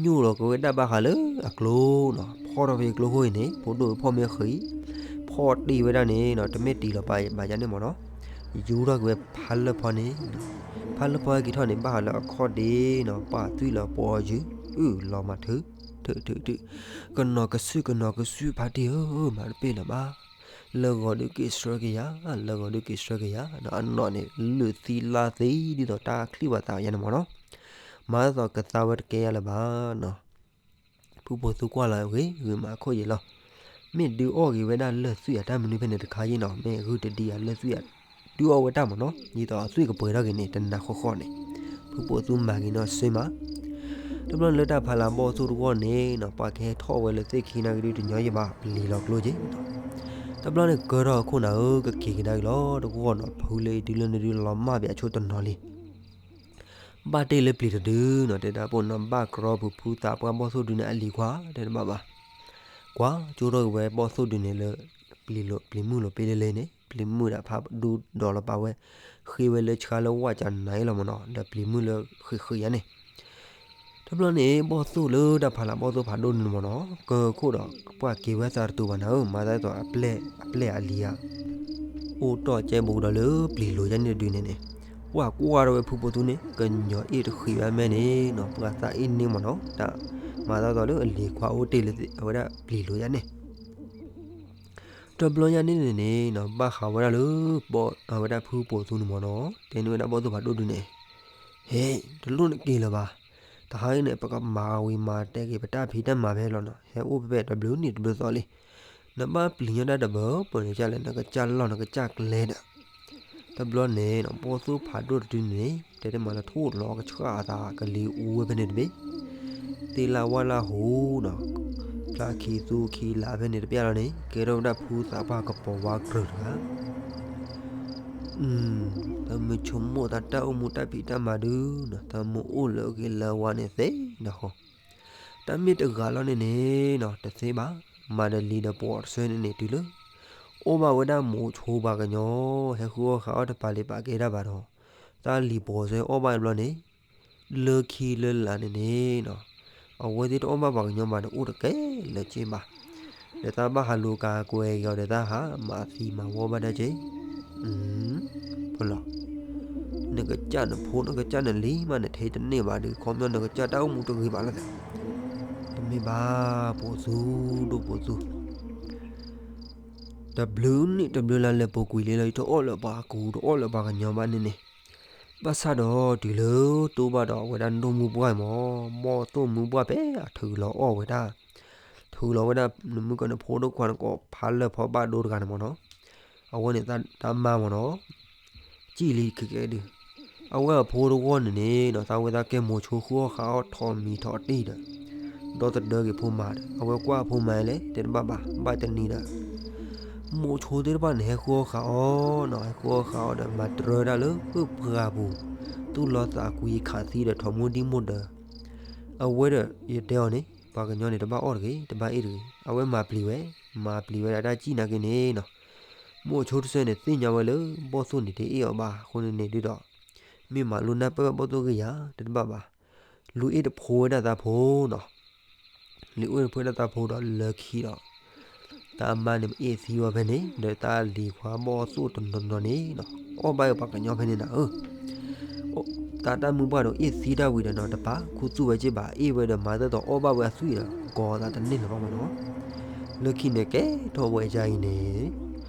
ညိၣ်လီၤက့ၤဝဲဒၣ်ဘၣ်ဃးလၢအကျိနီၤ, ဖီၣ်ထီၣ်ဖဲအကျိဃိအံၤန့ၣ် ဖိဒိၣ်ဖီၣ်မ့ၢ်ဃံး, ဖီၣ်တ့ၢ်ဝဲဒၣ်န့ၣ်နီၤ, တမ့ၢ်တံၢ်လီၤပာ်ဘၣ်ယၤန့ၣ်မ့ၢ်နီၤ, ယူၤထီၣ်က့ၤဝဲဖးလၢၢ်ဖီန့ၣ်, ဖးလၢၢ်ဖီဟဲက့ၤထီၣ်န့ၣ် ဘၣ်ဃးလၢအခီၣ်ဒ့နီၤ, ပာ်သွံၣ်လီၤပှီၤယုာ်, အုၣ်လီၤမၤထုး, ထုးထုးထုး, ကနီၤကစုာ်ကနီၤကစုာ်ဖါတံၢ်ဧၢ, မၤတပ့ၢ်လၢၤဘၣ်, လၢဂီၤဒုးက့ၤဆှၢက့ၤယၤ, လၢဂီၤဒုးက့ၤဆှၢက့ၤယၤ, အနီၢ်န့ၣ် လုၢ်သံလါသံဒ်သိးတၢ်ချံၣ်ဘၣ်သးယၤန့ၣ်မ့ၢ်နီၤ, မၤသးသီၣ်ကသါဝဲတကဲယၤလၢၤဘၣ်နီၤ. ဖုပိာ်သူကွၢ်လီၤဂ့ၤဂ့ၤမးခိၣ်ယံာ်လီၤ. မ့ၢ်ဒုးအီၣ်က့ၤဝဲဒၣ်လၢၢ်သွံၣ်အတၢ်မနုၤဖဲန့ၣ်တခါယံနီၤ, မ့ၢ်ဂုၢ်တဒံအလၢၢ်သွံၣ်အ, ဒုးအီၣ်ဝဲတၢ်မ့ၢ်နီၤ, ဒ်သိးအသွံၣ်ကပှဲၤထီၣ်က့ၤန့ၣ် တနၤဃီဃီန့ၣ်, ဖုပိာ်သူမၤက့ၤနီၤစ့မး. တဘျီန့ၣ်လၢတၢ်ဖးလၢဘီၣ်သိၣ်တဂီၢ်န့ၣ်နီၤ, ပှၤကဟဲထီၣ်ဝဲလၢသ့ၣ်ခံနာ်က့ဒုးတညီယံဘၣ် ပျံၤလီၤကျိက့ၤနီၤ. တဘျီန့ၣ်ကၢထီၣ်အခိၣ်နၢ်ဧၢ, ကက့ၤကဒါက့ၤလီၤတဂီၢ်နီၤ, ဖုလၢအံၤဒုးလၢနဒုးလီၤမၢ်ဘၣ်အဆိတနီၤလံ ဘၣ်တ့ၢ်လၢပျံၤတဒုနီၤ, တဲဒၣ်ပိာ်နီၤ ဘၣ်ကြီဖုဖုသးပှၢ်ဘီၣ်သိၣ်ဒုန့ၣ်အလံၤခွါ တဲတဘၣ်ဘၣ်. ကွၢ်ကၠိထီၣ်က့ၤဝဲဘီၣ်သိၣ်ဒုန့ၣ်လၢ ပျံၤလိာ်ပျံၤမုၢ်လိာ်ပ့လ့လ့န့ၣ်, ပျံၤမုၢ်ဒၣ်ဖးဒူဒီးလီၤပာ်ဝဲ, ဃ့ဝဲလၢဆှါလၢဝၣ်ကနၤအံၤလီၤမ့ၢ်နီၤ, ဒီးပျံၤမုၢ်လၢဃံးဃံးယါန့ၣ် တဘျီန့ၣ် ဘီၣ်သိၣ်လၢတၢ်ဖးလၢဘီၣ်သိၣ်ဖးဒိၣ်န့ၣ်မ့ၢ်နီၤ, ကၢခိၣ်ဒီး ပှၤက့ၤဝဲသးတတူာ်ဘၣ်နၤဧၢ, မၤသးဒ်သိးအပျဲၢ်အလံၤဧါ, အိၣ်တီၢ်ကဲဘူးဒီးလၢပျံၤလိာ်ယါန့ၣ်တဒုန့ၣ်န့ၣ်, ပှၤကွၢ်ထီၣ်ဝဲဖုပိာ်သူန့ၣ် ကညီအ့ၣ်တဃံးဘၣ်မဲန့ၣ်နီၤ, ပှၤသးအ့ၣ်န့ၢ်မ့ၢ်နီၤ, တၢ်မၤသးဒ်သိးလၢအလံၤခွါအိၣ်တ့ၢ်လၢအဝဲဒၣ်ပျံၤလိာ်ယါန့ၣ် တဘျီညါန့ၣ်န့ၣ်နီၤ, ဘၣ်ဃးဝဲဒၣ်လၢ အဝဲဒၣ်ဖုပိာ်သူန့ၣ်မ့ၢ်နီၤ, တဲန့ၢ်ဝဲဒၣ်ဘီၣ်သိၣ်ဖးဒိၣ်ဒုန့ၣ်, ဟ့ၣ်, တလိၣ်နက့ၤလၢၤဘၣ်, တဟါအံၤန့ၣ် ပကမၤဝံၤမၤတဲက့ၤပတၢ်ဖံးတၢ်မၤဖဲလီၤနီၤ, ဟဲအိၣ်ဖဲဖဲတဘျုးနံၣ်တဘျုးသီလံ, နဘၣ်ပျံၤညီတၢ်တဘၢပၢၢ်န့ၣ် ကလဲၣ်နကစၢ်လီၢ်နကစၢ်ကျဲဒီး တဘျီန့ၣ်နီၤ, ဘီၣ်သိၣ်ဖးဒိၣ်တဒုန့ၣ် တဲတမၤလၢထိၣ်လီၤကဆှၣ်အသးကလံၤအူဝဲဖဲန့ၣ်တဘ့ၣ်, သ့ၣ်လၣ်ဝၣ်လၣ်ဟူနီၤ, ဖျါခံသူခံလါဖဲန့ၣ်တပျၢ်လီၤန့ၣ် ကဲထီၣ်ဝဲဒၣ်ဖုသးပှၢ်ကပီၤဝါကရၢၢ်တဂၤ တၢ်မုာ်ဆိကမိၣ်သးတၢ်အိၣ်မူတၢ်ဖံးတၢ်မၤဒုနီၤ, တၢ်မုာ်အိၣ်လၢအဂ့ၤလၢအဝါန့ၣ်သ့နီၤ, တၢ်မ့ၢ်တဂၤလီၤန့ၣ်န့ၣ်နီၤ, တသ့ဘၣ်, မၤဒီးလံၤဒီးပိာ်တဆၢန့ၣ်န့ၣ်တုၤလၢ အိၣ်ဘၣ်ဝဲဒၣ်မိၤဆိပှၤကညီ ဟဲဃုအီၣ်ဃုအီတပၤလံၤပာ်ကဲတၢ်ဘၣ်ဒီး, တၢ်လံၤပိာ်ဆၢအီၣ်ဘၣ်တဘျီန့ၣ် လၢခံလၢလာ်န့ၣ်န့ၣ်နီၤ, အဝဲသ့ၣ်တအီၣ်ဘၣ်ပှၤကညီဘၣ်ဒီးအိၣ်တကဲလၢၤက့ဘၣ်, ဒီးတၢ်ဘၣ်ဟးလူၤကၤကွဲက့ၤအီၤဒီးတၢ်ဟးမၤသံမၤဝီဘၣ်ဒၣ်က့, ဖီလီၤ, နကစၢ်နဖိနကစၢ်နလံၤမးနထဲတန့ၢ်ဘၣ်ဒီး ခီပညီနကစၢ်တၢ်အိၣ်မူတဂ့ၤဘၣ်လီၤ, တမ့ၢ်ဘၣ်, ပိာ်သူ, ဒိၣ်ပိာ်သူ တဘျုးနံၣ်တဘျုးလါလဲၤပူၤကွံာ်လံလီၤ, ယတအီၣ်လၢပှၤကူ တအီၣ်လၢပှၤကညီဘၣ်န့ၣ်န့ၣ်, ဘၣ်ဆၣ်ဒီးတုၤလၢတိၢ်ဘၣ်ဒီးအဝဲဒၣ်ဒိၣ်မုၢ်ပှၢ်မး, ဘီၣ်သိၣ်မုၢ်ပှၢ်ဖဲအထုးလီၤအီၣ်ဝဲဒၣ်, ထုးလီၤဝဲဒၣ်နမုၢ်ကီၢ်နဖိဒိၣ်ခွါနကိးဖးလၢၢ်ဖီဘၣ်ဒိတဂၤန့ၣ်မ့ၢ်နီၤ, အဝဲန့ၣ်တၢ်မါမ့ၢ်နီၤ စံၣ်လံခဲကဲဒုး, အဝဲအဖိတဂီၢ်န့ၣ်န့ၣ်နီၤ သးဝဲသးကဲမိၤဆိဃုအီၣ်ဃုအီထီၣ်မံၤထီၣ်တံၢ်ဒီး, ဒီသဒၢက့ၤဖိမါဒီး အဝဲကွၢ်အဖိမါလဲၣ် တဲတဘၣ်ဘၣ် ဘၣ်တနံၤဒီး, မိၤဆိသ့ၣ်တဖၣ်န့ၣ် ဟဲဃုအီၣ်ဃုအီနီၤ ဟဲဃုအီၣ်ဃုအီဒီး မၤတြၢတၢ်လၢပှၢ်ပူၤ, သူၣ်လီသးကွံခးသံဒီးထီၣ်မူဒံၣ်မိၢ်ဒၢး, အဝဲဒီးယတဲအီၤန့ၣ် ပှၤကညီန့ၣ် တဘၣ်အီၣ်တဂ့ၤ တဘၣ်အ့ၣ်တဂ့ၤ အဝဲမၤပျံၤဝဲ, မၤပျံၤဝဲဒၣ်တၢ်စံၣ်နာ်က့န့ၣ်နီၤ, မိၤဆိတစဲန့ၣ် သ့ၣ်ညါဝဲလၢ ဘီၣ်သိၣ်န့ၣ် တအ့ၣ်အီၤဘၣ် အဃိန့ၣ်န့ၣ်ဒုးဒီး, မ့ၢ်မၤလိနၢ်ပၢၢ်ဘီၣ်သိၣ်ဂ့ၤယၤ တတဘၣ်ဘၣ်, လူၤအ့ၣ်တဖိဝဲဒၣ်သးဖိနီၤ, လူၤအ့ၣ်တဖိဝဲဒၣ်သးဖိဒီးလၢခံဒီး, တၢ်မါန့ၣ်မ့ၢ်အ့ၣ်သံဝဲဖဲန့ၣ် ဒီးတၢ်လံၤခွါဘီၣ်သိၣ်တနီၤနီၤန့ၣ်နီၤ အီၣ်ဘၣ်ဝဲပှၤကညီဖဲန့ၣ်နၤဧၢ တၢ်တၢ်မုၢ်ပှၢ်ဒီးအ့ၣ်သံတၢ်ဝံၤဒီးနီၤ တပာ်ခူသူၣ်ဝဲက့ဘၣ် အ့ၣ်ဝဲဒီးမၤသၢသီအီၣ်ဘၣ်ဝဲအသွံၣ်ဒီး ကိးသးတန့ၢ်လၢၤဘၣ်မ့ၢ်နီၤ, လၢခံန့ၣ်ကဲထီၣ်ဝဲဒ်အံၤန့ၣ်,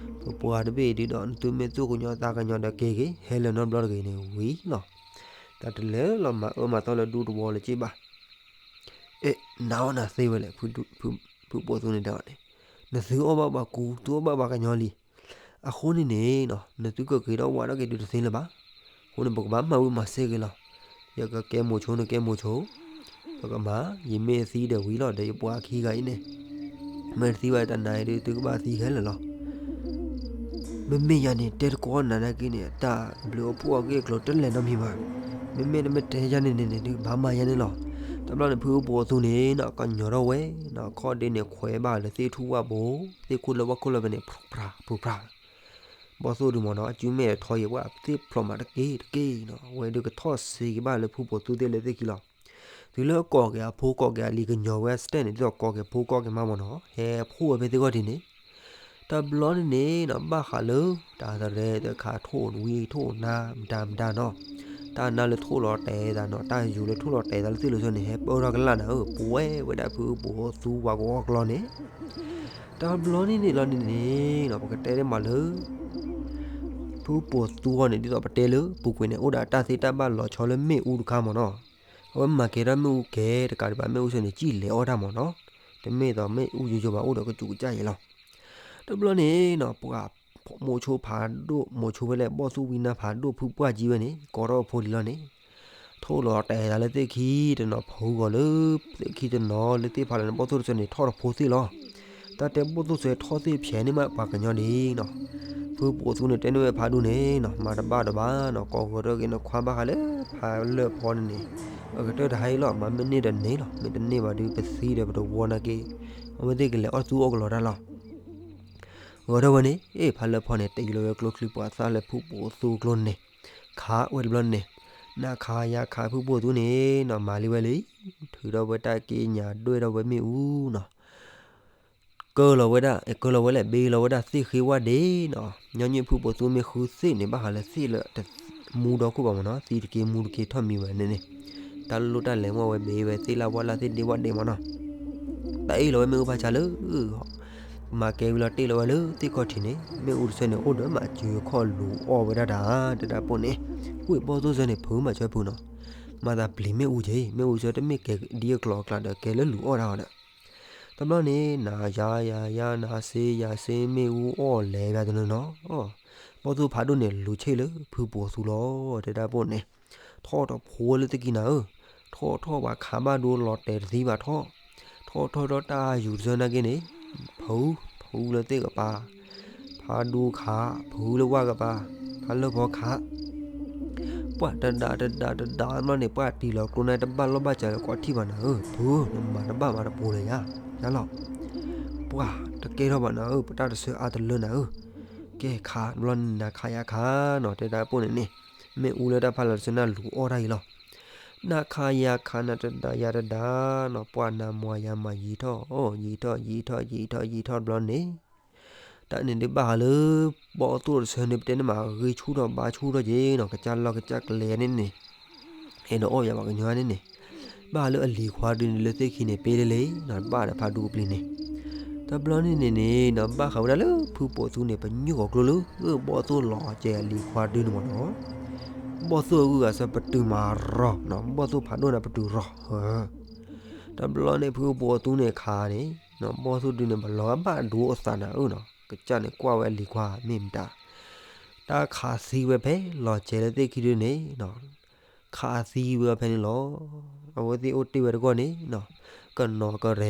ပပှၤတဘ့ၣ်ဒုးဒီး နသုမ့ၢ်သူၣ်ကညီၤသးကညီၤဒီးက့ၤဂ့ၤ ဟဲလၢၤနီတဘျီတဂ့ၤန့ၣ်ဝံၤလီၤ, တၢ်တလဲၤလီၤမၤအၢမၤသီလၢဒူသဝီလၢၤက့ဘၣ် အဲၣ် နၤအီၣ်နၤသ့ဝဲလဲၣ်, ဖုပိာ်သူန့ၣ်တဲအီၤန့ၣ်, နသုအီၣ်ဘၣ်ပှၤကူ သုအီၣ်ဘၣ်ပှၤကညီလံ, အဃိန့ၣ်န့ၣ်နီၤ နသုကက့ၤထီၣ်ဝးထီၣ်က့ၤဒုးတသ့လၢၤဘၣ်, အဃိန့ၣ် ပကဘၣ်မၤဝံၤမၤစ့ၢ်က့ၤလီၤ, ယကကဲမိၤဆိနကဲမိၤဆိ, ပကမၤ ယမ့ၢ်သံဒီးဝံၤလီၤဒီးယပှၤခံဂၤအံၤန့ၣ်, မ့ၢ်တသံဘၣ်တနၤအံၤဒုး သုကဘၣ်သံခဲလၢာ်လီၤ မ့မ့ၢ်ယၤန့ၣ် တဲတကိးနၤနာ်က့န့ၣ် တၢ်ဘျုးအိၣ်ဖှိၣ်အဂ့ၢ်အကျိၤတလဲၤနီတမံၤဘၣ်, မ့မ့ၢ်နမ့ၢ်တဲယၤန့ၣ်န့ၣ် ဒုးဘၣ်မၤယၤန့ၣ်လီၤ, တဘျီန့ၣ် ဖုပိာ်သူန့ၣ်နီၤ ကညီၤထီၣ်ဝဲနီၤ ခီၣ်ဒ့န့ၣ်ခွဲးဘၣ်လၢသ့ၣ်ထူၣ်ဝၣ်ဘိ, သ့ၣ်ခိၣ်လၢဝၣ်ခိၣ်လၢဖဲန့ၣ် ဖုဖြး ဖုဖြး, ဘီၣ်သိၣ်ဒုးမ့ၢ်နီၤ အစုမ့ၢ်ထီယံၤဝဲသ့ၣ်ဖျိးမးတက့ၢ်တက့ၢ်နီၤ အဝဲဒုးကထီၣ်စ့က့ၤဘၣ်လၢဖုပိာ်သူသ့ၣ်လၢသ့ၣ်ခံလီၤ တုၤလၢကိးက့ၤအဖိကိးက့ၤအလံၤ ကညီၤဝဲအစတဲန့ၣ် ဒ်သိးကိးက့ၤဖိကိးက့ၤမါမ့ၢ်နီၤ, ဟဲဖှိၣ်ဝဲဖဲသ့ၣ်ခီၣ်ထံးန့ၣ်, တဘျီန့ၣ်န့ၣ်နီၤ ဘၣ်ဃးလၢ တၢ်သရဲၣ်တခါထိၣ်ဝံထိၣ်နါ မတၤမတၤနီၤ, တၢ်နါလၢထိၣ်လီၤတဲာ်သးနီၤ တၢ်ယူၤလၢထိၣ်လီၤတဲာ်သးလၢသ့ၣ်လိာ်ဆၢန့ၣ် ဟဲပၢၢ်ထီၣ်ကလာ်နၤဧၢ, ပဝဲဝဲဒၣ်ဖုပိာ်သူဝၤကဝီၤကျီန့ၣ် တဘျီန့ၣ်န့ၣ်လီၤန့ၣ်န့ၣ်နီၤ ပကတဲဒ်မးလၢ ဖုပိာ်သူအီၤန့ၣ် ဒ်သိးပတဲလၢပူၤကွံာ်န့ၣ် အိၣ်ဒီးတၢ်သ့တၢ်ဘၣ်လီၤဆီလၢမ့ၣ်အူတခါမ့ၢ်နီၤ, အဝဲမၤကဲထီၣ်မ့ၣ်အူကဲတကးဒံးဘၣ် မ့ၣ်အူဆၢန့ၣ် စံၣ်လဲၤအီၣ်တၢ်မ့ၢ်နီၤ, တမ့ၢ်သိးမ့ၣ်အူယိယိဘၣ် အိၣ်ဒီးကစူးကစၢ်ယဲလီၤ. တဘျီန့ၣ်နီၤ ပှၤမိၤဆိဖးဒိၣ် မိၤဆိဖဲလဲၣ် ဘီၣ်သိၣ်ဝံနါဖးဒိၣ်ဖုပှၢ်ကံဝဲန့ၣ် ကိးထီၣ်အဖိလံၤလီၤန့ၣ် ထိၣ်လီၤတဲာ်သးလၢသ့ၣ်ခံတနီၤ ဖုဂီၤလၢသ့ၣ်ခံတနီၤ လၢသ့ၣ်ဖးလၢန့ၣ် ဘီၣ်သိၣ်တဆၢန့ၣ် ထီၣ်တဖိသ့ၣ်လီၤ. တၢ်တဲဘီၣ်သိၣ်တဆၢထီၣ်သ့ၣ်ဖျဲးန့ၢ်မးပှၤကညီဒ်နီၤ, ဖုပိာ်သူန့ၣ် တဲန့ၢ်ဝဲဖးဒိၣ်န့ၣ်နီၤ မၤတဘၣ်တဘၣ်နီၤ ကိးဂီၤထီၣ်က့ၤနခွါဘၣ်ဃးလၢ ဖးလၢၢ်ဖီန့ၣ်န့ၣ် အကတၢၢ်တဟါအံၤလီၤ မၤမ့ၢ်န့ၢ်ဒီးန့ၣ်လီၤ မ့ၢ်တန့ၢ်ဘၣ်ဒီး ပသံဒီးပတဝီနာ်က့ အဝဲသ့ၣ်ကလဲၤအီၣ်သူအီၣ်ကလီတၢ်လီၤ. ဂီၤထီၣ်ဝဲန့ၣ် အ့ၣ် ဖးလၢၢ်ဖီန့ၣ် တ့လီၤဝဲကျိချံပှၤသၣ်လၢဖုပိာ်သူကျိန့ၣ် ခးဝဲတဘျီန့ၣ်, နးခးယၤခးဖုပိာ်သူန့ၣ်နီၤ မၤလံဝဲလံ, ထုးထီၣ်ဝဲတၢ်က့ညၣ်ဒွဲၣ်ထီၣ်ဝဲမ့ၣ်အူနီၤ, ကၢလီၤဝဲဒၣ် ကၢလီၤဝဲလဲၣ် ဘ့လီၤဝဲဒၣ်သ့ၣ်ဃ့ဝၣ်ဒ့နီၤ, ညီနုၢ်ဖုပိာ်သူမ့ၢ်ဃုသ့ၣ်န့ၣ် ဘၣ်ဃးလၢသ့ၣ်လၢတမူဒီခိၣ်ဘၣ်မ့ၢ်နီၤ သံတက့မူတက့ထီၣ်မံဝဲန့ၣ်န့ၣ်, တၢ်လိၣ်တၢ်လဲၤမီၢ်ဝဲဘ့ဝဲသ့ၣ်လၢဝၣ်လၢသ့ၣ်ဒ့ဝၣ်ဒ့မ့ၢ်နီၤ တၢ်အ့ၣ်လီၤဝဲမ့ၣ်အူဖးဆါလၢ မၤကဲဝံၤလီၤတ့ၢ်လီၤဝဲလၢသ့ၣ်ခီၣ်ထံးန့ၣ် မ့ၣ်အူတဆၢန့ၣ် အိၣ်ဒီးမၤစၢၤခီၣ်လူၤအီၣ်ဝဲဒၣ်တၢ် တဲဒၣ်ပိၢ်န့ၣ်, ဝ့ၢ်ဘီၣ်သိၣ်ဆၢန့ၣ် ဖုးမၤဆၢဖုးနီၤ, မၤသးပျံၤမ့ၣ်အူက့ မ့ၣ်အူဆၢတမ့ၢ်ကဲဒ်အကျိၤအကျဲဒီး ကဲလၢလူၤအီၣ်တၢ်အီၤဒီး တဘျီန့ၣ် နၤယၤယၤယၤ နၤစ့ယၤစ့ မ့ၣ်အူအီၣ်လဲၤဘၣ်တနီၤနီၤ, ဘီၣ်သိၣ်ဖးဒိၣ်န့ၣ် လူၤဆ့ၣ်လၢဖုပိာ်သူလီၤ တဲဒၣ်ပိၢ်န့ၣ်, ထီၣ်တဖိလၢသ့ၣ်ခံနၤဧၢ, ထီၣ်ထီၣ်ပှၤခးဘၣ်ဒိလီၤတဲာ်တသံဘၣ်ထီၣ်, ထီၣ်ထီၣ်ဒီးတၢ်ယူၤတဆၢနာ်က့န့ၣ်, ဖု, ဖုလၢသ့ၣ်ကပၤ, ဖးဒိၣ်ခး, ဖုလၢဝၣ်ကပၤ, ဖးလၢၢ်ဖီခး ပှၢ်တဒါတဒါတဒါတဘျီန့ၣ် ပှၢ်တံၢ်လီၤကျိန့ၣ် တဘၣ်လီၢ်ဘၣ်စးလၢၤကိးထံၣ်ဘၣ်နၤဧၢ, ဖု, နမၤတဘၣ်မၤတပိၤလၢၤယၤ, ယၤလီၤ, ပှၢ်တကဲထီၣ်ဘၣ်နၤဧၢ, ပတၢ်တဆၢအါတလၢနၤဧၢ, ကဲခးတဘျီန့ၣ် နၤခးယၤခးနီၤ တဲဒၣ်ပိၢ်န့ၣ်န့ၣ်, မ့ၣ်အူလၢတၢ်ဖးလီၤတဆၢန့ၣ်လူၤအီၣ်တၢ်အံၤလီၤ, နၤခးယၤခးနၤတဒါယၤတဒါနီၤ ပှၢ်နၤမၤယၤမၤယံာ်ထီၣ် ယံာ်ထီၣ်ယံာ်ထီၣ်ယံာ်ထီၣ်ယံာ်ထီၣ်တဘျီန့ၣ် တၢ်န့ၣ်ဒုးဘၣ်ဃးလၢ ဘီၣ်သိၣ်တဆၢန့ၣ် ပတဲန့ၣ်မးဂ့ၤဆူၣ်ထီၣ်ဘါဆူၣ်ထီၣ်က့နီၤ ကစၢ်လီၢ်ကစၢ်ကျဲန့ၣ်န့ၣ် အဲၣ်ဒိးအီၣ်ယၤပှၤကညီန့ၣ်န့ၣ် ဘၣ်ဃးလၢအလံၤခွါဒုန့ၣ်လၢသ့ၣ်ခံန့ၣ် ပ့လၢလ့နီၤ ဘၣ်ဒီးဖးဒူကပျံၤန့ၣ် တဘျီန့ၣ်န့ၣ်န့ၣ်နီၤ ဘၣ်ဃးဝဲဒၣ်လၢဖုပိာ်သူန့ၣ် ပညိၣ်ဂီၤကျိလၢ ဘီၣ်သိၣ်လီၤကဲအလံၤခွါဒုန့ၣ်မ့ၢ်နီၤ ဘီၣ်သိၣ်အဂုၤအဂၤစၢၤပတုာ်မၤရီၤနီၤ ဘီၣ်သိၣ်ဖးဒိၣ်န့ၣ်ပတုာ်ရီၤဧၢ တဘျီန့ၣ်ဖုပိာ်သူန့ၣ်ခးန့ၣ် ဘီၣ်သိၣ်ဒုန့ၣ် ပလီၤဂာ်ဘၣ်ဒိအသးနၤဧၢနီၤ ကစၢ်န့ၣ်ကွၢ်ဝဲအလံၤခွါမ့ၢ်မတၤ တၢ်ခးသံဝဲဖဲလီၤစဲၤလၢသ့ၣ်ခံဒုန့ၣ်နီၤ ခးသံဝဲဖဲန့ၣ်လီၤ အဝဲသ့ၣ်အိၣ်တ့ၢ်ဝဲတဂီၢ်န့ၣ်နီၤ ကနီၤကရ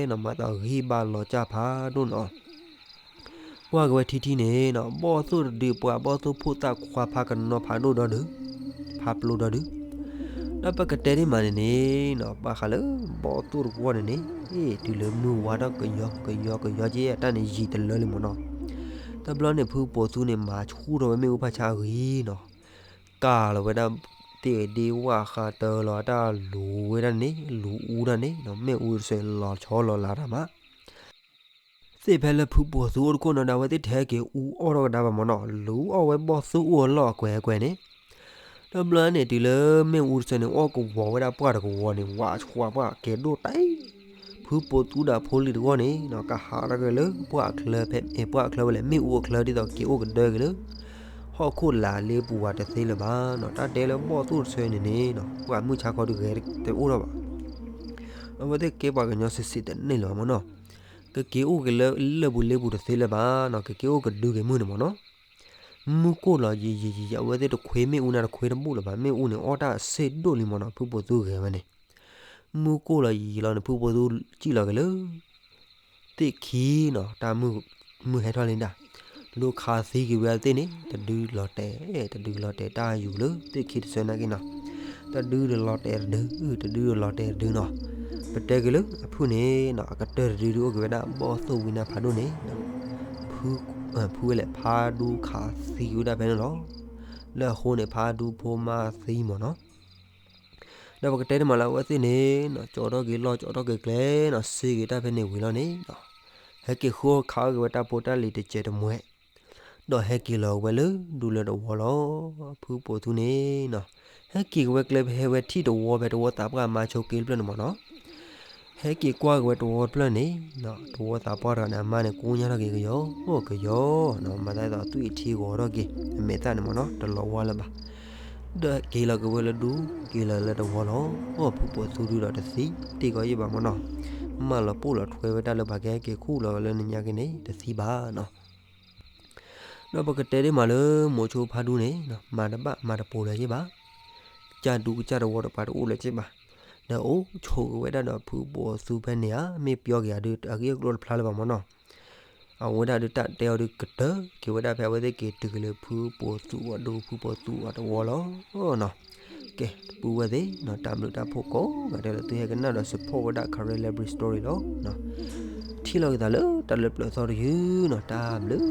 ဲနီၤ မၤသးဂံၢ်ဘါလီၤကၢ်ဖးဒိၣ်နီၤ ကွၢ်က့ၤဝဲထံထံန့ၣ်နီၤ ဘီၣ်သိၣ်တဒု ပှၤဘီၣ်သိၣ်ဖိသၣ်ခွါဖးကနီၤဖးဒိၣ်ဒီဒု ဖးပျိဒီဒု ဒီးပကတဲဒ်မးန့ၣ်န့ၣ်နီၤ ဘၣ်ဃးလၢဘီၣ်သိၣ်တဂီၢ်န့ၣ်န့ၣ် တုၤလၢမုၢ်ဝါထီၣ်ကယီကယီကယီက့ အတၢ်န့ၣ်ယံာ်တလၢလံမ့ၢ်နီၤ တဘျီန့ၣ် ဖုပိာ်သူန့ၣ်မၤဆူၣ်ထီၣ်ဝဲမ့ၣ်အူဖးဆါအဂံၢ်နီၤ ကၢ်လီၤဝဲဒၣ် သ့ၣ်ဒ့ဝၣ်ဃးတၢလီၤတၢ်လူၤဝဲဒၣ်န့ၣ် လူၤအူတၢ်န့ၣ်နီၤ မ့ၣ်အူတဆၢလီၤဆီလီၤလးတၢ်မး သ့ၣ်ဖဲလၢဖုပိာ်သူအိၣ်တခိၣ်နီၤဒီး အဝဲသ့ၣ်တဟဲက့ၤအူအီၣ်ထီၣ်ကဒါဘၣ်မ့ၢ်နီၤ လူၤအီၣ်ဝဲဘီၣ်သိၣ်အိၣ်အလီၢ်အကွဲးအကွဲးန့ၣ် တဘျီန့ၣ် တုၤလၢမ့ၣ်အူတဆၢန့ၣ် အီၣ်ကဝီၤဝဲဒၣ်ပှၢ်တကဝီၤန့ၣ် ဝးဆှးပှၢ်ကဲဒိၣ်တၢ် ဖုပိာ်သူဒီးဖိလံၤတဂီၢ်န့ၣ်နီၤ ကဟးထီၣ်က့ၤလၢပှၢ်အချၢဖဲ ပှၢ်အချၢဝဲလဲၣ် မ့ၣ်အူအချၢဒ်သိးက့ၤအိၣ်ကဒၢက့ၤလၢ ဟီၣ်ခိၣ်လာ်လ့ပူၤဝဲတသ့လၢၤဘၣ်နီၤ တၢ်တဲလၢဘီၣ်သိၣ်တဆၢန့ၣ်န့ၣ်နီၤ ပှၢ်မုၢ်ဆါခီဒုးဂဲၤတအိၣ်ထီၣ်ဘၣ် အဝဲသ့ၣ်ကဲပှၤကညီစံးစံးတန့ၢ်လၢၤဘၣ်မ့ၢ်နီၤ ကက့ၤအိၣ်က့ၤလၢလၢၢ်ပူၤလ့ပူၤတသ့လၢၤဘၣ်နီၤ ကက့ၤအိၣ်ကဒုက့ၤမုၢ်န့ၣ်မ့ၢ်နီၤ မုၢ်ကိၢ်လီၤယံာ်ယံာ်ယံာ်ယံာ် အဝဲသ့ၣ်တခွ့မ့ၣ်အူနၤတခွ့တဘူၣ်လၢၤဘၣ် မ့ၣ်အူန့ၣ် အီၣ်တၢ်အဆ့ၣ်ဒိၣ်လံမ့ၢ်နီၤ ဖုပိာ်သူဂဲၤဝဲန့ၣ် မုၢ်ကိၢ်လီၤယံာ်ယံာ်လီၤန့ၣ် ဖုပိာ်သူစံၣ်လီၤက့ၤလၢ သ့ၣ်ခံနီၤ တၢ်မုၢ်ဟဲထီၣ်လံဒၣ် လူၤခးသံက့ၤဝဲသ့ၣ်န့ၣ် တဒုလီၤတဲာ် တဒုလီၤတဲာ်တၢ်ယူၤလၢသ့ၣ်ခံတဆၢနာ်က့နီၤ တဒုဒီးလီၤတဲာ်တဒု တဒုဒီးလီၤတဲာ်တဒုနီၤ ပတဲက့ၤလၢအဖုၣ်န့ၣ်နီၤ အကတၢၢ်တဒုဒုအိၣ်က့ၤဝဲဒၣ် ဘီၣ်သိၣ်ဝံနါဖးဒိၣ်န့ၣ် ဖုဝဲလဲၣ် ဖးဒူခးသံက့ၤဝဲဒၣ်ဖဲန့ၣ်လီၤ လၢအဃိန့ၣ် ဖးဒူဖိမါသံမ့ၢ်နီၤ ဒီးပကတဲန့ၣ်မးလၢအဝဲသ့ၣ်န့ၣ်နီၤ ကၠီထီၣ်က့ၤလီၢ် ကၠီထီၣ်က့ၤကျဲနီၤ စ့က့ၤတၢ်ဖဲန့ၣ်ဝံၤလီၤန့ၣ်နီၤ ဟဲက့ၤဃုခးအီၣ်က့ၤဝဲတၢ်ဖိတၢ်လံၤတစဲးတမှဲး ဒီးဟဲက့ၤလီၤက့ၤဝဲလၢဒူလၢတဝီလီၤ. ဖုပိာ်သူန့ၣ်နီၤ ဟဲက့ၤက့ၤဝဲကျဲဖဲဟဲဝဲထံၣ်တဝီဖဲတဝီသးပှၢ်မါဆိးက့တဖျၢၣ်န့ၣ်မးနီၤ ဟဲက့ၤကွၢ်က့ၤဝဲတဝီတဖျၢၣ်န့ၣ် တဝီသးပှၢ်တဂၤန့ၣ် အမါန့ၣ် ကိညါထီၣ်က့ၤကယီကယီနီၤ မၤသးဒ်သိးသွံၣ်ထံဂီၤထီၣ်က့ၤ အမဲာ်သၣ်န့ၣ်မးနီၤ တလီၤဝါလၢၤဘၣ်. ဒီးက့ၤလီၤက့ၤဝဲလၢဒူ က့ၤလီၤလၢတဝီလီၤ. ဖုပိာ်သူဒုဒီးတသံတ့ၢ်ကီးယံၣ်ဘၣ်မးနီၤ မၢလီၤပိၢ်လီၤထွဲဝဲဒၣ်လၢပှၤကဟဲက့ၤခူၣ်လီၤဝဲလၢနညါက့ၤန့ၣ် တသံဘၣ်နီၤ ဒီးပကတဲဒ်မးလၢမိၤဆိဖါဒူန့ၣ် မၤတဘၣ်မၤတပိာ်လၢၤက့ၤဘၣ် ကစၢ်ဒူကစၢ်တဝီတပၤတအိၣ်လၢၤက့ၤဘၣ် ဒီးအိၣ်ဆိးက့ၤဝဲဒၣ်ဒီးဖုပိာ်သူဖဲန့ၣ်ဧါ မ့ၢ်ပျီက့ၤဧါဒီး အဂ့ၢ်အကျိၤတဖျါလၢၤဘၣ်မးနီၤ အဝဲဒၣ်ဒုးတၢ်တဲအီၤဒုးကတၢၢ်က့ၤဝဲဒၣ်ဖဲအဝဲသ့ၣ်က့ၤတုၤက့ၤလၢဖုပိာ်သူအဒူ ဖုပိာ်သူအတဝီလီၤနီၤ. ကဲ တပူၤဝဲသ့ၣ်နီၤ တၢ်ဘျုးတၢ်ဖှိၣ်ကိးဂၤဒဲးလၢသုဟဲကနၣ်ဒီး support ဝဲဒၣ် Karen Library Story လီၤ. ထံၣ်လိာ်က့ၤသးလၢတၢ်လၢပျၢၤသီတယုၢ်နီၤ တၢ်ဘျုး